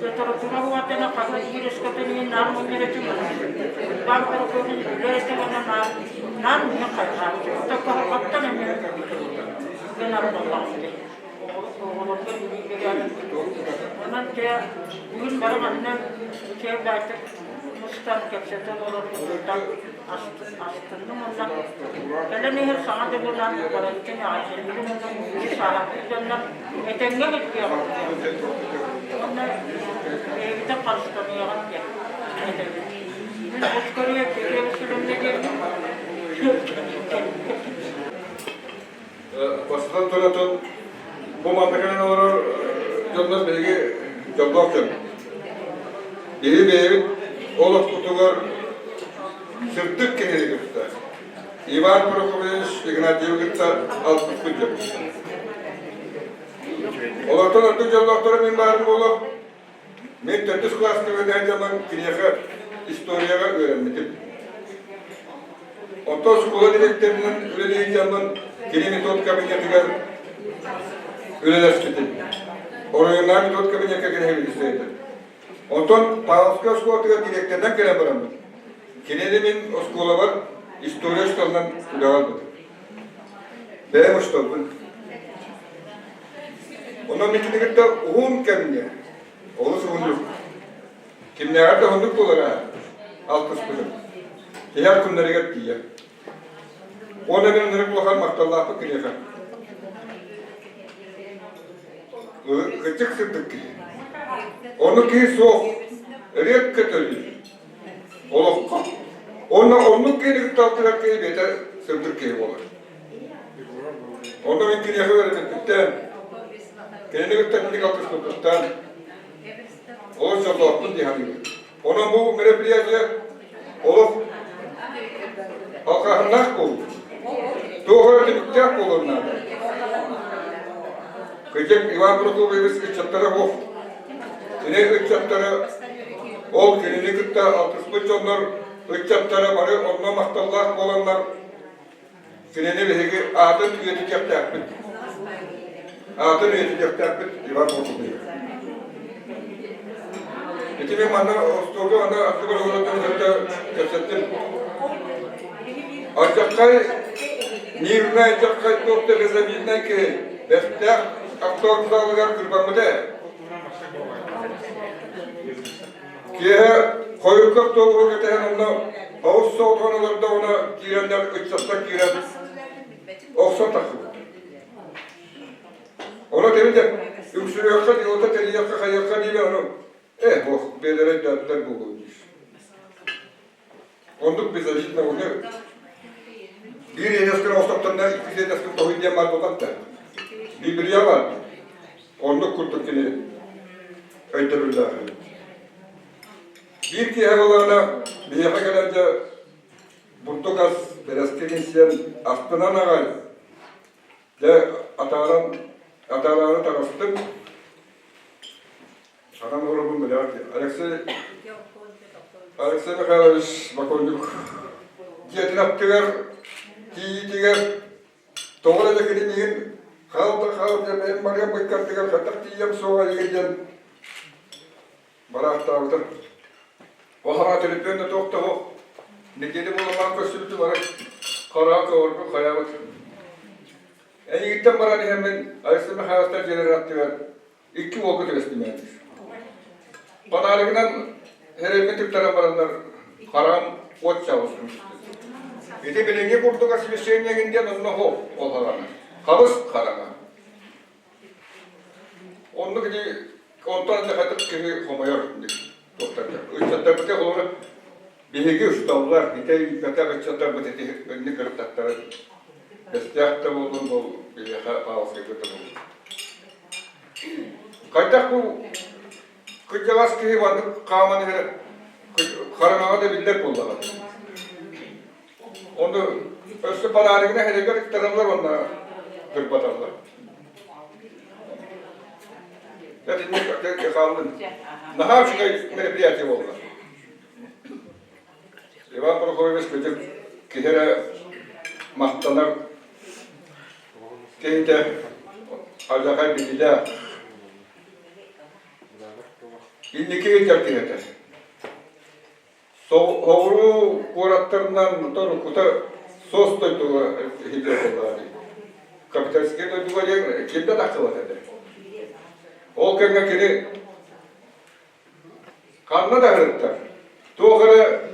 литература уотана хаһыат биир өскөтүн наар мунньар этим баар Прокопьевич билэр этим уонна наар наар мунньах хайҕааччы кыһалҕаттан эмиэ гынар буоллаҕым дии оҕолорго Онон дьэ бүгүн бары манна үчүгэй баайтык мустан кэпсэтэн олорбутуттан астынным уонна кэлэн иһэр саҥа дьылынан барыттын эҕэрдэлиибин уонна биһиги сааһырбыт дьоннор этэҥҥэ кэлбиэҕиҥ уонна бэйэбитин харыстаныаҕыҥ диэн этэбин. Мин ус көрүө Петя диэммин Бастатан туран, бу манна кэлэн олорор дьоннор биһиги дьоллоох дьон. Биһиги бэйэбит олохпутугар сырдык киһини кытта. Иван Прокопьевич Игнатьевы кытта алтыспыт дьоммут. Олортон ордук дьоллоохторо мин баарым буолуо. Мин төрдүс кылааска үөрэнэ дьоммун киниэхэ историяҕа үөрэммитим. Оттон оскуола дириэктэринэн үлэлии дьоммун кини метод кабинетыгар үлэлэспитим. Оройуоннааҕы метод кабинекка кини сэбиэдиссэй этэ. Онтон Павловскай оскуолатыгар дириэктэринэн кэлэн бараммыт. Кинини мин оскуолабар история учууталынан үлэҕэ ылбытым. Бэйэм учууталбын. Онон мин кинини кытта уһун кэмҥэ, олус уһуннук, кимнээҕэр да уһуннук буолара алтыспытым. Тиһэх күннэригэр тиийэ. Уонна мин ынырык улахан махталлаахпын киниэхэ. Кырдьык сырдык киһи. Ону киһи суох, редко төрүүр. Олоххо. Уонна оннук киһини кытта алтыһар киһи бэйэтэ сырдык киһи буолар. Онно мин киниэхэ үөрэммиппиттэн, кинини кытта итинник алтыспыппыттан олус дьоллоохпун дии саныыбын. Онон бу мероприятие олох алҕаһыннаах буолуу. Туох эрэ түмүктээх буолуон наада. Кырдьык Иван Прокопьевич ыччаттара суох. Кини ыччаттара ол кинини кытта алтыспыт дьоннор ыччаттара бары онно махталлаах буоланнар Кинини биһиги аатын үйэтитиэхтээхпит. Аатын үйэтитиэхтээхпит Иван Прокопьевич. Ити мин манна остуолга манна аттыбар олорон кытта кэпсэттим. Алдьархай мирнай алдьархай туох да безобиднай киһи бэстээх автобус залыгар кырбаммыта. Киэһэ хойукка автобуһу кэтэһэн онно оҕус соҕотоҕун олордоҕуна киирэннэр ыччаттар киирэн охсон тахсыбыттар. Ону тэбитэ үксүрүөххэ, дьылата тэрийиэххэ, хайыахха диибэ ону э буох бэйэлэрэ өйдөөтүлэр буолуо диир. Оннук безобидно уну биир иэдэскин оҕустохторуна иккис иэдэскин тоһуй диэн баар буолбат да. Библия баар. Оннук курдук кини өйдөбүллээх. Биир киэһэ буоллаҕына биһиэхэ кэлэн дьэ бурдук ас бэрэскини сиэн астынан аҕай дьэ атааран атаараары таҕыстым. Анан оробун билэҕит Алексей Алексей Михайлович Боконнюк дьиэтин аттыгар тиийиитигэр тоҕо эрэ кини миигин хаал да хаал диэн бэйэм барыам быккардыгар хайдах тиийиэм суоҕа эйигин диэн бараахтаабыта. Ол хаҥа төлөпүөн да туох да суох. Нэдиэлэ буолан көрсүбүтүм арай хараҕа көҕөрбүт хайаабыт. Эйигиттэн баран иһэммин Алексей Михайловтар дьиэлэрин аттыгар икки уолга түбэстим ээ диир. Фонаригынан эрэйбин тыктаран бараннар хараҕым уот чаҕылсын Ити билиҥҥи курдук освещение диэн онно суох ол хараҥа. Хабыс хараҥа. Оннук ити онтон да хатык киһи хомойор туохтарга. Ыччаттарбыт холобура биһиги учууталлар ити ыыппатах ыччаттарбыт ити инник кырыттахтара бэстээх да буоллун ол биһиэхэ Павловскайга да буоллун. Хайдах бу кырдьаҕас киһи маннык хааман иһэр хараҥаҕа да биллэр буоллаҕа. Ону өссө фонаригынан эһэригэр ыктараллар уонна кырбаталлар. Итинник хааллын. Наһаа үчүгэй мероприятие буолла. Иван Прокопьевич кырдьык киһи эрэ махтанар киһитэ алдьархай билиилээх инники ыйдар киһитэ. Соҕуруу куораттарынан уруккута сос дойдуга иһиллэр буоллаҕа дии. Капиталистическай дойдуга диэн ким да тахсыбат этэ. Ол кэмҥэ кини Ханна да ыһыктар. Туох эрэ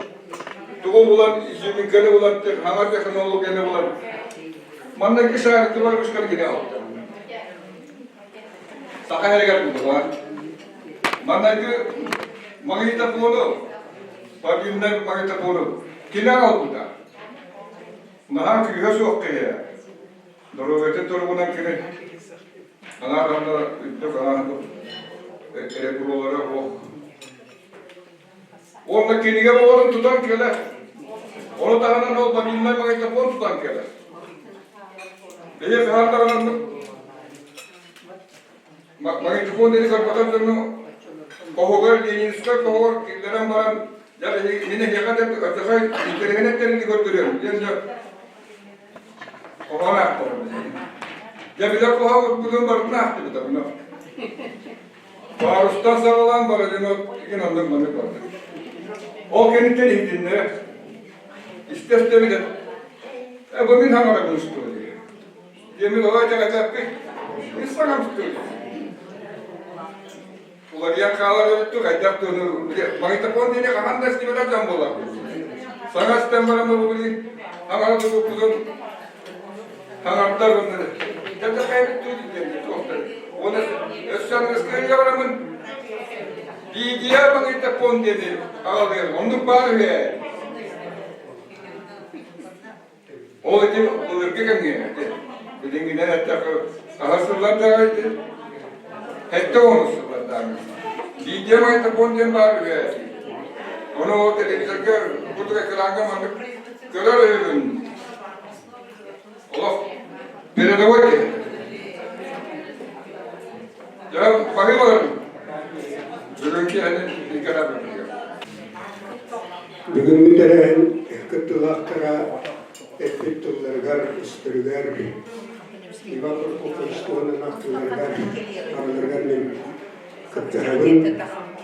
тугу булан, изюминканы булан, хаҥар технологияны булан. Манна шарикылар үскэр кини алта. Саха эригэр булуга. Маннайгы магнитофону, мобильнай магнитофону кини албыта. Наһаа күүһэ суох киһи. Доруобуйатын туругунан кини аҥаар үрдүк аҥаар эрэ суох. Уонна кинигэ оҕотун тутан кэлэ. Ону таһынан ол мобильнай магнитофон тутан кэлэр. Биһи хаһан даҕаны магнитофон диэни көрбөтөх дьону хоһугар Ленинскэй хоһугар киллэрэн баран дьэ мин эһиэхэ өтөхөй интэриэһинэй тэрили көрдөрүөм диэн дьэ хоһоон аахтарым. Дьэ билэр хоһообутун барытын аахтыбыта муну. Парустан саҕалаан Бородино игин оннук маннык барда. Ол кэнниттэн иһитиннэрэ. Истэ-истэ билэр. Э, бу мин хаҥарабын устуо дии. Диэмин олой тэҕэтэппит. Мин саҥам устуо дии. Уларыйан хаалар эбит хайдах туону магнитофон диэни хаһан да истибэтэх дьон буолар. Саҥа истэн баран бу билигин хаҥара тутуппутун Хаҥардар уонна дьэ хайбыт диэн туохтар. Уонна өссө аныгыскыга бараммын видео магнитофон диэни аҕалыам. Оннук баар үһү ээ. Ол ити былыргы кэмҥэ билиҥҥинэн эттэххэ хаһыс сыллардааҕы ити? 70 сыллардааҕы. Видео магнитофон диэн баар үһү ээ. Ону ол телевизорга курдук экраҥҥа маннык көрөр үһүбүн. Олох передовой киһи. Дьэ, баһыыбаларын бүгүҥкү эни бииргэ Бүгүҥҥү тэрээһин кыттыылаахтара эппит тылларыгар, өстөрүгэр Иван Прокопьевич туһунан ахтыыларыгар, барыларыгар мин кыттыһабын.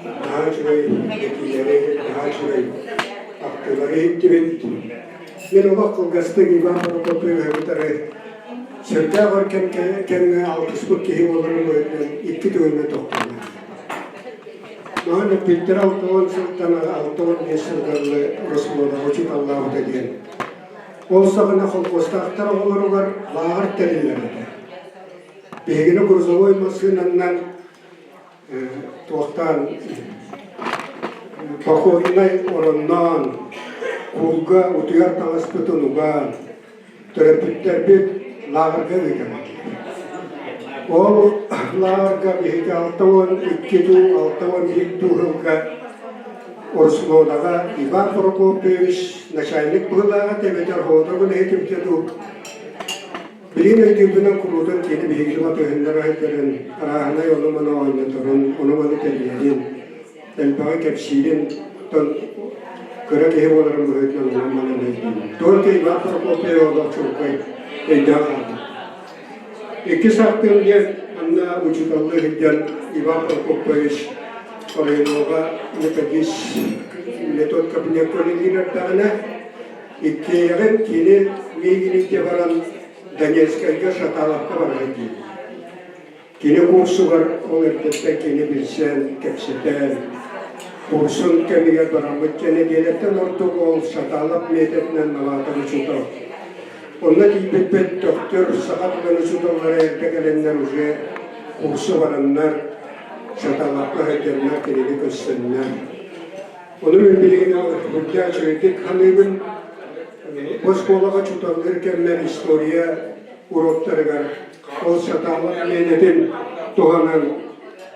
Наһаа үчүгэй этиилэри, наһаа үчүгэй ахтыылары иһиттибит. Мин олох кылгастык Иван Прокопьевиһы кытары сүрдээх өр кэмҥэ алтыспыт киһи буоларым быһыытынан икки түгэҥҥэ тохтообут. Маһын эппиттэрэ 60 сылтан 65 сылга дылы Росмодаҕа учууталлаабыта диэн. Ол саҕана холкуостаахтар оҕолоругар лааҕыр тэриллэр этэ. Биһигини грузовой массыынаннан туохтаан походнай оронноон, куулга утуйар таҥаспытын угаан, төрөппүттэрбит лааҕырга ыытан Ол лааҕырга биһиги 62 дуу, 61 дуу сылга Орсуодаҕа Иван Прокопьевич начальник быһыылааҕа эбэтэр хоото үлэһитибитэ дуу Билигин өйдүүрбүнэн куруутун кини биһигини батыһыннара сылдьарын, арааһынай ону-маны оонньоторун, ону-маны тэрийэрин, элбэҕи кэпсиирин, оттон кыра киһи буоларын быһыытынан онон-манан өйдүүбүн. Только Иван Прокопьев олох чуолкай өйдөөн хаалбыт. Иккис ахтыым диэн манна учууталлыы сылдьан Иван Прокопьевич Оройунова методист метод кабинекка үлэлиир эрдэҕинэ Иккиэйэҕин кини миигин илдьэ баран Донецкайга Шаталовка барарын диир. Кини курсугар ол эрдэттэн кини билсэн, кэпсэтэн, курсун кэмигэр бараммыт нэдиэлэттэн ордук ол Шаталов методынан новатор учуутал. Онно тиийбиппит Төхтүр саха тылын учууталлара эрдэ кэлэннэр уже курсу бараннар Шаталовка сылдьаннар кинини көрсөннөр. Ону мин билигин үрдээх үчүгэйдик саныыбын. Бу оскуолаҕа учууталлыыр кэммэр история уроктарыгар ол сатаалап миэнэтин туһанан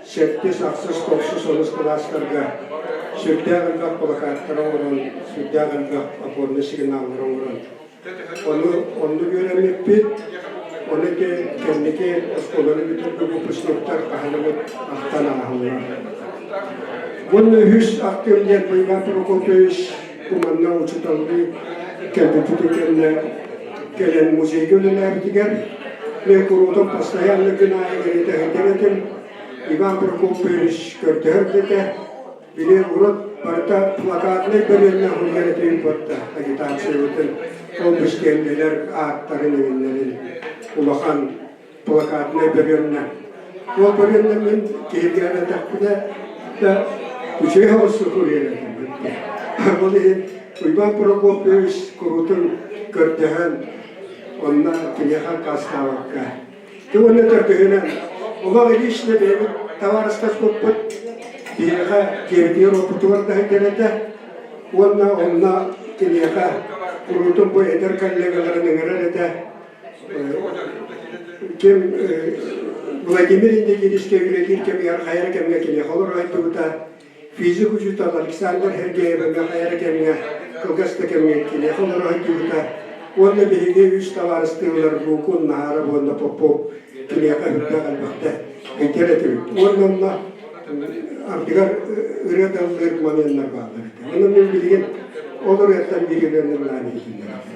сэттис, ахсыс, тохсус, онус кылаастарга сүрдээх элбэх плакаттары оҥорон, сүрдээх элбэх опорный сигналлары оҥорон Ону оннук үөрэммиппит. Ону ити кэнники оскуоланы бүтэрбит выпускниктар хаһан ахтан ааһаллар. Уонна үһүс ахтыым диэн Иван Прокопьевич бу манна учууталлыы кэлбиппитин кэннэ кэлэн музейга үлэлээбитигэр мен куруутун постоянно күн аайы кэриэтэ сылдьар этим. Иван Прокопьевич көрдөһөр этэ. Били урут барыта плакатнай бөрүөннээх үлүгэр этибит буотта агитациябытын ол бистиэннэлэр ааттарын иҥиннэрин улахан плакатнай бөрүөннэ. Ол бөрүөннэ мин киһиргээбэтэхпинэ да үчүгэй оҕус суруйар этим. Ол иһин Уйбаан Прокопьевич куруутун көрдөһөн онно киниэхэ аккаастаабакка Уонна төрдүһүнэн, олох лично бэйэбит табаарыстаспыппыт биһиэхэ дьиэбитигэр оппутугар да сылдьар этэ уонна онно киниэхэ куруутун бу эдэр коллегаларын ыҥырар этэ. Ким Владимир Индигирискэ үлэлиир кэмигэр хайа эрэ кэмҥэ киниэхэ олоро сылдьыбыта. Физик учуутал Александр Сергеев эмиэ хайа эрэ кэмҥэ кылгас да кэмҥэ киниэхэ олоро сылдьыбыта. Уонна биһиги үс табаарыстыылар Лукун, Наһаров уонна Попов киниэхэ үрдээх элбэхтэ ыйдар этибит. Уонна онно ардыгар ырыа даллыыр моменнар бааллар этэ. Онон мин билигин ол ырыаттан биир ырыаны ыллаан иһитиннэрэбин.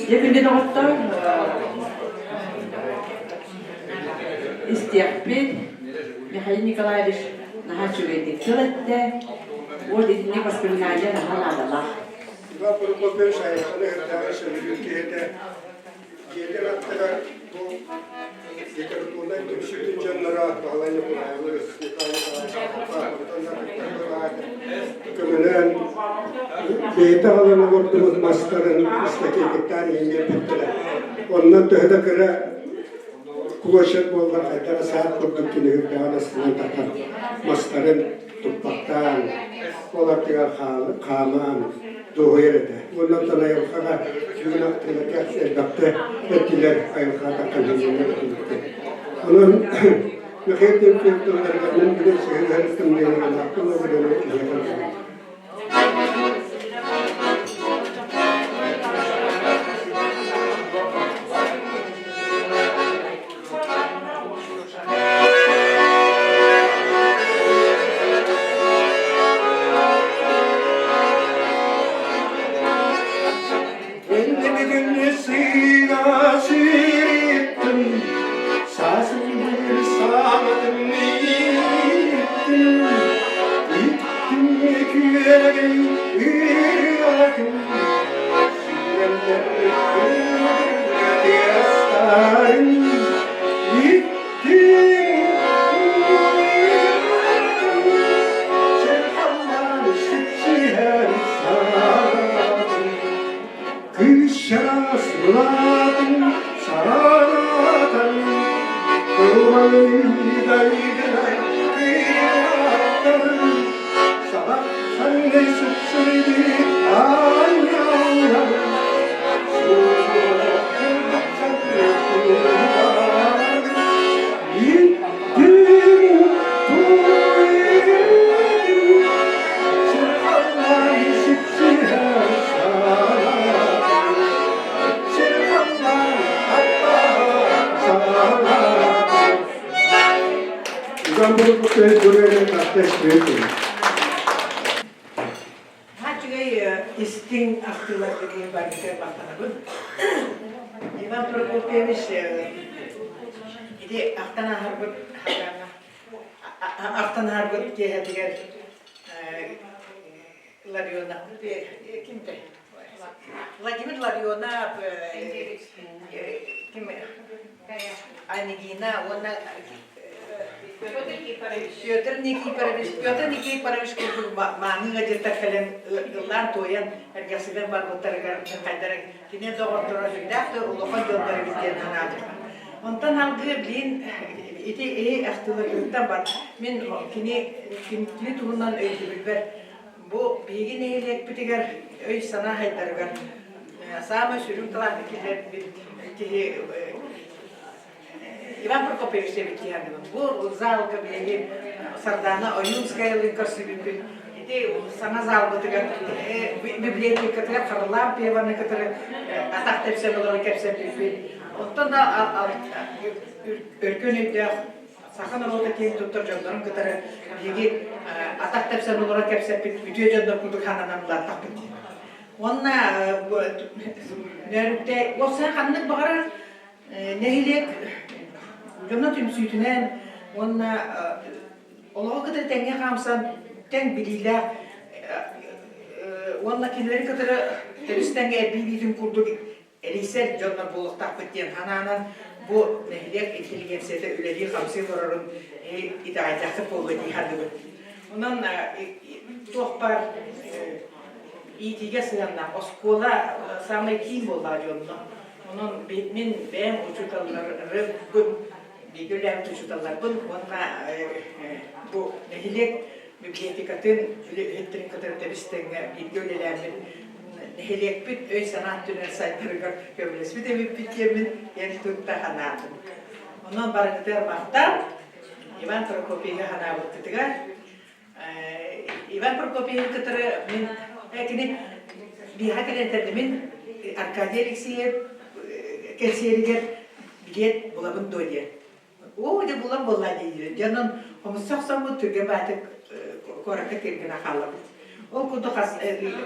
Дьэ күндү доҕоттор, истиэхпит Михаил Николаевич наһаа үчүгэйдик тыл эттэ. Вот итинник воспоминания наһаа наадалаах. Иван Прокопьевич айылҕаны ырдааҕы сөбүлүүр киһи Дьиэтин аттыгар бу литературнай түмсүүтүн дьонноро Баһылай Ньукулаайабыс, Николай Николаевич көмөлөөн бэйэтэ аҕалан олордубут мастарын стакетиктаан иҥэрбиттэрэ. Онно төһө да кыра площадь буоллар хайдах саат курдук кини үрдэҕин астынан таххан мастарын туппахтаан, ол аттыгар хааман дуоһуйар этэ. Уонна оттон айылҕаҕа бүгүн ахтыыларга элбэхтэ эттилэр айылҕаҕа таххан иһиннэр этилбитэ. Онон Михаил Тимофеев тылларыгар мин бүгүн сыһыарыттым диэн ыраахпын ол эрээри эһиэхэ Бүгүн сыыга сүүрүттүм, саасым бір сааматым иттим, иттим күөрэгэй ырыатын, сүүрэмнэр тыастарын, Кыыс-чараас былаатын сараатан, Кылмайдайгына кыыраттар, Саҕах саннай сыпсырды аанньаллар, Үчүгэй истиҥ ахтыыларгытын барытыгар махтанабын. Иван Прокопьевич ити ахтан ааһарбыт ахтан ааһарбыт киэһэтигэр Ларионов кимтэй? Владимир Ларионов ким Анегина уонна Петр Никифорович Петр Никифорович курдук мааны ыалдьыттар кэлэн ыллаан-туойан эргэхситэн барбыттарыгар хайдара кини доҕотторо сүрдээх да улахан дьоннор эбит диэн санаатым. Онтон алгыы билин ити иһи ахтыыларгытыттан бар мин кини кини туһунан өйдөбүлбэр бу биһиги нэһилиэкпитигэр өй-санаа хайдарыгар саамай сүрүн кылааты киллэрбит киһи Иван Прокопьевич эбит диһардыбын. Бу залга биһиги Сардана Ойуунскаялыын көрсүбүппүт. Ити саҥа залбытыгар библиотекатыгар Харалаан Певаны кытары атах тэпсэн олорон кэпсэппиппит. Оттон да өркөн өйдөөх саха норуота киэн туттар дьоннорун кытары биһиги атах тэпсэн олорон кэпсэппит үтүө дьоннор курдук хананан улааттахпыт дии. Уонна нөрүктэ уопсайа ханнык баҕарар Нэһилиэк дьоно түмсүүтүнэн уонна олоҕу кытары тэҥҥэ хаамсан тэҥ билиилээх уонна кинилэри кытары тэбис тэҥҥэ эрбии биитин курдук эрийсэр дьоннор буолуохтаахпыт диэн санаанан бу нэһилиэк интеллигенцията үлэлии-хамсыы олорорун итэҕэйдэххит буолуо дии саныыбын. Онон туох баар иитиигэ сыһыаннаах оскуола саамай киин буоллаҕа дьонно. Онон мин бэйэм учууталларбын, бииргэ үлэлээбит учууталларбын уонна бу нэһилиэк библиотекатын үлэһиттэрин кытары тэбис-тэҥҥэ бииргэ үлэлээммит нэһилиэкпит өй-санаа өттүнэн сайдарыгар көмөлөспүт эбиппит диэммин эн тутта санаатым. Онон барыгытыгар махтал Иван Прокопьевиһы санаабыккытыгар. Иван Прокопьевиһы кытары мин кини биһиэхэ кэлэн этэрдэ мин Аркадий Алексеев кэнсиэригэр билиэт булабын дуо диэн. Оо, дьэ булан буолла диир. Дьэ онон хомусса охсоммут түргэн баатык куоракка кииргинэ хаалабыт. Ол курдук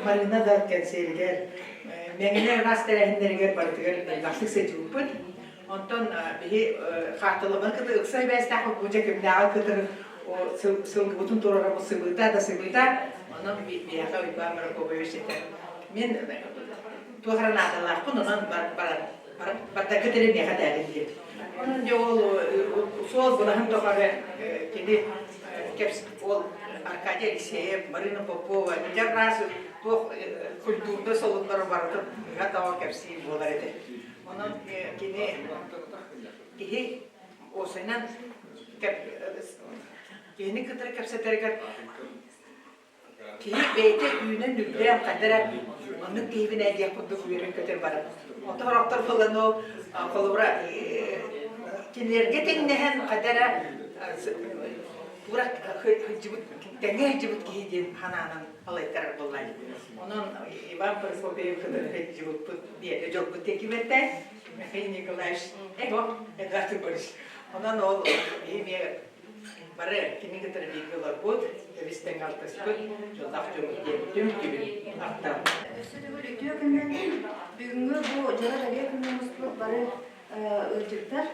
Марина да кэнсиэригэр, Мэҥэлэ араас тэрээһиннэригэр барытыгар элбэхтик сылдьыбыппыт. Онтон биһи хаартылабын кытары ыкса сибээстээх бу дьэ кимнээҕи кытары сылгыбытын туруорабыт сыбыыта да сыбыыта. Онон биһиэхэ Уйбаан Прокопьевич этэр. Мин туох эрэ наадалаахпын, онон баран Бардакыт эрэ миэхэ этээрин диэн. Онон дьэ ол суол былаһын тухары кини ол Аркадий Алексеев, Марина Попова, дьэ араас туох культурнай солуннары барытын ыга-таҕа кэпсиир буолар этэ. Онон кини киһи уосайынан киһини кытары кэпсэтэригэр Киһи бэйэтэ үүнэн үрдээн хайда эрэ оннук киһибин ээ диэх курдук үөрэн-көтөр барар. Онтон сорохтор буолан ол холобура кинилэргэ тэҥнэһэн хайда эрэ тура сылдьыбыт тэҥҥэ сылдьыбыт киһи диэн санаанан алайтарар буоллаҕа. Онон Иван Прокопьев кытары сылдьыбыппыт диэн дьолбут тиэкимэтэ Михаил Николаевич эго Эдуард Егорович. Онон ол эмиэ Бары кини кытары бииргэ олорбут, тэбис-тэҥ алтыспыт дьоллоох дьоммут диэн түм-түбүн ахтабын. Өссө төгүл үтүө күнүн бүгүҥҥү бу дьоро бэлиэ күҥҥэ муспут бары ыалдьыттар,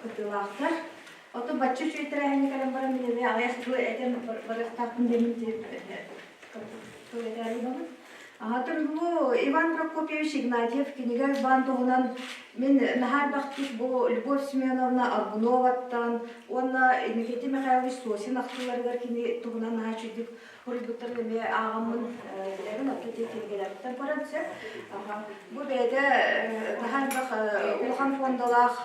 кыттыылаахтар. Оттон бачча үчүгэй тэрээһиҥҥэ кэлэн баран мин эмиэ аҕыйах тылы этэн барыахтаахпын диэммин тыл этээри гынабын. Аһатын бу Иван Прокопьевич Игнатьев кинигэ Уйбаан туһунан мин наһаа элбэхтик бу Любовь Семеновна Аргуноваттан уонна Иннокентий Михайлович Сосин ахтыыларыгар кини туһунан наһаа үчүгдүк суруйбуттарын эмиэ ааҕаммын билэбин, оттон ити кинигэлэртэн көрөн сөп. Бу бэйэтэ наһаа элбэх улахан фондалаах,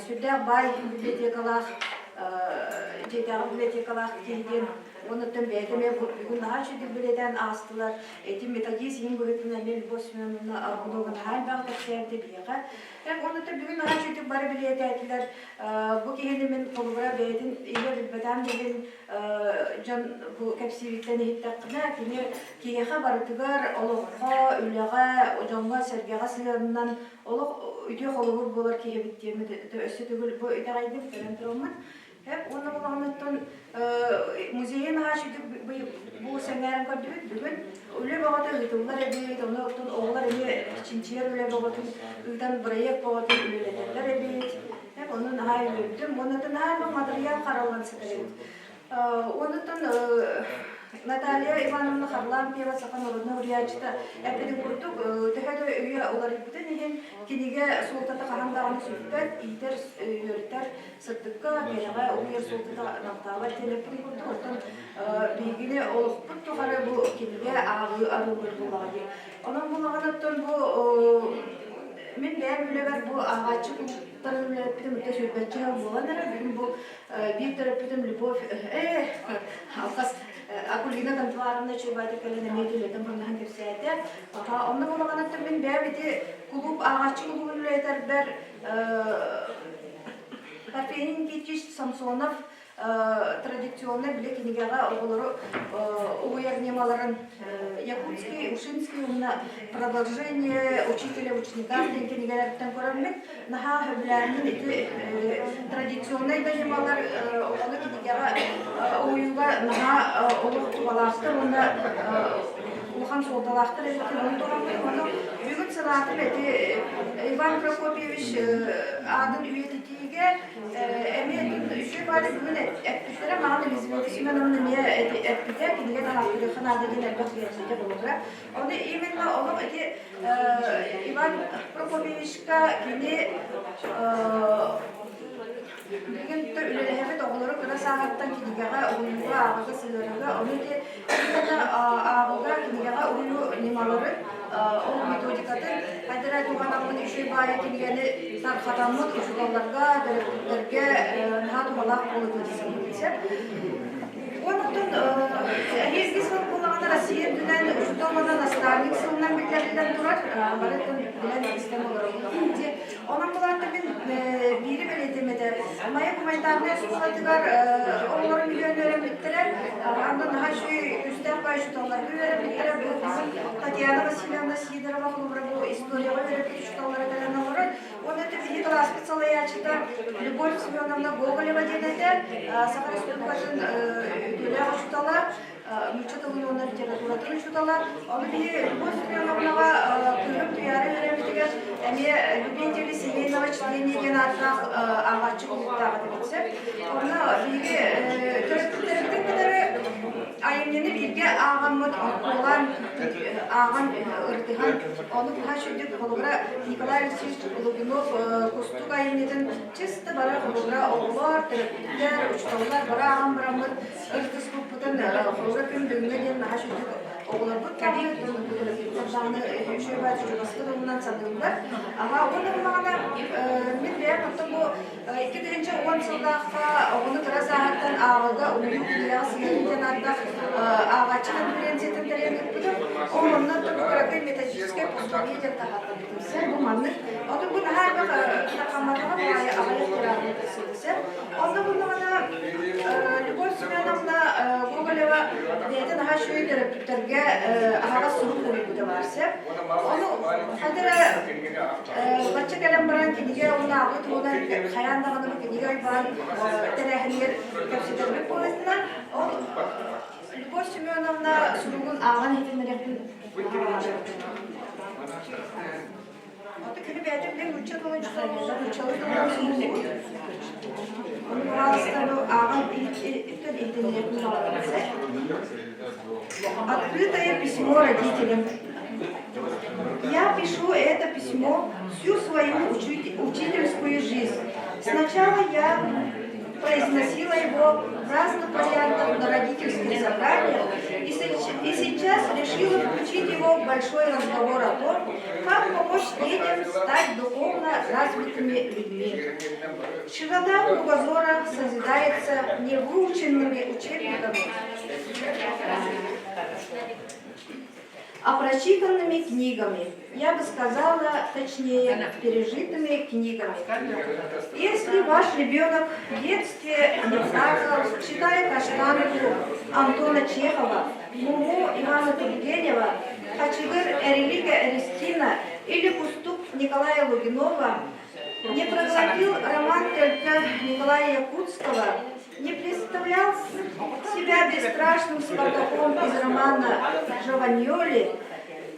сүрдээх баай библиотекалаах, дьиэтээҕи библиотекалаах киһи диэн Онуттан бэйэтэ эмиэ бүгүн наһаа үчүгэй бэлиэтээн аастылар. Ити методист иһин быһыытынан эмиэ Любовь Семеновна Аргунова наһаа элбэҕи кэпсээбитэ биһиэхэ. Онуттан бүгүн наһаа үчүгэй бары бэлиэтээтилэр. Бу киһини мин холобура бэйэтин илэ билбэтэҕим да иһин дьон бу кэпсиириттэн иһиттэххинэ, кини киһиэхэ барытыгар олоххо, үлэҕэ, дьоҥҥо-сэргэҕэ сыһыанынан олох үтүө холобур буолар киһи эбит диэммит өссө төгүл бу итэҕэйдим, көрөн тураммын. Уонна булаҕыныттан музейын аһааччытык бу сэҥээрэн көрдүбүт. Бүгүн үлэ бөҕөтө ыытыллар эбит, ону оттон оҕолор эмиэ чинчийэр үлэ бөҕөтүн ыытан бырайыак бөҕөтүн үлэлэтэллэр эбит. Ону наһаа үөрдүм. Уонна наһаа матырыйаал хараллан сытар эбит. Онуттан Наталья Ивановна Харлампьева саха норуотун уруйааччыта эппитин курдук, төһө да үйэ уларыйбытын иһин кинигэ суолтата хаһан даҕаны сүппэт, иитэр, үөрэтэр сырдыкка, кэрэҕэ уһуйар суолтата намтаабат диэн эппитин курдук, оттон биһигини олохпут тухары бу кинигэ ааҕыы арыыллар буоллаҕа дии. Онон булаҕын оттон бу мин бэйэм үлэбэр бу ааҕааччы кулууптарын үлэлэппитим өттө сүүрбэччэ сыл буолан эрэр. Бүгүн бу биир төрөппүтүм Любовь алхас Акулина Контваровна Чуйбаайда кэлэн эмиэ үлэтин-хамнаһын кэпсээтэ. Онно булаҕын оттон мин бэйэм ити кулууп ааҕааччы кулуубун үлэлэтэрбэр Парфений Никитич Самсонов традиционнай били кинигэҕэ оҕолору угуйар ньымаларын Якутский, Ушинский уонна Продолжение учителя ученика диэн кинигэлэртэн көрөммүт наһаа сөбүлээммин ити традиционнай да ньымалар оҕону кинигэҕэ угуйууга наһаа олох туһалаахтар уонна улахан суолталаахтар эбитин ону туһаммыт. Ону бүгүн санаатым ити Иван Прокопьевич аатын үйэтитиигэ эмиэ үчүгэй баҕайы бүгүн эппиттэрэ маған Елизавета Семеновна эмиэ эппитэ кинигэ таһааттарыахха наада диэн элбэх биэрбитэ болугура. Ону именно олох ити Иван Прокопьевичка кини Билигин үлэлэһэбит оҕолору кыра сааһыттан кинигэҕэ уһуйууга, ааҕыыга сыһыарыыга, ону ити именно ааҕыыга, кинигэҕэ уһуйуу ньымаларын, ол методикатын хайдара туһанаммыт үчүгэй баайы кинигэни тарҕатаммыт учууталларга, төрөппүттэргэ наһаа туһалаах буолуо дии саныыбын сөп. Онтон эһиилги сыл буоллаҕына Россия үрдүнэн учуутал уонна наставник сылынан биллэр. биллэн турар, барытын билэн истэн олоробут. Онон булаатта мин биири бэлиэтим этэ. Майа гуманитарнай оскуолатыгар оҕолорум үһүөн үөрэммиттэрэ. Анда наһаа үчүгэй күүстээх баай учууталларга үөрэммиттэрэ. Бу Татьяна Васильевна Сидорова холобура бу историяҕа үөрэппит учууталлара кэлэн олорор. Уонна биһиги кылааспыт салайааччыта Любовь Семеновна Гоголева диэн этэ. Саха Республикатын үтүөлээх учуутала, нуучча тылын уонна литературатын учуутала. Ону биһи Любовь Семеновнаҕа кыыһым Туйаара үөрэммитигэр эмиэ любители семейного чтения диэн ааттаах ааҕааччы кулууптаах этибит сөп. Онно биһиги төрөппүттэрбитин кытары айымньыны бииргэ ааҕаммыт, оҥкуолаан ааҕан ырытыһан, ону наһаа үчүгдүк холобура Николай Алексеевич Лугинов Кустук айымньытын чисто бары холобура оҕолор, төрөппүттэр, учууталлар бары ааҕан бараммыт ырытыспыппытын холобура күн бүгүҥҥэ диэн наһаа үчүгдүк оҕолорбут даҕаны, төрөппүттэр даҕаны үчүгэй баар чугаскы тылынан саныыллар. Аха, уонна буллаҕына мин бэйэм оттон бу 2010 сыллаахха оҕону кыра сааһыттан ааҕыыга уһуйуу кинигэҕэ сыһыарыы диэн ааттаах ааҕааччы конференциятын тэрийэн ыыппытым. Ол онно кыракый методическай пособие диэн таһааттарбытым сэр. Бу маннык. Оту бу наһаа элбэх тахамматаҕа баҕайы аҕыйах тираһын тахсыбыт Онно буллаҕына Любовь Семеновна Гоголева бэйэтэ наһаа үчүгэй төрөппүттэргэ аһаҕас сурук суруйбута баар сөп. Ону хата Бачча кэлэн баран кинигэ уонна ааҕыы туһунан хайаан даҕаны бу кинигэ уйбаан тэрээһинигэр кэпсэтэрбит буолуутунан ол Любовь Семеновна суругун ааҕан иһитиннэриэхпин Ото кини бэйэтэ билэн нуучча тылын нууччалыы тылын суруйбут. Ону пожалуйста, ааҕан иһитиннэриэхпин баҕарабын. Открытое письмо родителям. Я пишу это письмо всю свою учительскую жизнь. Сначала я произносила его в разных вариантах на родительских собраниях и сейчас решила включить его в большой разговор о том, как помочь детям стать духовно развитыми людьми. Широта кругозора созидается не выученными учебниками, а прочитанными книгами, я бы сказала, точнее, пережитыми книгами. Если ваш ребенок в детстве не плакал, читая «Каштанку» Антона Чехова, Муму Ивана Тургенева, Хачыгыр Эрилика Эристина или Кустук Николая Лугинова, не проглотил роман Телька Николая Якутского, не представлял себя бесстрашным Спартаком из романа Жованьоли,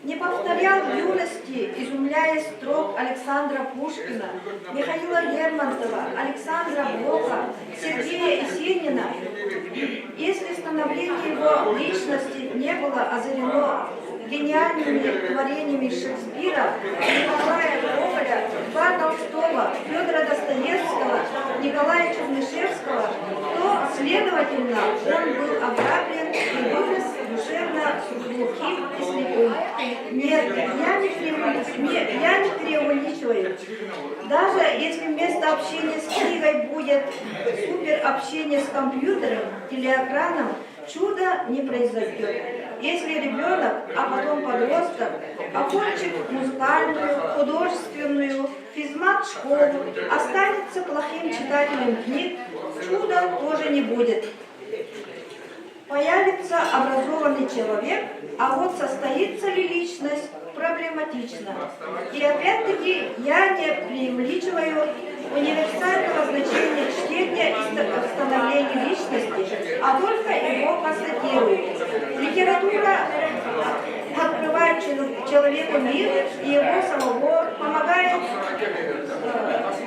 не повторял в юности, изумляясь строк Александра Пушкина, Михаила Лермонтова, Александра Блока, Сергея Есенина, если становление его личности не было озарено гениальными творениями Шекспира, Николая Гоголя, Льва Толстого, Федора Достоевского, Николая Чернышевского, то, следовательно, он был ограблен и вырос душевно глухим и слепым. Нет, я не, преувели... я не преувеличиваю. Даже если вместо общения с книгой будет супер общение с компьютером, телеэкраном, чудо не произойдет. Если ребенок, а потом подросток, окончит музыкальную, художественную, физмат-школу, останется плохим читателем книг, чуда тоже не будет. Появится образованный человек, а вот состоится ли личность, проблематично. И опять-таки я не преувеличиваю универсального значения чтения и становления личности, а только его констатирую. Литература открывает человеку мир и его самого, помогает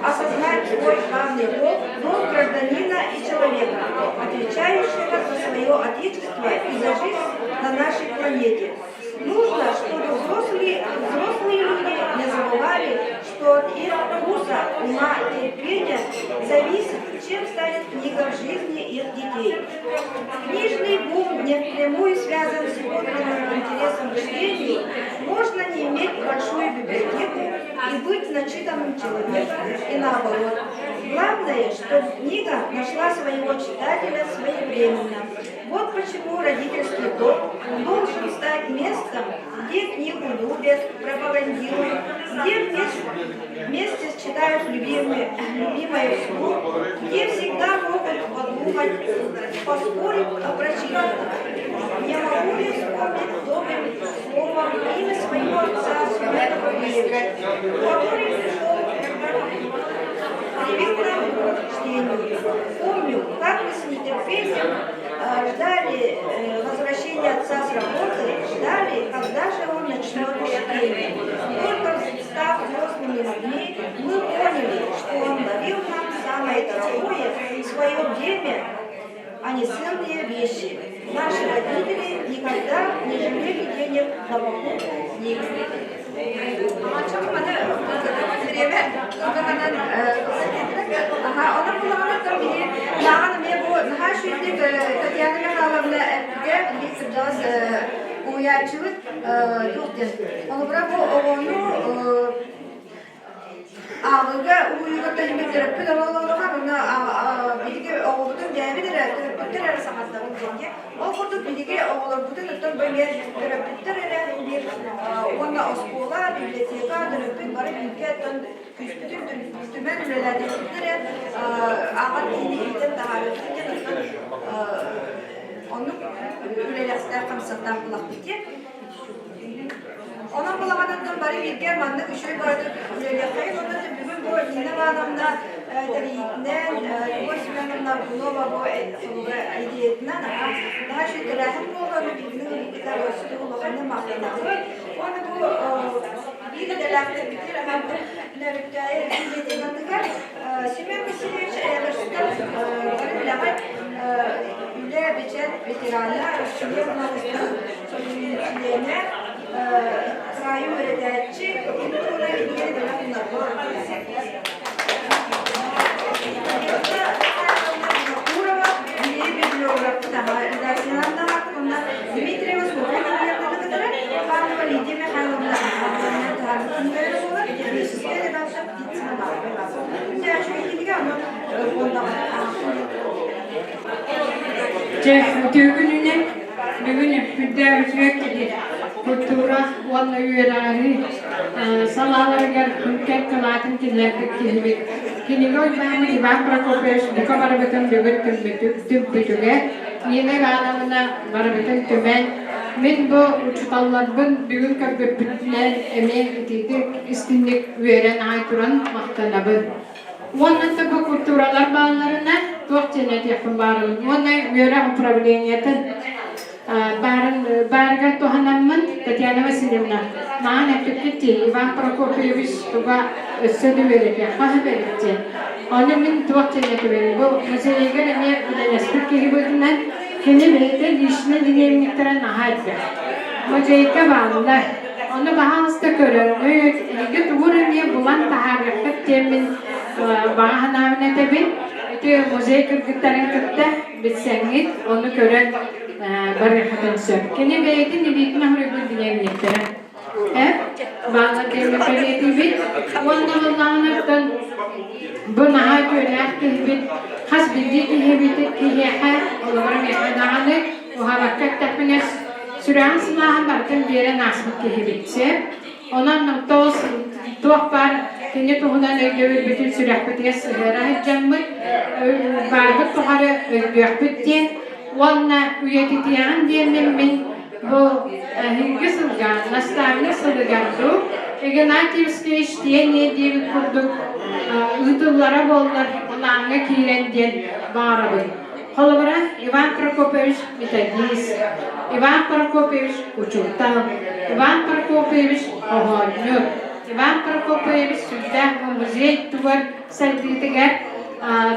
осознать свой главный долг, долг гражданина и человека, отвечающего за свое отечество и за жизнь на нашей планете. Нужно, чтобы взрослые, взрослые люди не забывали, что от их вкуса, ума, терпения зависит, чем станет книга в жизни их детей. Книжный бум не впрямую связан с подлинным интересом к чтению. Можно не иметь большую библиотеку и быть начитанным человеком, и наоборот. Главное, чтобы книга нашла своего читателя своевременно. Вот почему родительский дом должен стать местом, где книгу любят. любят, пропагандируют, где вместе читают любимые, любимое вслух, где всегда могут подумать, поспорить о прочитанном. Не могу ли вспомнить добрым словом имя своего отца Семена Павловича, который пришел, привил нам любовь к чтению. Помню, как мы с нетерпением ждали возвращения отца с работы, ждали, когда же он начнет чтение. Только став взрослыми людьми, мы поняли, что он дарил нам самое дорогое в свое время, а не ценные вещи. Наши родители никогда не жалели денег на покупку книг. Татьяна Михайловна эппигэ биир кырдьаҕас уһуйааччыбыт туох диэн холобура бу оҕону ааҕыыга уһуйууга тэһиммит төрөппүт оруоллоругар уонна биһиги оҕобутун бэйэбит эрэ төрөппүттэр эрэ саҥардабыт диэн Ол курдук биһиги оҕолорбутун оттон бу эмиэ төрөппүттэр эрэ биир уонна оскуола, библиотека, төрөппүт бары бииргэ оттон күүспүтүн түмэн үлэлээтэхпитинэ эрэ ааҕар киһини иитэн таһаарыахпыт диэн оттон оннук үлэлэхтээх хамсыахтаах буолахпыт диэн. Онон булаҕанаттан бары бииргэ маннык үчүгэй баҕайытык үлэлиэххэйин уонна бүгүн бу Нина Ивановна тэрийиитинэн, Любовь Семеновна Аргунова бу холобура идеятынан наһаа үчүгэй тэрээһин буолла, ону биһигини ыҥырбыттар өссө улаханнык махтанабыт. Уонна бу биир идэлээхтэрбитигэр ахан Нөрүктээйи библиотекатыгар Семен Васильевич Эверстов бары билэҕит үлэ бэчээт ветерана, Россия чилиэнэ, кыраайы үөрэтээччи, ити туһунан кинигэни бэлэх уунарбыт. Винокурова, биһиги библиографпыт аҕа редакциялаан таһаарбыт уонна Дмитриева Софья Николаевнаны кытары Павлова Лидия Михайловна таһаарбыт кинигэлэрэ буолар. Техническэй редактор Птицына Марфа. Күндэ үчүгэй кинигэ, ону фондаҕа Дьэ, үтүө күнүнэн бүгүн үрдээх үчүгэй киһи культура уонна үөрэҕирии салааларыгар күнкэн кылаатын киллэрбит киһибит. Кинигэ Уйбааны Иван Прокопьевич бука барыбытын бүгүн түмпүтүгэр Нина Ивановна барыбытын түмэн, мин бу учууталларбын бүгүн көрбүппүтүнэн эмиэ итиитик истинник үөрэн аҕай туран махтанабын. Уонна да бу культуралар баалларына туох диэн этиэхпин баарыбын. Уонна үөрэх управлениетын баарын баарыгар туһанаммын Татьяна Васильевна маҕан эппиккит дии Иван Прокопьевич туга өссө да үөрэтиэххэ сөп эбит диэн. Ону мин туох диэн этибин бу музейыгар эмиэ үлэлэспит киһи быһыытынан кини бэйэтэ личный дневниктэрэ наһаа элбэх. Музейга бааллар. Ону баһаалыста көрөҥҥүт, эһиги тугу эрэ эмиэ булан таһаарыаххыт диэммин баҕа санаабын этэбин. Ити музей кыргыттарын кытта билсэҥҥит, ону көрөн барыаххытын сөп. Кини бэйэтин илиитин аһарыйбыт дневниктэрэ. Э? Бааллар диэммин бэлиэтиибит. Уонна буоллаҕына бу наһаа үтүөлээх киһибит, хас биирдии киһибит киһиэхэ, олоҕор миэхэ даҕаны уһаабакка эттэхпинэ сүрэҕин сылааһын барытын биэрэн ааспыт киһибит сөп. Онон тоҕус туох баар кини туһунан өйдөбүлбүтүн сүрэхпитигэр сыһыара сылдьаммыт, баарбыт тухары өйдүөхпүт диэн уонна үйэтитиэҕин диэммин мин бу эһиги сылга наставник сылыгар дуу Игнатьевское чтение диэбит курдук ыытыллара буоллар былааҥҥа киирэн диэн баҕарабын. Холобура, Иван Прокопьевич методист, Иван Прокопьевич учуутал, Иван Прокопьевич хоһоонньут, Иван Прокопьевич сүрдээх бу музей тугар сайдыытыгар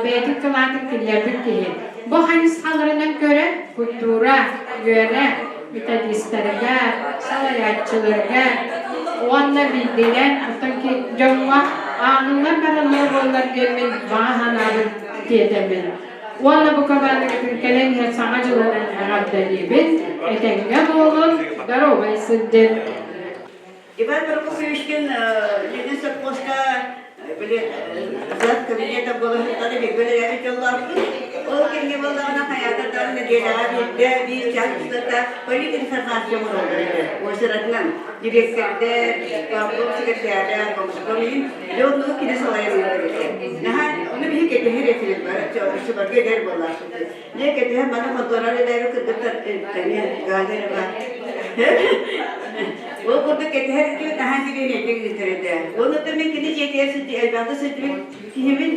бэйэтин кылаатын киллэрбит киһи. Бу хайысхаларынан көрөн культура, үөрэх методистарыгар, салайааччыларыгар уонна биирдиилээн оттон дьоҥҥо ааҕыллар бараллара буоллар диэммин баҕа санаабын тиэтэбин. Уонна бу командагытын кэлэн иһэр Саҥа дьылынан эҕэрдэлиибин, этэҥҥэ буолун, доруобай сылдьын! Иван Прокопьевичкин Ленин совхозка били зав кабинета буола сылдьан бииргэ үлэлээбит дьоллоохпут. Ол кэмҥэ буоллаҕына хайаатар даҕаны нэдиэлэҕэ биирдэ биир чаас устата политинформация оҥороллор этэ. Уочаратынан дириэктэрдэр, главком секретаря, комсомол иһин дьэ оннугу кини салайан ыытар этэ. Наһаа ону биһи кэтэһэр этибит бары оччолорго эдэр буоллаахпыт. Дьэ кэтэһэн маны хонтуорар элээри кыргыттар эмиэ Галя эрэ баар. Ол курдук кэтэһэр этибит наһаа интириэһинэйдик ыытар этэ. Уонна мин кини дьиэтигэр сылдьы элбэхтэ сылдьыбыт киһибин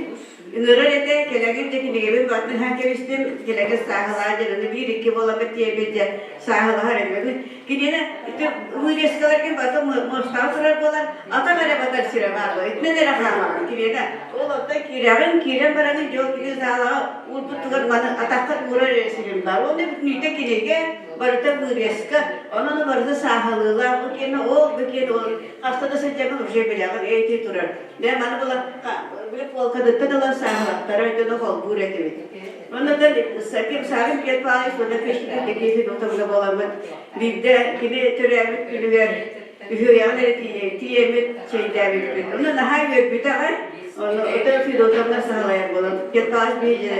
Ыҥырар этэ, кэлэгир дьэ кинигэбин баттын иһэн кэбистим, кэлэгир сааһылаа диэн, аны биир-икки буоламмыт тиэйбит дьэ сааһылаһар этибит. Киниэнэ ити вырезкаларгын бата муостаҕа турар буолан, атах эрэ батар сирэ баар буолар. Итинэн эрэ хаамаҕын киниэнэ. Ол оттон киирэҕин, киирэн бараҥын дьол кини саалаҕа уурбуттугар маны атаххын уурар эрэ сирин баар. Уонна бүтүннүүтэ кинигэ, барыта вырезка, онон барыта сааһылыылаах. Бу киэнэ ол, бу киэнэ ол. Хаста да сылдьаҥын уже билэҕин, эйти турар. Дьэ, маны була били полкадыттан ылан сааһылаттара дьону холбуур этибит. Оннуттан Саким Сарым Петр Павлович уонна Кыштык Никифин утумна буоламмыт биирдэ кини төрөөбүт күнүгэр үһүөйэҕин эрэ тиийэммит чэйдээбиппит. Ону наһаа үөрбүтэ аҕай. Ону ото Федотовна саһалайар буолан Петр Павлович биһиги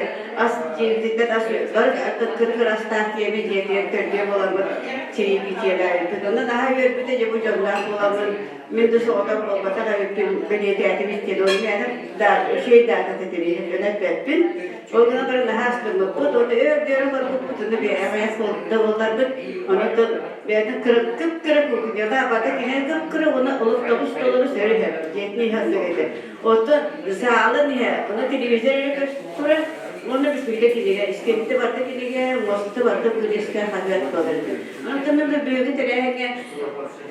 ас дьиэбититтэн ас бары кыр-кыр астаах тиэми дьиэтигэр төрдүө буоламмыт чэйи битиэлээбиппит. Онно наһаа үөрбүтэ дьэ бу дьонноох буоламмын Мин да соҕотох буолбатах эбиппин бэлиэтээтибит диэн ол миэнэ да үчүгэй даатата тириэһин дьоно эппэппин. Ол гынан баран наһаа астыммыппыт уонна өр дөөрө олорбуппут уонна бэйэҕэ да буолларбыт онон бэйэтин кыра кып-кыра кухняда абата кини кып-кыра уонна олох тобус толору сөрү иһэр дьиэтин иһэ оннук этэ. Оттон саалын иһэ ону телевизор эрэ турар уонна бүтүүтэ кинигэ истиэнэтэ барыта кинигэ муостата барыта вырезка хаһыат буолар этэ. Онтон бүгүҥҥү тэрээһиҥҥэ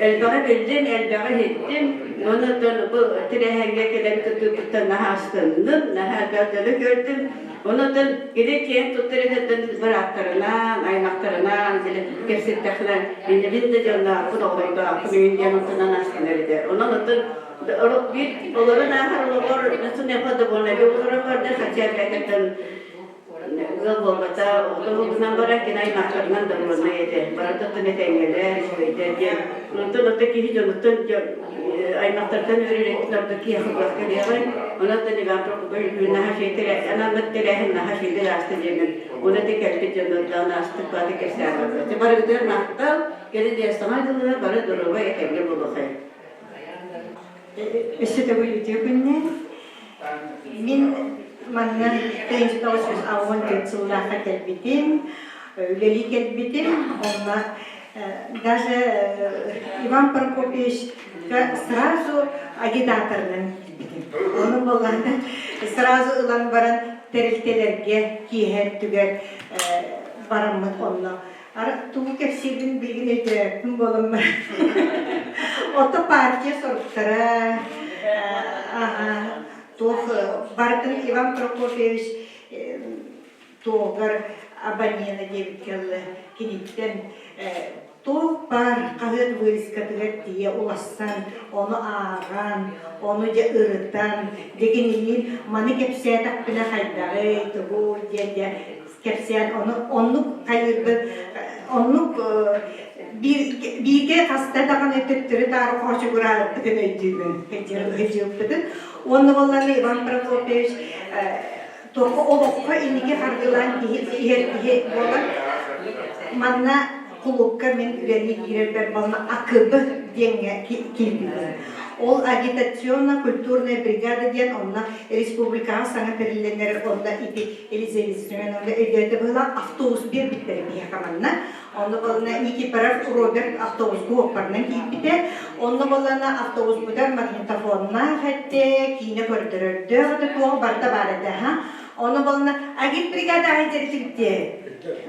Элбэҕи биллим, элбэҕи иһиттим. Уонна оттон бу тэрээһиҥҥэ кэлэн кыттыыппыттан наһаа астынным, наһаа элбэх дьону көрдүм. Онон кини киэн туттар этиттэн бырааттарынаан, аймахтарынаан били кэпсэттэххинэ, иннибин да дьонноохпун, оҕолордоохпун үһүн диэн онтунан астынар этэ. Онон оттон биир олорон ааһар олоҕор сунепа да буолла, олорон барда хотя бы Ыал буолбата, оҕото буолбутунан баран, кини аймахтарынан доруобунай этэ. Барытыттан этэҥҥэлэр, үчүгэйдэр диэн. Онтон ото киһи дьонуттан аймахтартан үөрэр ордук киһиэхэ буолар кэлиэҕин. Онон Иван Прокопьевич наһаа үчүгэй анаммыт тэрээһин наһаа үчүгэй ааста диэммин. Уонна да кэлбит дьоннордоон аастык бааты кэпсээн Барыгытыгар махтал, кэлин саҥа дьылыгар бары доруобай этэҥҥэ буолуохай. Өссө төгүл үтүө күннээн. Мин манна 1964 сыллаахха кэлбитим, үлэлии кэлбитим. Онно даже Иван Прокопьевичка сразу агитаторынан киирбитим. Ону буоллаҕына сразу ылан баран тэрилтэлэргэ киэһэ өттүгэр бараммыт онно Тугу кэпсиирбин билигин өйдөөбөппүн буолан баран. Ото партия соруктара, туох барытын Иван Прокопьевич туогар абонена диэбит кэллэ киниттэн туох баар хаһыат вырезкатыгар тиийэ улассан, ону ааҕан, ону дьэ ырытан, дьэ кинилиин маны кэпсээтэхпинэ хайдаҕый, тугу диэн дьэ кэпсээн ону оннук хайыырбын оннук бииргэ хаста даҕаны төттөрү-таары хоочугураабыппытын өйдүүбүн сылдьыбыппытын уонна буоллаҕына Иван Прокопьевич туохха олоххо инники хардыылаан киһи иһэр киһи буолан манна кулуупка мин үлэлии киирэрбэр бална АКБ диэҥҥэ киирбитим. Ол агитационно-культурная бригада диэн онно республикаҕа саҥа тэриллэн эрэр онно ити Елизавета Семеновна өйдөөтө быһыылаах автобус биэрбиттэрэ биһиэхэ манна. Онно буоллана Никифоров Роберт автобуска уоппарынан киирбитэ. Онно буоллана автобуспутар магнитофоннаах этэ, киинэ көрдөрөрдөөх этэ, туох барыта баар этэ. Онно буоллана агитбригада айдэритибит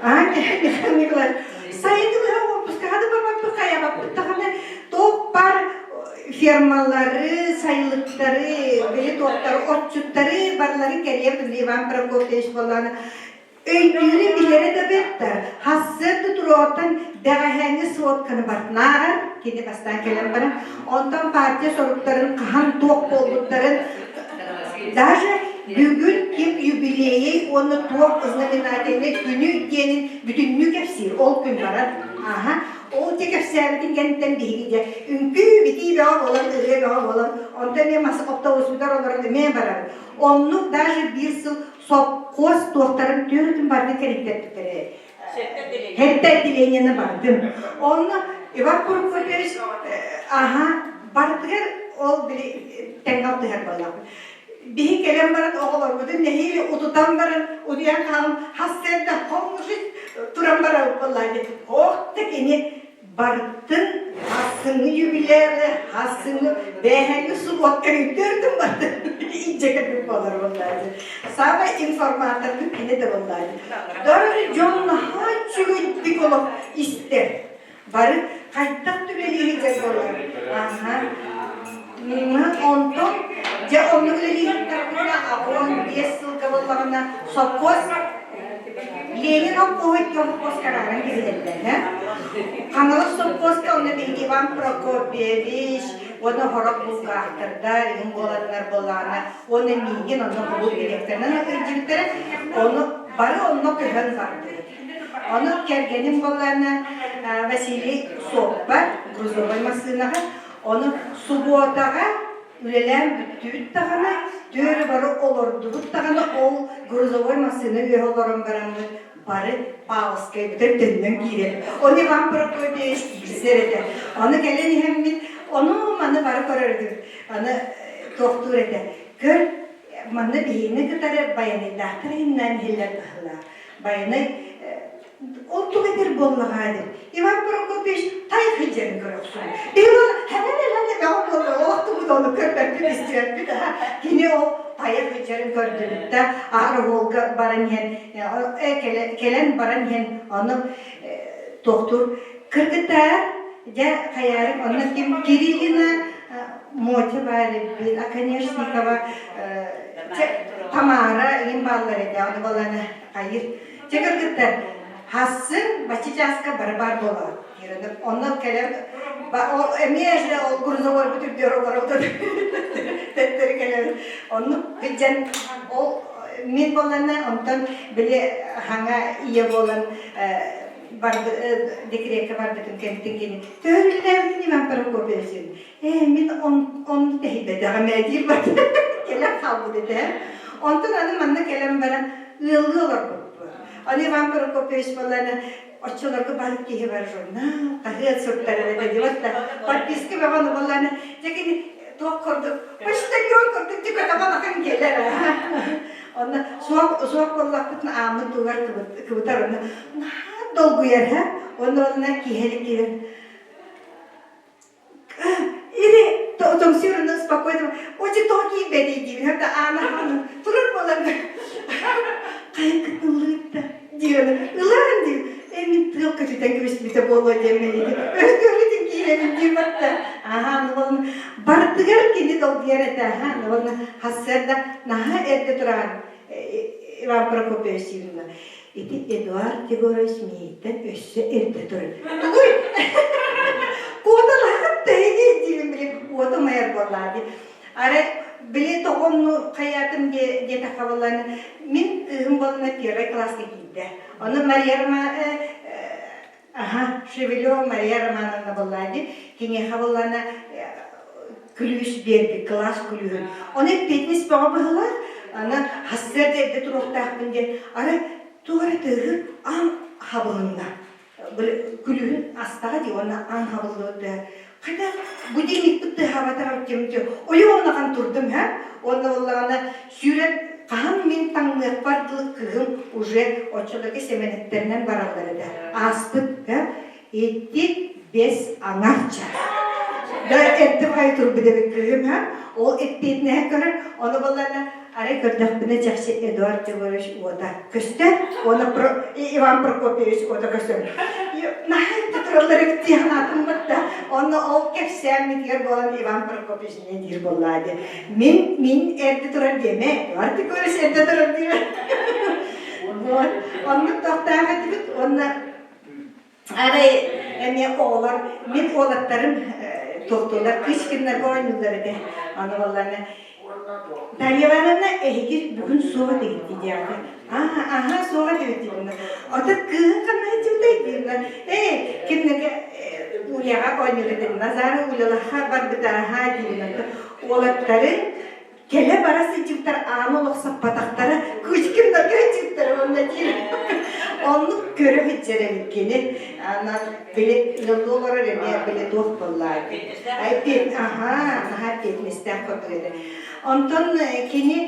Аа, Михаил Николаевич, сайыны быһа уоппускаҕа да барбаппыт, хайабаппыт даҕаны туох бар фермалары, сайылыктары, били туохтары, отчуттары барыларын кэрийэн Иван Прокопьевич буоллаҕына өйдүүрү билэрэ да бэрт да хассыарда туруоттан бэҕэһээҥҥи сводканы барытынааҕар кини бастаан кэлэн баран онтон партия соруктарын хаһан туох буолбуттарын даже бүгүн ким юбилейей уонна туох знаменательнай күнү диэнин бүтүннүү кэпсиир ол күн баран аха Ол дьэ кэпсээбитин кэнниттэн биһиги дьэ үҥкүү-битии бөҕө буолан, ырыа бөҕө буолан, онтон эмиэ мас автобусбутар олорон эмиэ барар. Оннук даже биир сыл сопхуос туохтарын түөртүн барытын кэрийтэрбиттэрэ. Хэтте отделениены бардым. Онно Иван Прокопьевич аха барытыгар ол били тэҥҥэ алтыһар буоллаҕым. Биһи кэлэн баран оҕолорбутун нэһиилэ утутан баран утуйан хаалан хассыарда хоҥнушит туран барабыт буоллаа дии. Ох да кини Бартын хассыҥҥы юбилейы, хассыҥҥы бээһэҥҥи субуотка төрдүн бартын илдьэ кэлбит буолар буоллаачы. Самый информатордын кини да буоллаачы. Дары дьон наһаа үчүгэйдик олох истэр. Бары хайдах үлэлииһигэр буолар. Аха. Онтон дьэ оннук үлэлииһиктэрбитинэ 85 сылга буоллаҕына сопхуос Ленин сопхуоһу икки сопхуоска арааран кэбиһэллэр. Хаҥалас сопхуоска онно биһиги Иван Прокопьевич уонна хорох булгаахтардар иһин буоланнар буоллаҕына уонна миигин онно кулууп директорынан илдьибиттэрэ. Ону бары онно көһөн бардыбыт. Ону кэргэним буоллаҕына Василий суоппар грузовой массыынаҕа ону субуотаҕа Үлэлээн бүттүбүт даҕаны, түөрү бары олордубут даҕаны, ол грузовой массыына үөһэ олорон бараммыт бары Павловскайбытыгар төннөн киирэр. Ону Иван Прокопьевич киирсэр этэ. Ону кэлэн иһэммит, ону маны бары көрөр этибит. Аны туохтуур этэ. Көр, манна биһигини кытары байанайдаахтар иһиннээн иһиллэр быһыылаах. Байанай Ол тугу этэр буоллаҕаа диэн. Иван Прокопьевич тайах илдьэрин көрөхсүн. Иван хэнэн-хэнэ бөҕө буолла, олохтубут ону көрбөппүт, истибэппит аха. Кини ол тайах илдьэрин көрдүбүт да, аһар уолга баран иһэн, кэлэн баран иһэн, ону туохтуур кыргыттаар, дьэ хайаарык, онно ким Кириллина Мотя баар эбит, Оконешникова, Тамара иҥин бааллар этэ, ону баланы хайыр Дьэ кыргыттар, хасын бачча чааска бары баар буолаҕыт. Онно кэлэн эмиэ же ол грузовойбут үрдүгэр олоробут төттөрү кэлэбит. Оннук дьэн ол мин буоллана онтон били хаҥа ийэ буолан декреккэ барбытым кэмтин кини төһөрүллээбитин Иван Прокопьевич ээ мин он тэһийбэтэҕим ээ диир кэлэн хаалбыт этэ. Онтон аны манна кэлэн баран ыаллыы олорбуппут. Аны Иван Прокопьевич буоллаҕына оччолорго бары киһи бар журнал, хаһыат суруттарар этэ диэбит да подписка бөҕөнү буоллаҕына дьэ кини туох курдук почтальон курдук дьэ көтөҕөн ахан кэлэр Онно суох суох буоллахпытына ааммыт тугар кыбытар онно наһаа долгуйар һэ онно онно киһэлик киирэн Или тоҥсуйар спокойно очень тоҕо киирбэтий диибин хата аана турар буолан хайыккытын ыллыытта диэн ылаан диир э мин тыал көтүтэн кэбиспитэ буолуо диэммин өскөрүтүн киирэбин диир батта аха ну бардыгар кини долгуйар этэ аха ну хассыарда наһаа эрдэ тураан Иван Прокопьевич Ивановна ити Эдуард Егорович миигиттэн өссө эрдэ турар. Тугуй? Куоталаһыт тэһиги диибин били уоту умайар буоллаа дии. Арай били тоҕонну хайаатым диэтэххэ буоллаҕына мин кыыһым буоллаҕына первый класска киирдэ. Ону Мария Роман аха Шевелева Мария Романовна буоллаа дии. Киниэхэ буоллаҕына күлүүс биэрбит, кылаас күлүүһүн. Ону эппиэтинэс бөҕө быһыылаах, аны сарсыарда эрдэ туруохтаахпын диэн, арай туох эрэ тыаһыыр аан хабылынна. Күлүүһүн астаҕа дии уонна аан хабыллыбыт тыаһа. Хайдах будильникпыт тыаһаабатаҕар диэм дии, ойуун ахан турдум һэ. Уонна буоллаҕына сүүрэн хаһан мин таҥныахпар дылы кыыһым уже оччолорго сэмэнэттэринэн бараллар этэ. Ааспыт һэ. Ити бэс аҥар чаас. Да эрдэ баҕайы турбут эбит кыыһым һа. Ол эппиэтинэһэ көрөр, ону буоллаҕына арай көрдөхпүнэ чахчы Эдуард Егорович уота көстөр, уонна Иван Прокопьевич уота көстөр. Наһаа эрдэ тураллар эбит дии санаатым да. Онно ол кэпсээммитигэр буолан Иван Прокопьевич инньэ диир буоллаа дии. Мин мин эрдэ турар диэмэ, Эдуард Егорович эрдэ турар диир. Вот. Оннук тохтоох этибит уонна Арай эмиэ оҕолор, мин уолаттарым туохтууллар, Кычкиннарга оонньууллар этэ. Аны буоллаҕына, Дарья Ивановна, эһиги бүгүн суох этигит диэҕэ. Аа, аһаа, суох этибит диибин. Ото кыыһын ханна сылдьыбытай диибин. Ээ, кинилэргэ Уляҕа оонньуур этим. Назара Улялаха барбыта, аһаа диибин. Уолаттарын. Кэлэ-бара сылдьыбыттар ааны олох саппатахтара, Кычкиннарга сылдьыбыттара уонна диир. Оннук көрө сылдьар эбит кини. Анан били ыаллыы олорор эмиэ били туох буоллаа Аха, наһаа эппиэтинэстээх курдук этэ. Онтон кини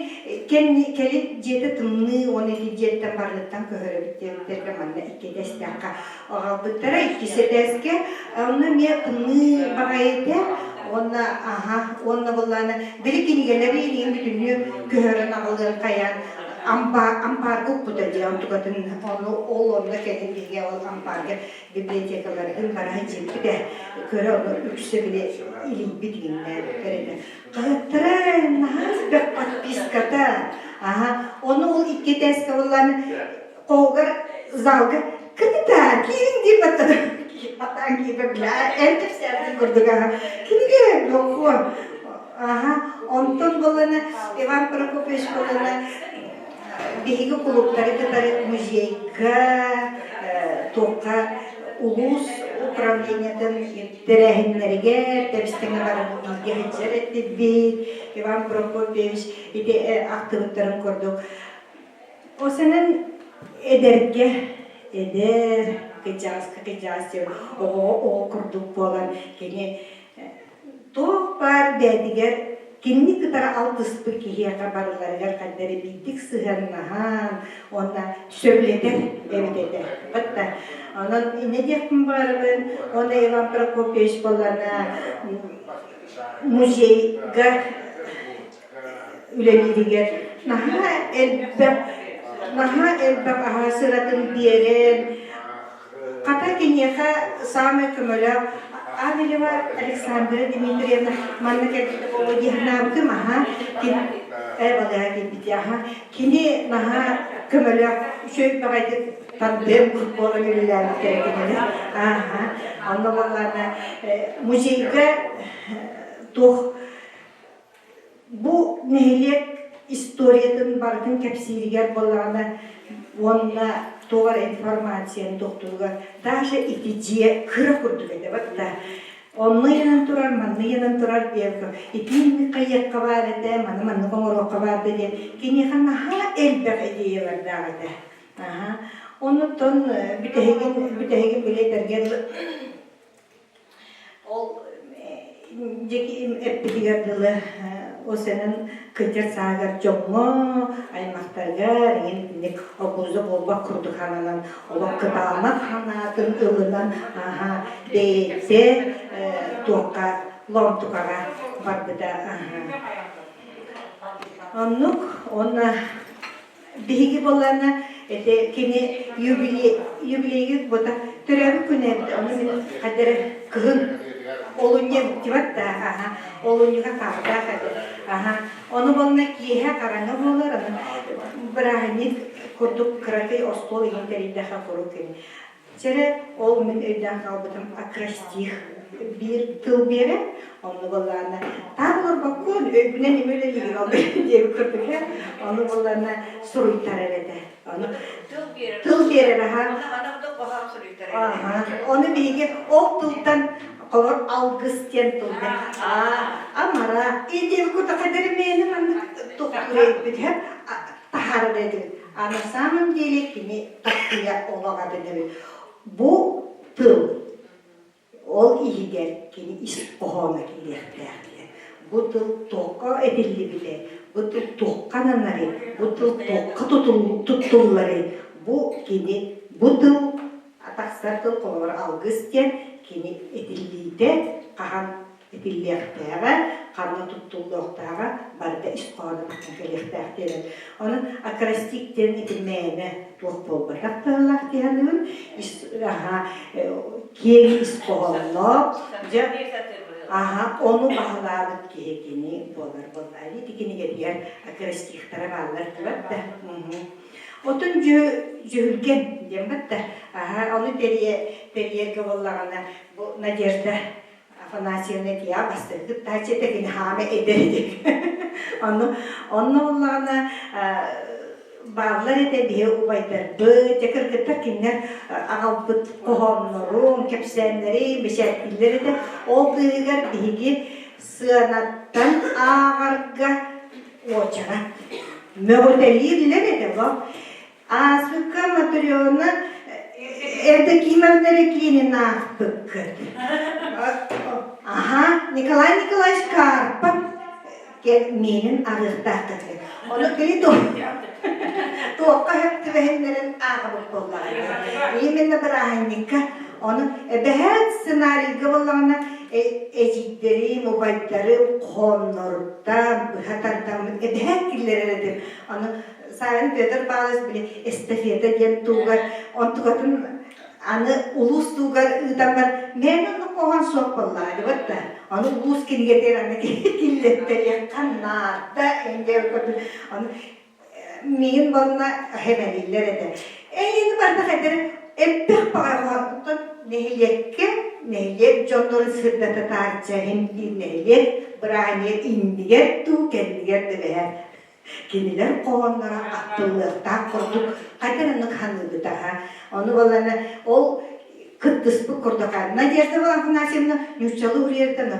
кэлин дьиэтэ тымныы уонна ити дьиэттэн барыттан көһөрөбүт диэбиттэргэ манна икки этээстээххэ аҕалбыттара иккис этээскэ онно эмиэ тымныы баҕайы этэ уонна аха уонна буоллаана били кинигэлэри илиин бүтүннүү көһөрөн аҕалыан хайаан ампаарга укпута дии онтукатын ону ол онно кэлин биһиги ол ампаарга библиотекаларыгын бара сылдьыбыт ээ көрө ону үксэ били илийбит иҥнээбиттэр этэ хаһыаттара наһаа элбэх подписката аха ону ол икки этээскэ буоллаана Хоһугар залга кытыта киириҥ диир баттана батаан киирбэ бля эн кэпсээбитин курдук аха кинигэ докуо аха онтон буоллана Иван Прокопьевич буоллана биһиги кулууптары кытары музейга туохха улуус управлениетын тэрээһиннэригэр тэбистэҥэ баран бииргэ сылдьар этибит Иван Прокопьевич ити ахтыбыттарын курдук Осенен эдэргэ эдэр, кыдьааска кыдьаас диэн оҕоҕо оҕо курдук буолан кини туох баар бэйэтигэр кинини кытары алтыспыт киһиэхэ барыларыгар хайда эрэ биирдик сыһыаннаһан уонна сөбүлэтэр эбит этэ. Батта онон инньэ диэхпин баҕарабын уонна Иван Прокопьевич буоллаҕына музейга үлэлииригэр наһаа элбэх наһаа элбэх аһаа сыратын биэрэн хата киниэхэ саамай көмөлөөх Авелева Александра Дмитриевна манна кэлбитэ буолуо дии санаабытым аһа кини ээ балыыһа киирбитэ аһа кини наһаа көмөлөөх үчүгэй баҕайытык тандем буолан үлэлээбиттэрэ кинини ааха онно буоллаҕына музейга туох Бу нэһилиэк историятын барытын кэпсииригэр буоллаҕына уонна туох эрэ информацияны тохтууругар даже ити дьиэ кыра курдук этэ батта онно ыйанан турар манна ыйанан турар диэн итинник хайыахха баар этэ маны маннык оҥоруохха баар да диэн киниэхэ наһаа элбэх идеялардаах этэ аха оннуттан бүтэһигин бүтэһигин били этэргэ Ол дьэки эппитигэр дылы осенын кырдьар сааһыгар дьоҥҥо, аймахтарыгар эҥин итинник обуза буолбат курдук сананан олох кытаанах санаатын ылынан аха бэйэтэ туохха лоомтукаҕа барбыта аха оннук уонна Биһиги буоллаҕына ити кини юбилей юбилейга буота төрөөбүт күнэ эбит ону мин хайда эрэ кыһын олунньу эбит да аха олунньуга хаалдаах этэ аха ону буолна киэһэ хараҥа буолар аны бырааһынньык курдук кыракый остуол иһин тэрийдэххэ куруук кини Чэрэ, ол мин өйдөөн хаалбытым акростих биир тыл биэрэ, онно буоллаҕына таах олорбоккун, өйбүнэн имэ үлэлиигин ол диэбит курдук ээ. Ону буоллаҕына суруйтарар этэ. Ону тыл биэрэр аха. Аха. Ону биһиги ол тылтан холор алгыс диэн тылга аа амара и диэбит курдук хайдары мээнэ маннык тохтуур эбит таһаарар этибит. А на самом деле кини тахсыйа олох атын эбит. Бу тыл ол иһигэр кини ис хоһооно киириэхтээх диэн. Бу тыл туохха этиллибитэ, бу тыл туохха ананарый, бу тыл туохха туттулларый, бу кини бу тыл тахсар тыл холобур алгыс диэн кини этиллиитэ хаһан этиллиэхтээҕэ, ханна туттуллуохтааҕа барыта ис хоһооно тахсан кэлиэхтээх диэн. Онон акростик диэн ити мээнэ туох буолбатах тыаллаах дии саныыбын. Ис аха киэҥ ис хоһоонноох дьэ аха ону баһылаабыт киһи кини буолар буоллаа ити кинигэтигэр акростихтара бааллар дибат да. Отун дьүһүлгэн диэн батта. Аха ону тэрийэ тэрийэргэ буоллаҕына бу Надежда Афанасьевна тиа бастакы кыттааччы этэ кини хаама эдэр этэ онно онно буоллаҕына бааллар этэ биһи убайдарбыт дьэ кыргыттар кинилэр аҕалбыт хоһооннорун кэпсээннэрин бэчээттииллэр этэ ол быыһыгар биһиги сыанаттан ааҕарга. уочарат. Мөҕүтэлииллэр этэ бу. Ааспыкка Матрена Евдокимовна эрэ киинин аахпыккыт. Аха, Николай Николаевич Карпов миэнин арыахтаахтар. Ону кини туохха сөп түбэһиннэрин ааҕабыт буоллаҕа. Именно бырааһынньыкка ону эбэһээт сценарийга буоллаҕына эдьиийдэрим, убайдарым хоонноруттан быһа тардаммыт эбэһээт киллэрэр этим. Ону Савин Петр Павлович били эстафета диэн туугар онтукатын аны улуус туугар ыытан бар мээнэ оннук хоһоон суох буоллаҕа да ону улуус кинигэтигэр аны киллэттэриэххэ наада эндиэ көрдүк ону миигин буолна хэмэлииллэр этэ эйини барда этэр элбэх баҕай хоһоонтон нэһилиэккэ нэһилиэк дьоннорун сырдата таарча химдиир нэһилиэк бырааһынньыга иннигэр дуу кэннигэр да Кинилэр хоһоонноро ахтыллыахтаах курдук хайдах оннук ханыыбыта Ону балана ол кыттыспыт курдук Надежда Афанасьевна нууччалыы уруйартан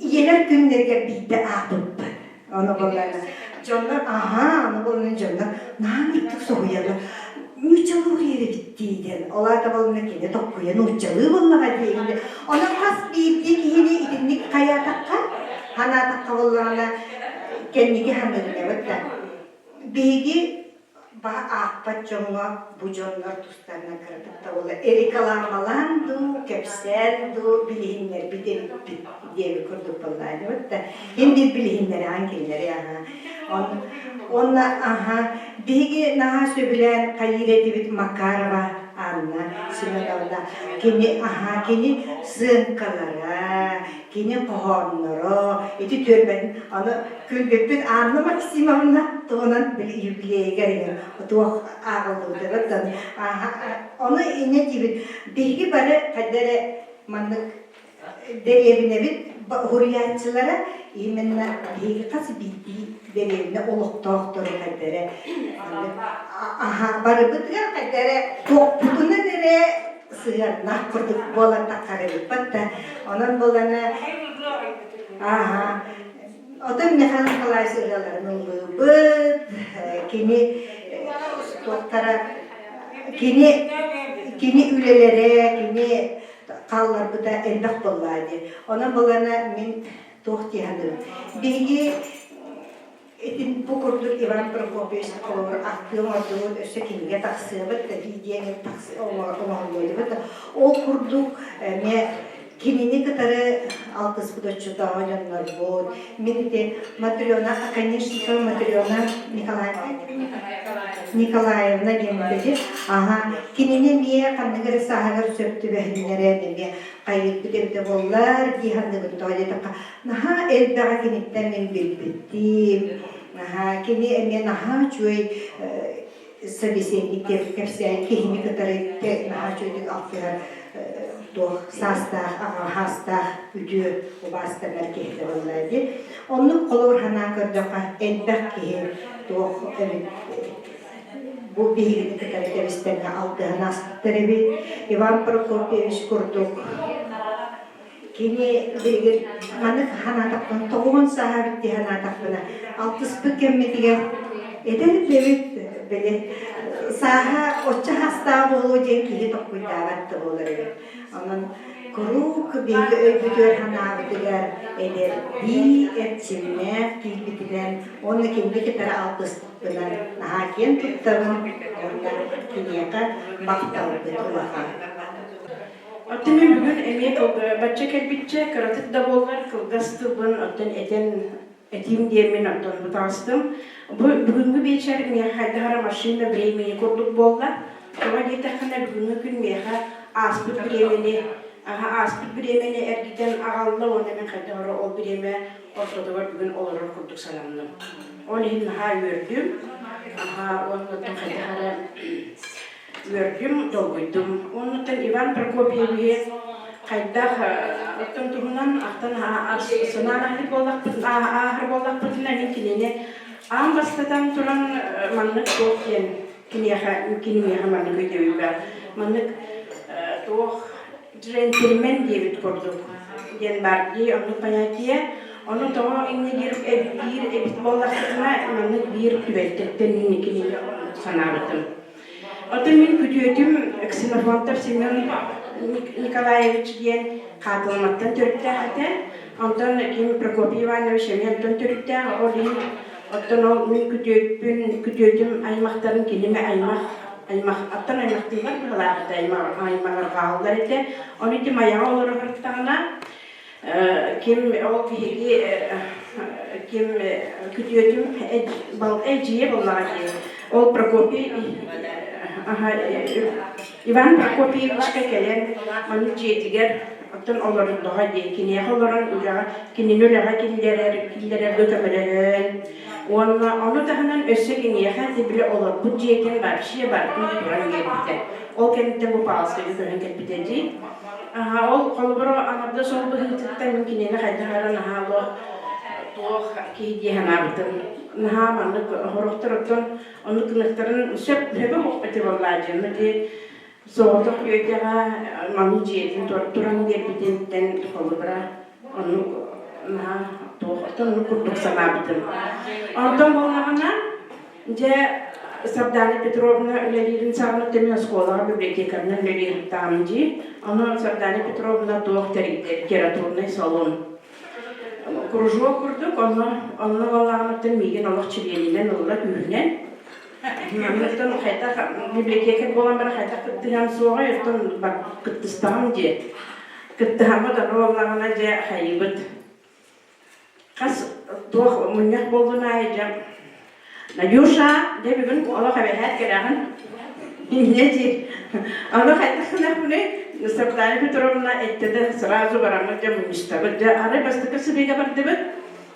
ийэлэр күннэригэр биирдэ аахпыппыт. Ону балана дьоннор аһаа ону балана дьоннор наһаа үрдүк соһуйаллар. Нууччалыы уруйар эбит дии диэн. Ол аата балана кини токкуйа нууччалыы буоллаҕа диэн. Онон хас биирдии киһини итинник хайаатахха, ханаатахха буоллаҕына кэнники саныырнабыт да биһиги ба аахпат дьоҥҥо бу дьоннор тустарынан кыратык да буолла рекламалаан дуу кэпсээн дуу билиһиннэрбит эбиппит диэби курдук буоллааныбыт да иһин биир билиһиннэрэҕин кинилэри аха онно аха биһиги наһаа сөбүлээн хайыыр этибит Макарова Анна Семеновна кини аха кини сыаҥкалара кини хоһоонноро ити түөлбэтин аны күлбүппүт Анна Максимовна туһунан юбилейыгар иһин туох ааҕыллыбытыгар ону инньэ диибит биһиги бары хайда эрэ маннык дэриэбинэбит уһуруйааччылара именно биһиги хас биирдии дэриэбинэ олохтоохтору хайда эрэ аха барыбытыгар хайда эрэ туохпутунан эрэ сыһыаннаах курдук буолан таххарыбыппат да онон буолана ааха отон Михаил Николаевич ырыаларын ыллыыбыт кини туохтара кини кини үлэлэрэ кини хаалларбыта элбэх буоллаа дии онон буолана мин туох дии саныыбын биһиги Итин бу курдук Иван Прокопьевич холобур ахтыы оҥордубут, өссө кинигэ тахсыабыт да видео оҥоһуллуобут да ол курдук эмиэ кинини кытары алтыспыт оччотооҕу дьоннорбут. Мин ити Матрена Оконешникова Матрена Николаевна Николаевна диэн этэ аха кинини эмиэ ханнык эрэ сааһыгар сөп түбэһиннэрэн эмиэ хайыырбыт эбитэ буоллар дии саныыбын тоҕо диэтэххэ Наһаа элбэҕи киниттэн мин билбиттиим. Наһаа кини эмиэ наһаа үчүгэй собеседник диэн кэпсээн киһини кытары наһаа үчүгэйдик алтыһар туох саастаах, аҕа саастаах үтүө убаастанар киһи буолла дии. Оннук холобур санаан көрдөххө элбэх киһи туох эбит бу биһигини кытары тэбистэҥҥэ алтыһан ааспыттар эбит. Иван Прокопьевич курдук Кини билигин маннык санаатахпына, тоҕуһун сааһа эбит дии санаатахпына, алтыспыт кэммитигэр эдэр бэбит били сааһа оччо хастаах буолуо диэн киһи толкуйдаабат да буолар эбит. Онон куруук биһиги өйбүтүгэр санаабытыгар эдэрдии эрчимнээх киирбитинэн уонна кинини кытары алтыспыппынан наһаа киэн туттабын уонна киниэхэ махталбыт улахан. Оттон мин бүгүн эмиэ бачча кэлбиччэ, кыратык да буоллар, кылгас тылбын оттон этэн этиим диэммин оттон бу таҕыстым. Бу бүгүҥҥү биэчэр миэхэ хайдах эрэ машина времени курдук буолла. Тоҕо диэтэххинэ, бүгүҥҥү күн миэхэ ааспыт бириэмэни ааспыт бириэмэни эргитэн аҕалла уонна мин хайдах эрэ ол бириэмэ ортотугар бүгүн олорор курдук сананным. Ол иһин наһаа үөрдүм. Аһаа, уонна оттон хайдах эрэ Үөрдүм, долгуйдум. Оннуттан Иван Прокопьевиһы хайдах оттон туһунан ахтан санаан аһыы буоллахпытын ааһар буоллахпытына мин кинини аан бастатан туран маннык туох диэн киниэхэ киниэхэ маннык өйдөбүлбэ маннык туох джентльмен диэбит курдук диэн бар дии оннук понятие. Ону тоҕо инньэ диир диир эбит буоллахпытына, маннык биир түбэлтэттэн мин кинини санаабытым. Оттон мин күтүөтүм Ксенофонтов Семен Николаевич диэн Хаатылыматтан төрүттээх этэ. Онтон ким Прокопий Иванович эмиэ онтон төрүттээх. Ол иһин оттон ол мин күтүөппүн, күтүөтүм аймахтарын киними аймах аймах оттон аймахтыылар быһылаах этэ, аймаҕырҕааллар этэ. Ону ити Майаҕа олоро сырыттаҕына ким ол биһиги ким күтүөтүм эдьиийэ буоллаҕа дии ол Прокопий Иван Прокопьевичка кэлэн ону дьиэтигэр оттон олордоҕо дии киниэхэ олорон үлэҕэ кинини үлэҕэ киллэрэр киллэрэргэ көмөлөһөн уонна ону таһынан өссө киниэхэ били олорбут дьиэтин вообще барытын туран биэрбитэ ол кэнниттэн бу Павловскайга көһөн кэлбитэ дии Аһа, ол холобура аҥардас ол быһыытыттан мин кинини хайдах эрэ наһаа олох туох киһи дии санаабытым. Наһаа маннык сорохтор оттон оннук гыныктарын сөп сөбө суох этэ буоллаа дьэ. Ону ити соҕотох үөдэҕэ маннык дьиэтин туран биэрбититтэн холобура оннук наһаа туох оттон оннук курдук санаабытым. Онтон буоллаҕына Дьэ, Сардана Петровна үлэлиирин саҕана мин оскуолаҕа библиотекарынан үлэлиир дии. Ону Сардана Петровна туох тэрийдэ литературный салон. Кружок курдук, онно онно буоллаҕыттан миигин олох чилиэнинэн ылла күүһүнэн. Манныктан хайдах библиотекарь буолан баран хайдах кыттыһан суоҕай, оттон кыттыстаҕым дии. Кыттыһаммыт ону буоллаҕына дьэ хайыыбыт. Хас туох мунньах буоллун аайы дьэ Надюша, дьэ бүгүн олох эбэһээт кэлэҕин. Инньэ диир. Ону хайдах гынахпыный? Сардана Петровна эттэ да сразу бараммыт дьэ мунньустабыт. Дьэ арай бастакы сырыыга бардыбыт.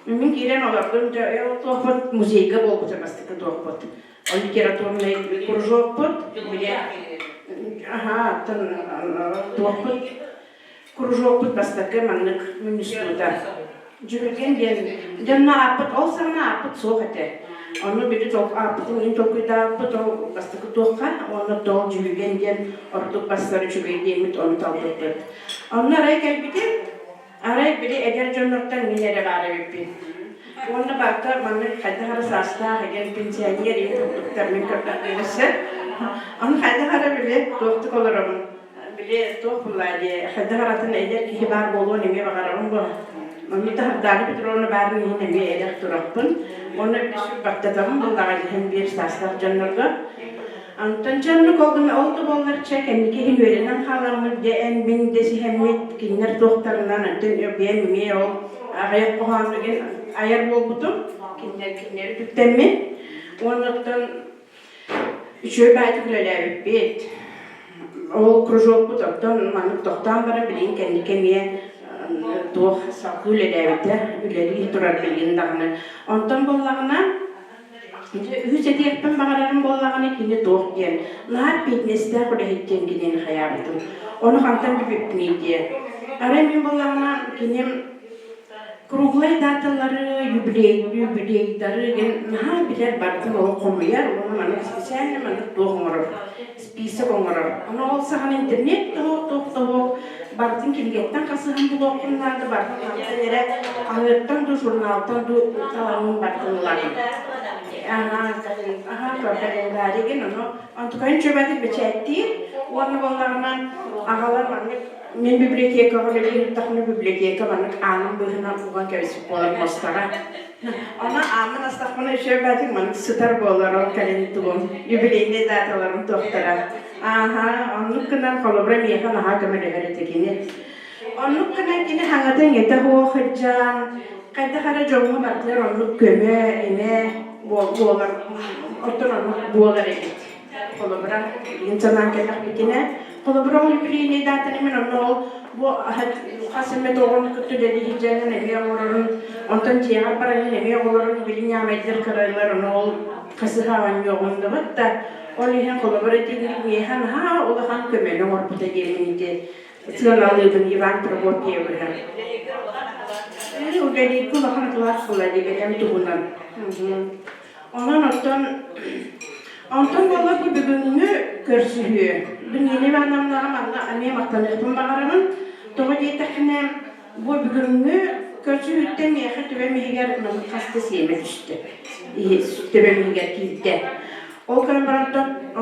Мин киирэн олордум дьэ ол туохпут музейга буолбута бастакы туохпут. Ол литературнай кружокпут. Били аха оттон туохпут Кружокпут бастакы маннык мунньустуута. Дьүһүлгэн диэн дьонно ааппыт ол саҕана ааппыт суох этэ. Онно били ааппытын иһин толкуйдаабыппыт ол бастакы туохха уонна тоҕо дьүһүлгэн диэн ордук бассар үчүгэй диэммит ону талбыппыт. Онно арай кэлбитим, арай били эдэр дьоннортон мин эрэ баар эбиппин. Уонна барыта маннык хайдах эрэ саастаах эгэн пенсионер иһин курдуктар мин көрдөхпүнэ сөп. Ону хайдах эрэ били туохтук олоробун. Били туох буолла дии, хайдах аратын эдэр киһи баар буолуон эмиэ баҕарабын бу. Онно Сардаана Петровна баарын иһин эмиэ эдэр тураппын. Уонна баттатабын буоллаҕа дьиһин биир саастаах дьоннорго. Онтон чэ оннук ол гына ол да буоллар чэ кэнники иһин үөрэнэн хааламмыт дьэ эн мин дэсиһэммит кинилэр туохтарынан оттон бэйэм эмиэ ол аҕыйах хоһооннугун айар буолбутум кинилэр кинилэри түктэммит уонна оттон Үчүгэй баайдык үлэлээбиппит. Ол кружокпут оттон маннык тохтоон баран билигин кэнники эмиэ туох салгыы үлэлээбитэ, үлэлии турар билигин даҕаны. Онтон буоллаҕына, үһүс этиэхпин баҕарарым буоллаҕына кини туох диэн, наһаа эппиэтинэстээх үлэһит диэн кинини хайаабытым. Ону хантан билбиппиний диэ. Арай мин буоллаҕына кини Круглай даталары, юбилей, юбилейдары диэн наһаа билэр барытын ол хомуйар уонна маннык специально маннык туох оҥорор, список оҥорор. Ону ол саҕана интернет тоһуох, туох тоһуох, барытын кинигэттэн хасыһан булуоххун наада, барытын хантан эрэ хаһыаттан дуу, журналтан дуу таламмын барытын ылаҕын. Аһаа, аһаа, календаригын, ону онтукайын чөбөтүк бэчээттиир уонна буоллаҕына аҕалар маннык Мин библиотекаҕа үлэлии сырыттахпына библиотека маннык аанын быыһынан уган кэбиспит буолар муостаҕа. Аны ааммын астахпына үчүгэй баатык маннык сытар буолар ол кэлин тугум юбилейнай даталарым туохтара. Ааһа, оннук гынан холобура миэхэ наһаа көмөлөһөр этэ кини. Оннук гынан кини хаҥата-иҥэтэ суох сылдьан, хайдах эрэ дьоҥҥо барытыгар оннук көмө, имэ буолар, оттон оннук буолар эбит. Холобура, билигин санаан кэллэхпитинэ, холобура ол юбилейнай датаны мин онно ол бу хас эмэ оҕону кытта үлэлии сылдьанын эмиэ оҥорорун, онтон дьиэҕэр баранын эмиэ оҕолорун били ньаамайдар кыралар ону ол хасыһа оонньуоҕун да ол иһин холобура итинник миэхэ наһаа улахан көмөнү оҥорбута диэммин ити сыаналыыбын Иван Прокопьевиһы. Үлэлииргэ улахан кылаас буолла диэбэтим туһунан. Онон оттон онтон буолла бу бүгүҥҥү көрсүһүү. Нина Ивановнаҕа манна эмиэ махтаныахпын баҕарабын. Тоҕо диэтэххинэ, бу бүгүҥҥү Көрсүһүүттэн миэхэ төбөм иһигэр маннык хаста сиэмэ түстэ. Төбөм иһигэр киирдэ. Ол гынан баран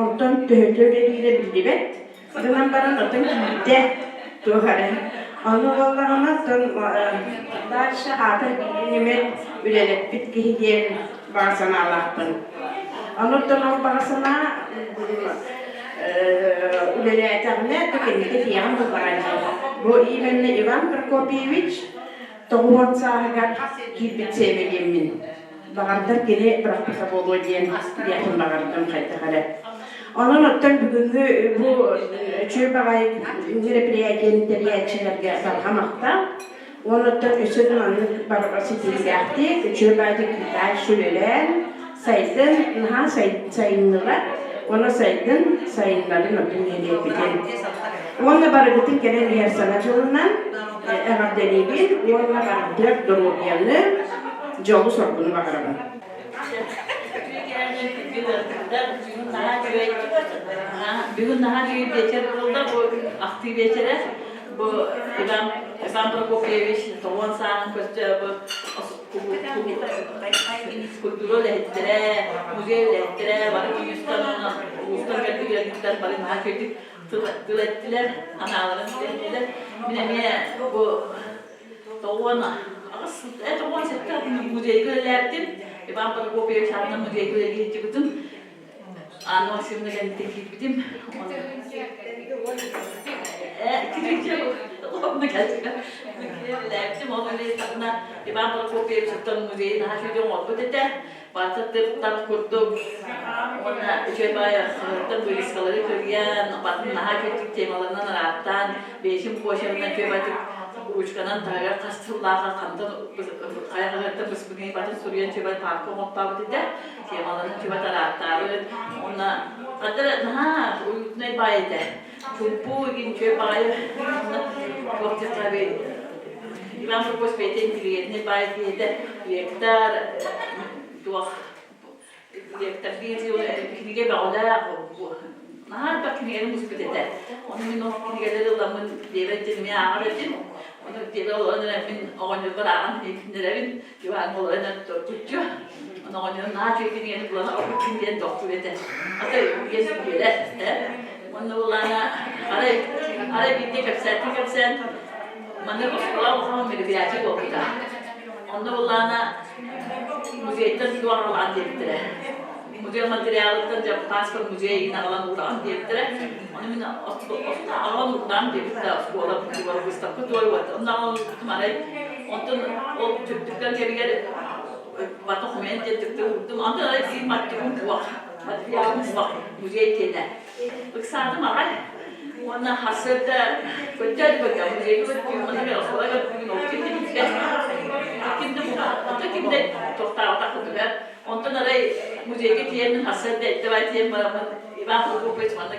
онтон төһөтө үлэлиирэ биллибэт. Гынан баран оттон киирдэ туох эрэ. Ону буоллаҕына оттон дальше аата биирин үлэлэппит киһи диэн баҕа санаалаахпын. Онуттан ол баҕа санаа үлэлээтэҕинэ то кэнники тиийэҕин буллаҕа дии. Бу именно Иван Прокопьевич 90 сааһыгар киирбит сиэмэ диэммин. Баҕардар кини бырахпыта буолуо диэн диэхпин баҕардым хайдах эрэ. Онон оттон бүгүҥҥү бу үчүгэй баҕайы мероприятиены тэрийээччилэргэ барҕа махтал. Уонна өссө да маннык барҕа ситиһиилээхтик, үчүгэй баҕайытык дальше үлэлээн, сайдын, наһаа сайыннылар. Уонна сайдын, сайыннарын оттон нэһилиэкпитин. Уонна барыгытын кэлэн иһэр саҥа дьылынан эҕэрдэлиибин уонна барытыгар доруобуйаны, дьолу-соргуну баҕарабын. Бүгүн наһаа үчүгэй биэчэр буолла, бу ахтыы биэчэрэ. Бу Иван, Иван Прокопьевич тоҕуон сааһын көрсө бу культура үлэһиттэрэ, музей үлэһиттэрэ бары улуустан улуустан кэлбит ыалдьыттар бары наһаа үчүгэйдик тыл эттилэр, анааларын этилэр. Мин эмиэ бу 98, 97 музейга үлэлээбитим. Иван Прокопьевич аатынан музейга үлэлии сылдьыбытым. Анна Максимовна кэнниттэн киирбитим. Киирбитим, ол үлэлээбитим. Иван Прокопьевич оттон музейын наһаа үчүгэй оҥорбут этэ. Барыта тып-тап курдук уонна үчүгэй баайы хаһыаттан вырезкалары кырыйан, батын наһаа үчүгэйдик темаларынан арааттаан, бэйэтин почерынан үчүгэй баайдык ручканан таһыгар хас сыллааҕы хантан хайа хаһыаттан быспытын батын суруйан үчүгэй паапка оҥортообут этэ. Темаларын үчүгэй арааттаабыт. Уонна хаддара наһаа уютнай баай этэ. Чумпу игин үчүгэй баҕайы уонна туох диэххэ Иван Прокопьевич бэйэтэ интеллигентнэй баай киһитэ, лектор, туох лектор кинигэ бөҕөлөөх, наһаа элбэх кинигэни муспут этэ. Ону мин ол кинигэлэри ыламмын диэбэт дьин эмиэ ааҕар этим. Ону диэбэ олорон эрэ мин оҕонньорбор ааҕан иһитиннэрэбин. Иван олорон эрэ торгуччу. Ону оҕонньорум наһаа үчүгэй кинигэни булан аҕалбыккын диэн тохтуур этэ. Ата үгэс үөрэр, э? Уонна булаана арай арай биирдэ кэпсээтин кэпсээн Маннык оскуола улахан мероприятие буолбута. Онно буллаана музейтан туох аҕалаан диэбиттэрэ. Музей материалыттан дьэ паспорт музей иһин аҕалан уураҕын диэбиттэрэ. Ону мин аҕалан уурдаам диэбит да оскуола выставка туой уот. Онно аҕалан уурбутум арай онтон ол түптүктэн кэмигэр бата хомуйан диэн түптэ уурдум. Онтон арай биир маттыгым туох материалым суох музей киэнэ. Ыксаатым аҕай. Уонна сарсыарда көттөөт көттөө музейга көттүүм, манна мен оскуола көттүүм, ол ким да билбэт. Ким да булбат, ким да тохтооботох курдуга. Онтон арай музейга тиийэммин сарсыарда эрдэ бай тиийэн бараммын Иван Прокопьевич манна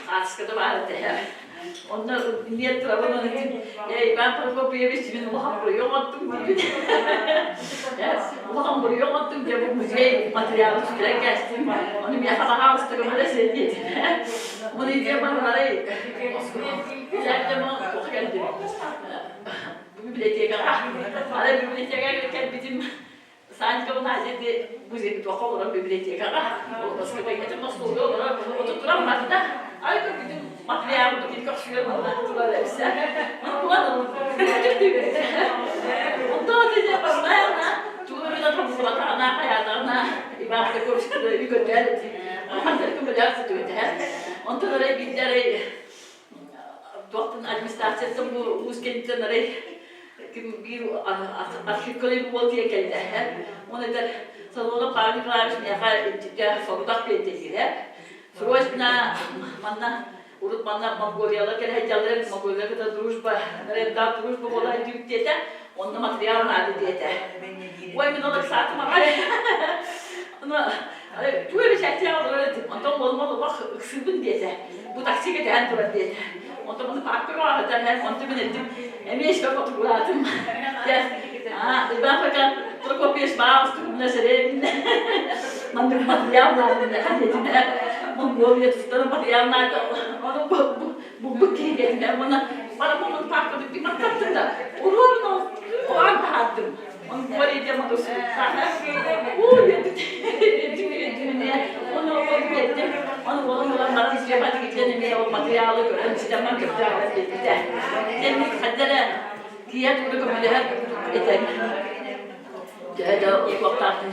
хаартыската баар этэ. Онно нет турабын оны э Иван Прокопьевич мин улахан буруйу оҥоттум диибин. Улахан буруйу оҥоттум дьэ бу музей материалы сүтэрэн кээстим. Ону миэхэ баһаалыста көмөлөс диэтим. Оны идея барыларай туха кэлдим. Библиотекаҕа. Арай библиотекаҕа кэлбитим Санька Надя музейга туохха олорор библиотекаҕа Москваҕа Москваҕа олорор отут туран барда ай көрбүтүм материалбытын көхсүгэр манна турар эбисэ булан онтон ити бардаана тугу эмэ тобуллубатаҕына хайаатаҕына Иван Прокопьевич көтөөр хантан көмөлөөх сытыгыта онтон арай биирдэ арай туохтан администрацияттан бу уус кэнниттэн арай ким биир архивкалыыр уол тиийэн кэллэ Уон этэр Соломонов Павел Николаевич миэхэ сорудах биэрдэ диирэ. Срочно манна урут манна Монголиялар кэлэ сылдьаллар Монголия кытта дружба, да дружба буола сылдьыбыт диэтэ. Онно материал наада диэтэ. Ой, мин ол ыксаатым аҕай. Тугу эрэ чэччээх олорор этим. Онтон уолум олох ыксыыбын диэтэ. Бу такси кэтэһэн турар диэтэ. Онтон маны пааркаҕа аһатан онтон мин эттим эмиэ испэ хотугулаатым. Иван Пока Прокопьевич баалыстыгымна сэрээбиннэ. Маннык материал наадынна ханетинэ. Монголия тустан материал наада. Ону булбут киһи диэтинэ. Уонна бараммын пааркабыт маттаттым да. Уруорун оҕан. чөптөөх биэрбитэ. Дьэнник хаддара киһи тугу көмөлөһөр этэ. Төһө да туохтаахпын.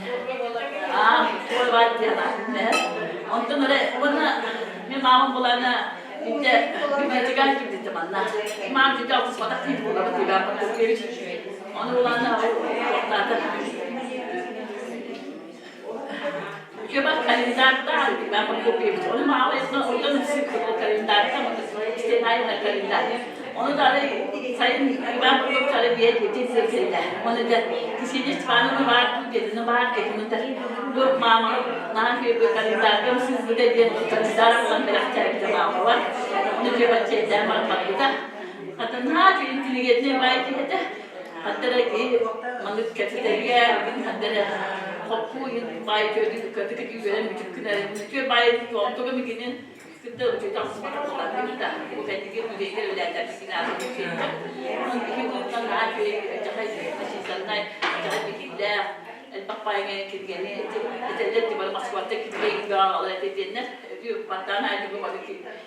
Аа, туой диэн Онтон эрэ уонна мин маамам булана инде библиотекаҕа киирдитэ манна. Маам дьиде алтыспатах киһи буолабыт Иван Прокопьевич. Ону булана туохтаата. Үчүгэй календардаах Иван Прокопьевич. Ону маама онтон ымсыыппыт ол календарта стенайна календарь. Ону дары сайын Иван Прокопьевич ары биэр диэтин сиргиллэ. Ону да Ксения Степановна баар дуу диэтин баар диэтин да бу маама наһаа үчүгэй календарга ымсыырбыта диэн календар булан бэлэхтээбитэ маамалар. Ону үчүгэй баччайдаан баран барбыта. Хата наһаа үчүгэй интеллигентнэй баай киһи этэ. Ханна эрэ киһи маннык кэпсэтэргэ, ханна эрэ хоппуу баай үчүгэйдик кытык үөрэн бүтүк гынар. Үчүгэй баай онтуга мигинин кытта үчүгэй тахсыбатах бу кэнники музейга үлэлээтэбикин аатын үчүгэйдик. Онон киһи быһыытынан наһаа үчүгэй дьахай начитаннай, дьахай бикиллээх, элбэх баайга кинигэни этэллэр тибар Москваттан кинигэ иҥин бөҕө аҕалар этэ диэннэр баттаан аайдыгы бары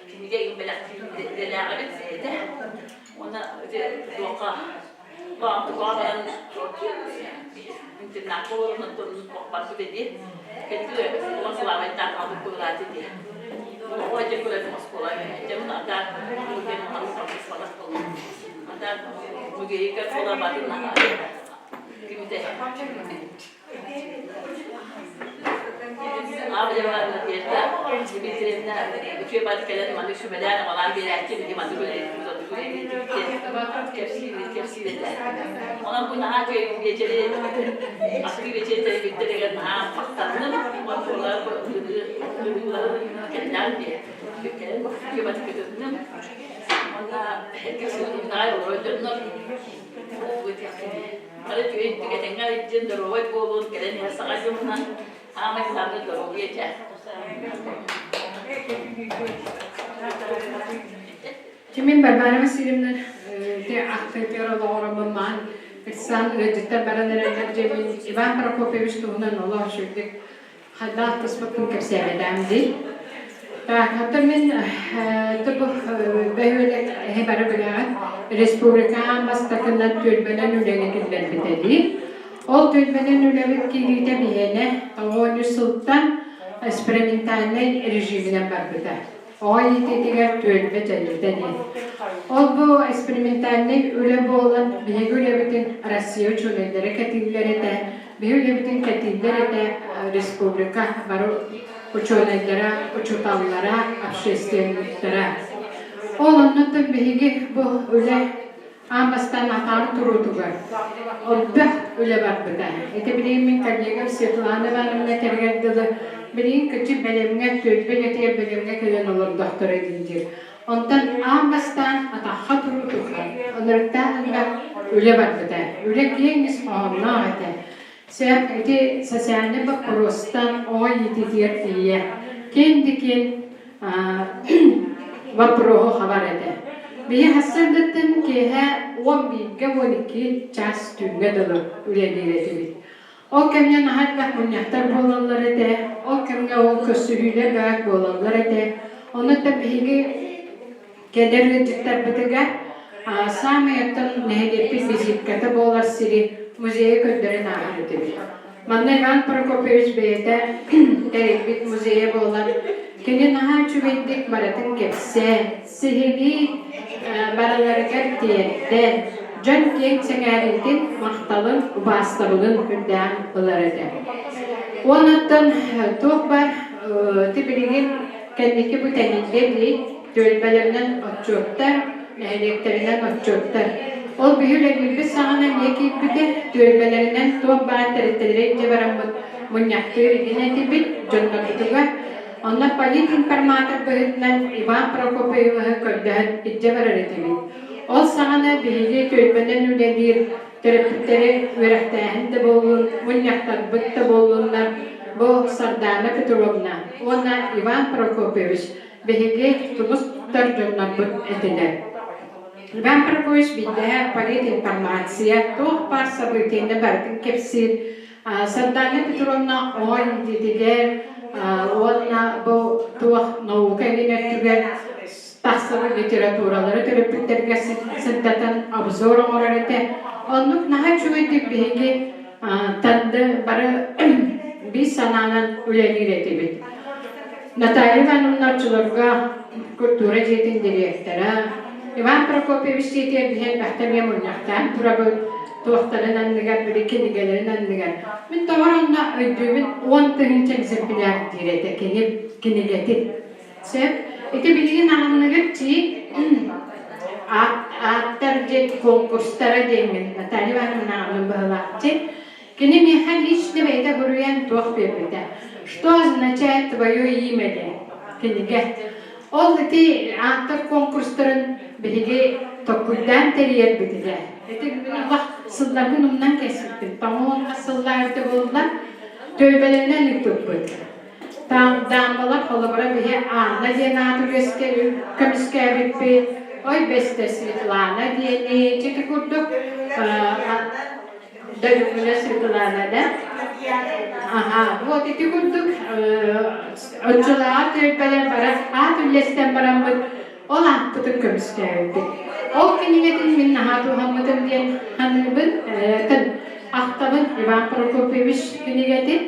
кинигэ иҥин бэлэхтиир идэлээх эбит этэ. Уонна ити туохха баан интернакка олорон онтон барбыт эди. Кэнники улахан сылаабайдаах хаалбыт кылааты дии. Оҕо дьэ көрөтүм оскуола дьэ ата музей ата музейга буола батын кимите Аабыйаҕа Надежда Дмитриевна үчүгэй бат кэлэн маннык сүбэлээн амалаан биэрээччи биһи маннык үлэлиибит оннук үлэлиибит кэпсиир кэпсиир этэ. Онон бу наһаа үчүгэй биэчэри ахтыы биэчэри тэрийбиттэригэр наһаа махтанным. Уонна ырыылары кэллээн диye. Кэлэн үчүгэй бат көтөннүм. Уонна эргэ сылдьыбытаҕай олорор дьоннор Бары үчүгэй этэҥҥэ илдьин доруобай буолун, кэлэн иһэр саҥа дьылынан аамай саамай доруобуйа этэ. Кимин Варвара Васильевна те ахтыытыгар олоҕороммун маан Ирсан ыалдьыттар баран эрэллэр дьиэбин Иван Прокопьевич туһунан олох үчүгдүк хайдах алтыспыппын кэпсээбэтэм дии. Так, оттон мин бу бөһүөлэк эһи бары билэҕит республика бастакынан түөлбэнэн үлэни киллэрбитэ дии. Ол түөлбэнэн үлэбит киириитэ биһиэнэ 93 сылтан экспериментальнай режиминэн барбыта. Оҕо иитиитигэр түөлбэ дьайыыта диэн. Ол бу экспериментальнай үлэ буолан, биһиги үлэбитин Россия учуонайдара кэтииллэр этэ, биһиги үлэбитин кэтииллэр этэ республика бары учуонайдара, учууталлара, общественниктара. Ол оннуттан биһиги бу үлэ аан бастаан атаар туруутугар элбэх үлэ барбыта. Ити билигин мин коллегам Светлана Ивановна этэригэр дылы билигин кыччык бэлэмҥэ, түөлбэ үлэтигэр бэлэмҥэ кэлэн олордохторо диир. Онтон аан бастаан атахха туруутугар ынырыктаах элбэх үлэ барбыта. Үлэ киэҥ ис хоһоонноох этэ. Сөп, ити социальнай боппуруостан оҕо иитиитигэр тиийэ киэҥ да киэҥ боппуруоһу хабар этэ. Биһи сарсыардаттан киэһэ 11-гэ 12 чаас түүҥҥэ дылы үлэлиир этибит. Ол кэмҥэ наһаа элбэх мунньахтар буолаллар этэ, ол кэмҥэ ол көрсүһүүлэр баар буолаллар этэ. Онон биһиги кэлэр ыалдьыттарбытыгар саамай оттон нэһилиэкпит визитката буолар сири музейы көрдөрөн ааһар этибит. Манна Иван Прокопьевич бэйэтэ тэрийбит музейа буолан, кини наһаа үчүгэйдик барытын кэпсээн, сиһилии барыларыгар тиэрдэн, дьон киэҥ сэҥээриитин, махталын, убаастабылын үрдээн ылар этэ. Уоннаттан туох бар ти билигин кэнники бу тэниллэ дии түөлбэлэринэн отчуоттар, нэһилиэктэринэн отчуоттар. Ол биһи үлэлиирбит саҕана эмиэ киирбитэ, түөлбэлэринэн туох баар тэрилтэлэри илдьэ бараммыт мунньахтыыр игин этибит дьоннорбутугар. Онно политинформатор быһыытынан Иван Прокопьевиһы көрдөһөн илдьэ барар этибит. Ол саҕана биһиги түөлбэнэн үлэлиир төрөппүттэри үөрэхтээһин да буоллун, мунньахтарбыт да буоллуннар, бу Сардаана Петровна уонна Иван Прокопьевич биһиги тумус туттар дьоннорбут этилэр. Иван Прокопьевич биирдэһэ политинформация, туох баар событиены барытын кэпсиир. Сардаана Петровна оҕо иитиитигэр уонна бу туох наука илин өттүгэр тахсыбыт литературалары төрөппүттэргэ сырдатан обзор оҥорор этэ. Оннук наһаа үчүгэйдик биһиги танды бары биир санаанан үлэлиир этибит. Наталья Ивановна оччолорго культура дьиэтин директора, Иван Прокопьевич дьиэтигэр биһи элбэхтэ эмиэ мунньахтаан турабыт, туохтарын анныгар, били кинигэлэрин анныгар. Мин тоҕо онно өйдүүбүн 10 000 экземпляр диир этэ кини кинигэтин. Сөп. Ити билигин аҕынныгыт чи ааттар диэн конкурстара диэҥҥин Наталья Ивановна аҕынным быһылаахчы. Кини миэхэ лично бэйэтэ суруйан туох биэрбитэ. Что означает твое имя диэн кинигэ. Ол ити ааттар конкурстарын биһиги толкуйдаан тэрийэрбитигэр. Ити мин олох сылларбын умнан кэспиппин. По-моему, сыллар эбитэ буолла. Түөлбэлэринэн ыыппыппыт. Даамбалар холобура биһи Анна диэн ааты көмүскээбиппит, ой бэстэ Светлана диэни, ити курдук Дөрүҥүнэ Светлана да? Аха, вот ити курдук оччолооҕу түөлбэлэр бара аат үллэстэн бараммыт ол ааппытын көмүскээбиппит. Ол кинигэтин мин наһаа туһаммытым диэн саныыбын, ахтабын Иван Прокопьевич кинигэтин.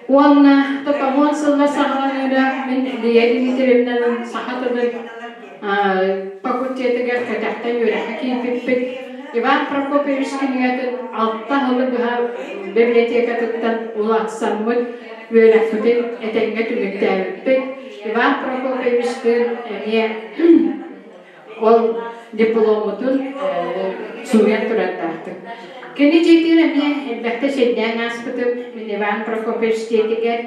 Уонна тотоһуон сыллар саҕаланыыра мин Лия Дмитриевнанын саха тылын факультетыгар кэтэхтэн үөрэххэ киирбиппит. Иван Прокопьевич кинигэтин алта сылы быһа библиотекатыттан уларсаммыт үөрэхпитин этэҥҥэ түмүктээбиппит. Иван Прокопьевичтыын эмиэ Ол дипломмутун суруйан турардаахпыт. Кини дьиэтигэр эмиэ элбэхтэ сирдээн ааспытым. Мин Иван Прокопьевич дьиэтигэр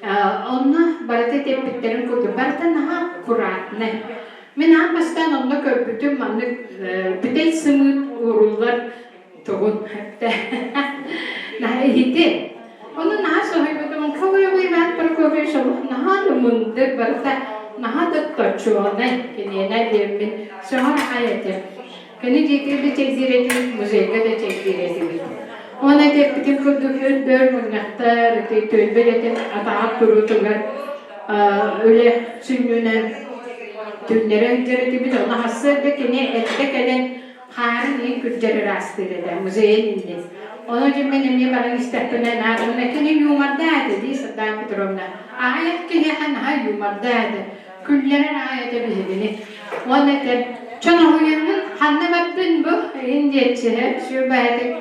онно барыта тэппиттэрин курдук барыта наһаа аккуратнай. Мин аан бастаан онно көрбүтүм маннык бүтэй сымыыт ууруллар тугун наһаа иһити. Ону наһаа соһуйбутум. Холуйбу Иван Прокопьевич олох наһаа да мындыр барыта наһаа да точуонай киниэнэ диэммин сөҕөр аҕай этим. Кини дьиэтигэр да чэйдиир этибит, музейга да чэйдиир этибит. Уонна эппитим курдук өр-бөр мунньахтар, ити түөлбэ үлэтин атаҕар туруутугар үлэ сүнньүнэн түннэрэ сылдьар этибит. Ону сарсыарда кини эрдэ кэлэн хаарын иһин күрдьэр ыраастыыр этэ, музейын иннин. Ону дьэ мин эмиэ баран истэхпинэ, наадабына кини юмордаа этэ дии Сардаана Петровна. Аҕыйах киһиэхэ наһаа юмордаа этэ. Күллэрэр аҕай этэ биһигини. Уонна этэр, чон оһуйаҥҥын ханна бардын бу иһин диэччиһэ сүбээтик.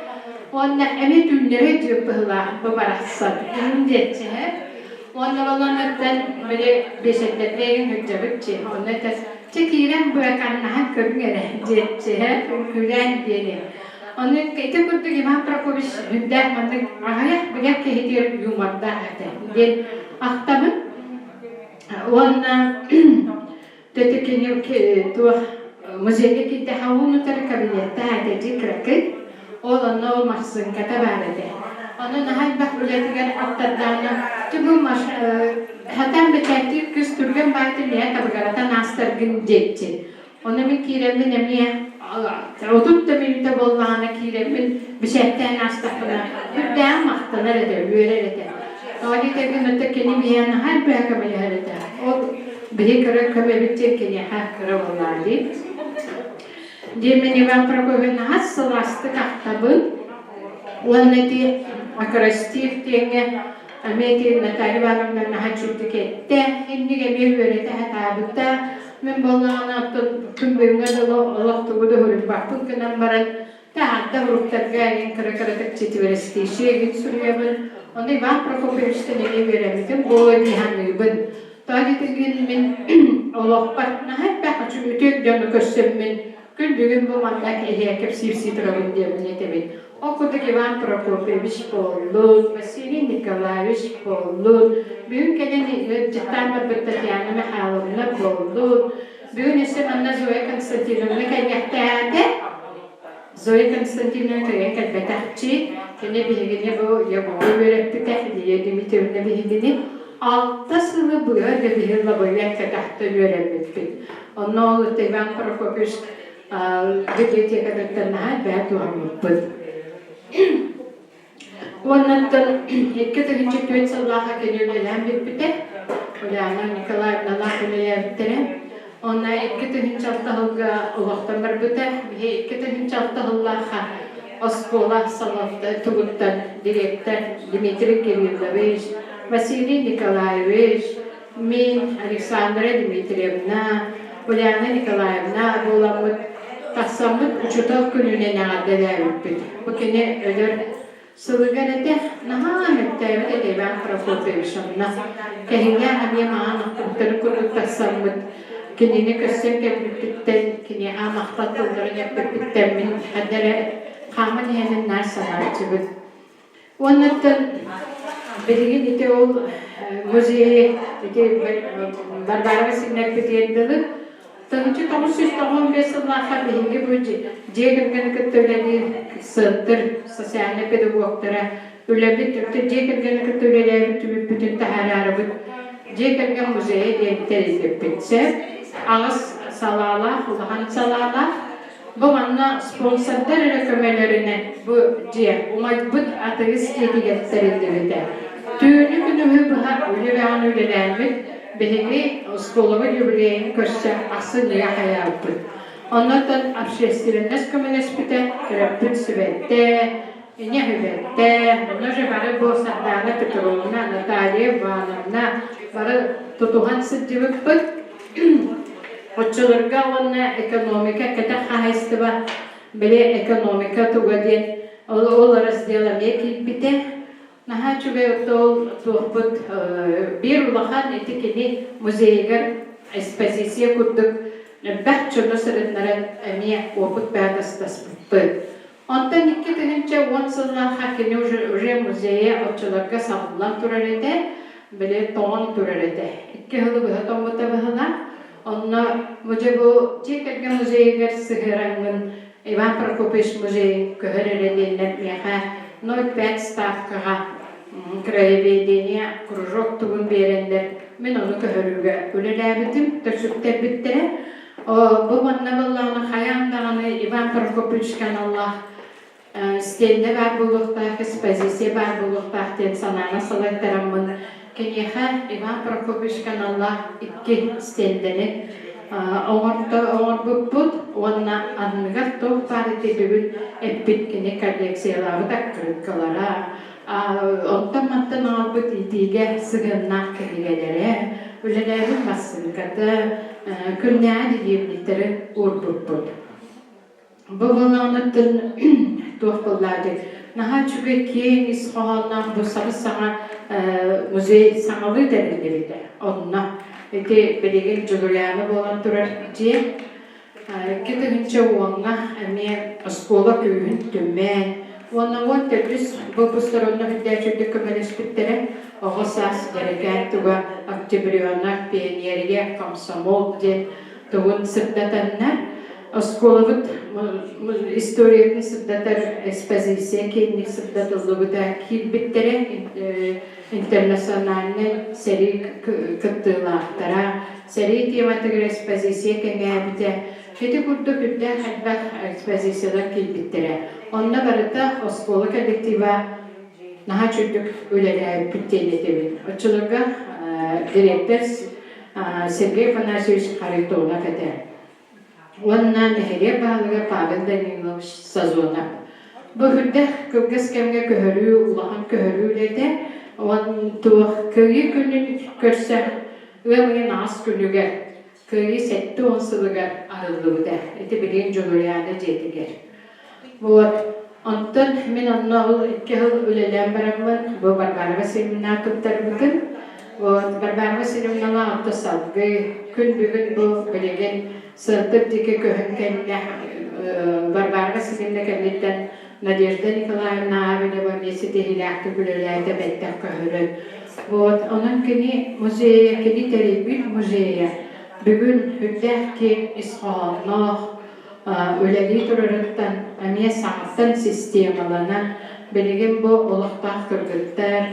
Уонна эмиэ түүннэри дьиэ быһылаах бу барахсан иһин диэччиһэ. Уонна баланыттан били биэсэрдэрдэйин сылдьабыт чи. Онно этэр, Чэ киирэн быаканнаһан көрүҥ эрэ диэччиһэ үҥкүүлээн диэни. Ону ити курдук Иван Прокопьевич үрдээх маннык аҕыйах билэр киһитигэр юмордаах этэ диэн ахтабын. Уонна төтө кини туох музейга киирдэхэ уун-утары кабинеттаах этэ дьи кыракый. Ол онно ол массыыҥката баар этэ. Ону наһаа элбэх үлэтигэр аттардаҕына, чэ бу хатан бэчээттиир кыыс түргэн баайытын ийэ табыгаратан аастаргын диэччи. Ону мин киирэммин эмиэ 30 да мүнүүтэ буоллаҕына киирэммин бэчээттээн аастахпына үрдээҕин махтанар этэ, үөрэр этэ. Тоҕо диэтэргин өттө кини биһиэхэ наһаа элбэҕи көмөлөһөр этэ. Ол биһи кыра көмөбүт диэн киниэхэ кыра буоллаҕа дии. Диэммин Иван Прокопьевич наһаа сылаастык ахтабын. Уонна ити акростих диэҥҥэ эмиэ ити Наталья Ивановна наһаа үчүгдүк эттэ. Инник эмиэ үөрэтэ сатаабыта. Мин буоллаҕына оттон күн бүгүҥҥэ дылы олох тугу да суруйбаппын гынан баран таһаарда уруктарга эҥин кыра-кыратык четверостишие игин суруйабын. Ону Иван Прокопьевичтан эмиэ үөрэммитим буолуо дии саныыбын. Тоҕо диэтэргин мин олохпор наһаа элбэх үтүө дьону көрсөммүн күн бүгүн бу манна эһиэхэ кэпсиирсии турабын диэммин этэбин. Ол курдук Иван Прокопьевич буоллун, Василий Николаевич буоллун, бүгүн кэлэн ыалдьыттаан барбыт Татьяна Михайловна буоллун, бүгүн өссө манна Зоя Константиновна кэлиэхтээтэ. Зоя Константиновна кыайан кэлбэтэхчи, кини биһигини бу ЯГУ үөрэппитэ, Лия Дмитриевна биһигини алта сылы быһа да биһи лабырыйан кэтэхтэ үөрэммиппит. Онно ол Иван Прокопьевич библиотекатыттан наһаа элбэҕи туһаммыппыт. Уоннаттан 2004 сыллаахха кини үлэлээн бүппүтэ. Ульяна Николаевналаах үлэлээбиттэрэ. Онно 2006 сылга олохтон барбыта. Биһи 2006 сыллаахха оскуола салалта тугуттан директор Дмитрий Кириллович, Василий Николаевич, мин, Александра Дмитриевна, Ульяна Николаевна буоламмыт тахсаммыт учуутал күнүнэн эҕэрдэлээбиппит. Бу кини өлөр сылыгар этэ наһаа мөттөөбүт этэ Иван Прокопьевич онно кэһиҥҥэ эмиэ маҥан охтубуттарын курдук тахсаммыт кинини көрсөн кэлбиппиттэн киниэхэ махтал тылларын эппиппиттэн мин ханна эрэ хааман иһэнин наар санааччыбын. Уоннаттан билигин ити ол музейы ити Варвара Васильевна эппитигэр дылы 1995 сыллаахха биһиги бу дьиэ кэргэни кытта үлэлиир центр социальнай педагогтара үлэбит дьиэ кэргэни кытта үлэлээбит түмүкпүтүн таһаарарыбыт дьиэ кэргэн музейа диэн тэрийбиппит. Сөп аҕыс салаалаах, улахан салаалаах. Бу манна спонсордар эрэ көмөлөрүнэн бу дьиэ умайбыт атыыс дьиэтигэр тэриллибитэ. Түүнү күнүһү быһа үлэ бөҕөнү үлэлээммит биһиги оскуолабыт юбилейын көрсө ахсынньыга хайаабыппыт. Оннуттан общественность көмөлөспүтэ, төрөппүт сүбэттэ, ийэ сүбэттэ, онно же бары бу Сардаана Петровна, Наталья Ивановна бары тутуһан сылдьыбыппыт. Оччолорго уонна экономика кэтэх хаһаайыстыба били экономика туга диэн ол, ол раздел эмиэ киирбитэ. Наһаа үчүгэй ол туохпут биир улахан ити кини музейыгар экспозиция курдук элбэх дьону сырытыннаран эмиэ опыт баатастаспыппыт. Онтон 2010 сыллаахха кини уже, уже музейа оччолорго сабыллан турар этэ, били тоҥон турар этэ. Икки сылы быһа тоҥмута быһыылаах. Онно дьэ бу дьиэ кэргэн музейыгар сыһыараҥҥын Иван Прокопьевич музейын көһөр эрэ диэннэр миэхэ 0,5 ставкаҕа краеведение кружок тугун биэрэннэр мин ону көһөрүүгэ үлэлээбитим, төсүктэрбиттэрэ. Бу манна буоллаҕына хайаан даҕаны Иван Прокопьевич аналлаах стендэ баар буолуохтаах, экспозиция баар буолуохтаах диэн санааны салайтараммын киниэхэ Иван Прокопьевич аналлаах икки стендэни оҥорто оҥорбуппут уонна анныгар туох баар ити бүгүн эппит кини коллекциялаабыт аккырыыккалара, онтон-мантан оҥорбут иитиигэ сыһыаннаах кинигэлэрэ, үлэлээбит массыынката, күннээҕи дневниктэрин уурбуппут. Бу былааныттан туох буоллаа диэн наһаа үчүгэй киэҥ ис хоһоонноох бу сабыс-саҥа музей саҥалыы тэриллибитэ. Онно ити билигин Дьулуйаана буолан турар дьиэ 2010-ҥа эмиэ оскуола күүһүн түмэн уонна 14 выпустар онно үрдээччүрдүк көмөлөспүттэрэ. Оҕо саас дьэрэкээн туга октябренок, пионерия, комсомол диэн тугун сырдатаннар оскуолабыт историятын сырдатар экспозиция киэҥник сырдатыллыбыта киирбиттэрэ интернациональнай сэрии кыттыылаахтара сэрии тематыгар экспозиция кэҥээбитэ ити курдук үрдээх элбэх экспозициялар киирбиттэрэ онно барыта оскуола коллектива наһаа үчүгдүк үлэлээбиппит диэн этэбин оччолорго директор Сергей Афанасьевич Харитонов этэ уонна нэһилиэк баһылыга Павел Данилович Сазонов. Бу үрдэх кылгас кэмҥэ көһөрүү улахан көһөрүү үлэтэ уон туох Кыайыы күнүн көрсө ыам ыйын аҕыс күнүгэр Кыайыы 70 сылыгар арыллыбыта. Ити билигин Дьулуруйаана дьиэтигэр. Вот. Онтон мин онно ол икки сыл үлэлээн бараммын бу Варвара Васильевна туттарбытым. Вот Варвара Васильевнала онто салгыы күн бүгүн бу билигин Сырдык диэки көһөн кэллэ. Варвара Васильевна кэнниттэн Надежда Николаевна Авелева эмиэ ситиһиилээхтик үлэлээтэ бэттэх көһөрөн. Вот онон кини музейа, кини тэрийбит музейа бүгүн үрдээх киэҥ ис хоһоонноох үлэлии турарыттан эмиэ саҥаттан системаланан билигин бу олохтоох кыргыттар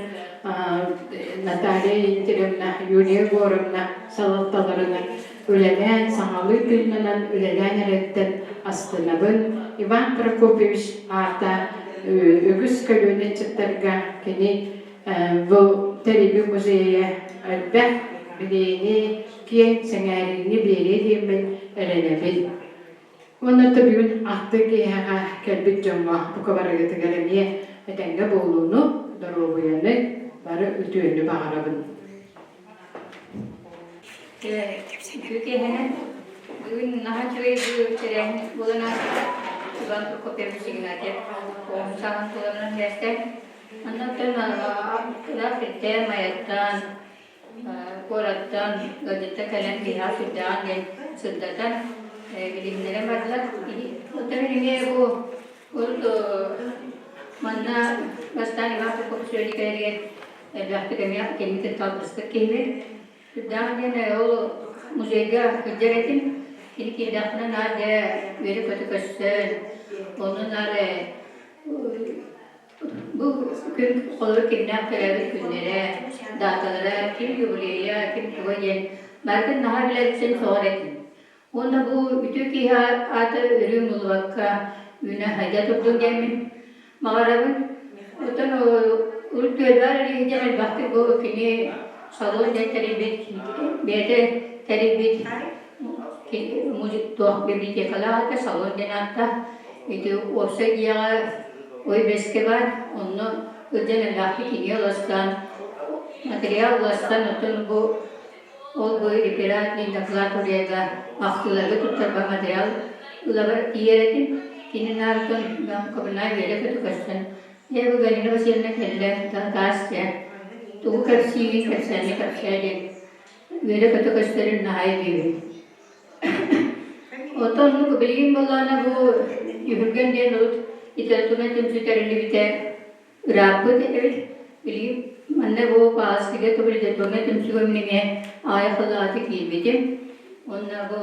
Наталья Игоревна, Юлия Егоровна салалталарынан үлэлээн, саҥалыы тыыннанан үлэлээн эрэриттэн астынабын. Иван Прокопьевич аата үгүс көлүөнэ ыччаттарга кини бу тэрийбит музейа элбэх. билиини, киэҥ сэҥээриини биэриэ диэммин эрэнэбин. Уонна да бүгүн ахтыы киэһэҕэ кэлбит дьоҥҥо бука барыгытыгар эмиэ этэҥҥэ буолууну, доруобуйаны, бары үтүөнү баҕарабын. Үтүө киэһэнэн бүгүн наһаа үчүгэй бу тэрээһин буолан ааста. Иван Прокопьевич Игнатьев оҕом сааһын туоларынан сибээстээн. Онно оттон ыраах сиртэн, Майаттан, куораттан ыалдьыттар кэлэн биһиэхэ сүрдээҕин диэн сырдатан билиһиннэрэн бардылар. Оттон эмиэ бу урут манна бастаан Иван Прокопьевич кэлэригэр элбэхтик эмиэ кэнники кытта алтыспыт киһибит. Сүрдээх диэн ол музейга сылдьар этим. Кини киирдэхпинэ наар дьэ үөрэ-көтө көссөн, онно наар Бу күн холобур кимнээх төрөөбүт күннэрэ, дааталара, ким юбилейа, ким туга диэн барытын наһаа билэрбитин сөҕөр этим. Уонна бу үтүө киһи аата өрүү умнуллубакка үүнэ-сайда турдун диэммин баҕарабын. Оттон урут түөлбэр диэн элбэхтик бу кини салон диэн тэрийбит, бэйэтэ тэрийбит туох библиотекалаах этэ, салон диэн ааттаах. Ити уопсай дьиэҕэ Ой бэскэ баар, онно сылдьан элбэхтик кинигэ уларыстаан, материал уларыстан, оттон бу ол бу рефератный доклад уруйга ахтыыларга туттарба материал ылабар тиийэр этим. Кини наартан кобунаа үөрэ-көтө көстөн, дьэ бу Галина Васильевна кэллэ, таас дьэ, тугу кэпсиигин кэпсээни кэпсээ диэн үөрэ-көтө көстөрүн наһаа өйдүүбүн. Оттон оннук билигин буоллаҕына бу Үһүргэн диэн урут литературнай түмсүү тэриллибитэ ырааппыт эбит. Билигин манна бу Паастыга тугу литературнай түмсүүгэ мин эмиэ аҕыйах сыллааҕыта киирбитим. Уонна бу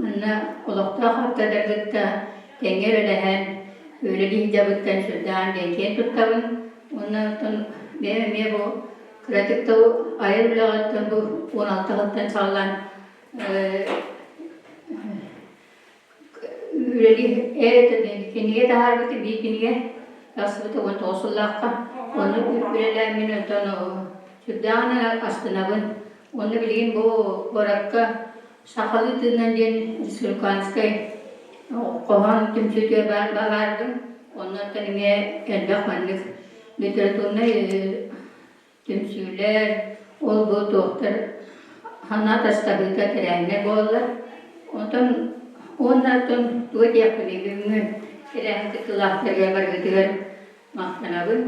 манна олохтоох ааптардар кытта тэҥҥэ үлэлэһэн, үлэлии сылдьабыттан сүрдээҕин диэн киэн туттабын. Уонна оттон бэйэм эмиэ бу кыратык да айар үлэҕиттэн бу 16 сылтан саҕалаан Үлэлии кинигэ таһаарбытым биир кинигэ тахсыбыта 19 сыллаахха. Ону үлэлээммин онтон сүрдээҕин астынабын. Уонна билигин бу куоракка сахалыы тыыннан диэн республиканскай хоһоон түмсүүтүгэр баардым. Оннуттан эмиэ элбэх маннык литературнай түмсүүлэр, ол-бу туохтар санаа атастаһыыта тэрээһинэ буолла. Онтон уонна оттон тугу диэхпиний бүгүҥҥү тэрээһин кыттыылаахтарыгар барыгытыгар махтанабын.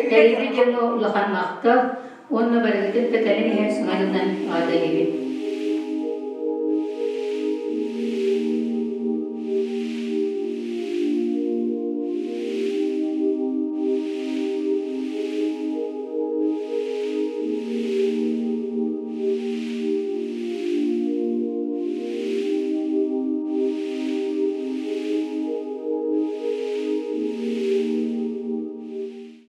Тэрийбит дьоҥҥо улахан махтал уонна барыгытын да кэлин иһэр саҥа дьылынан эҕэрдэлиибин.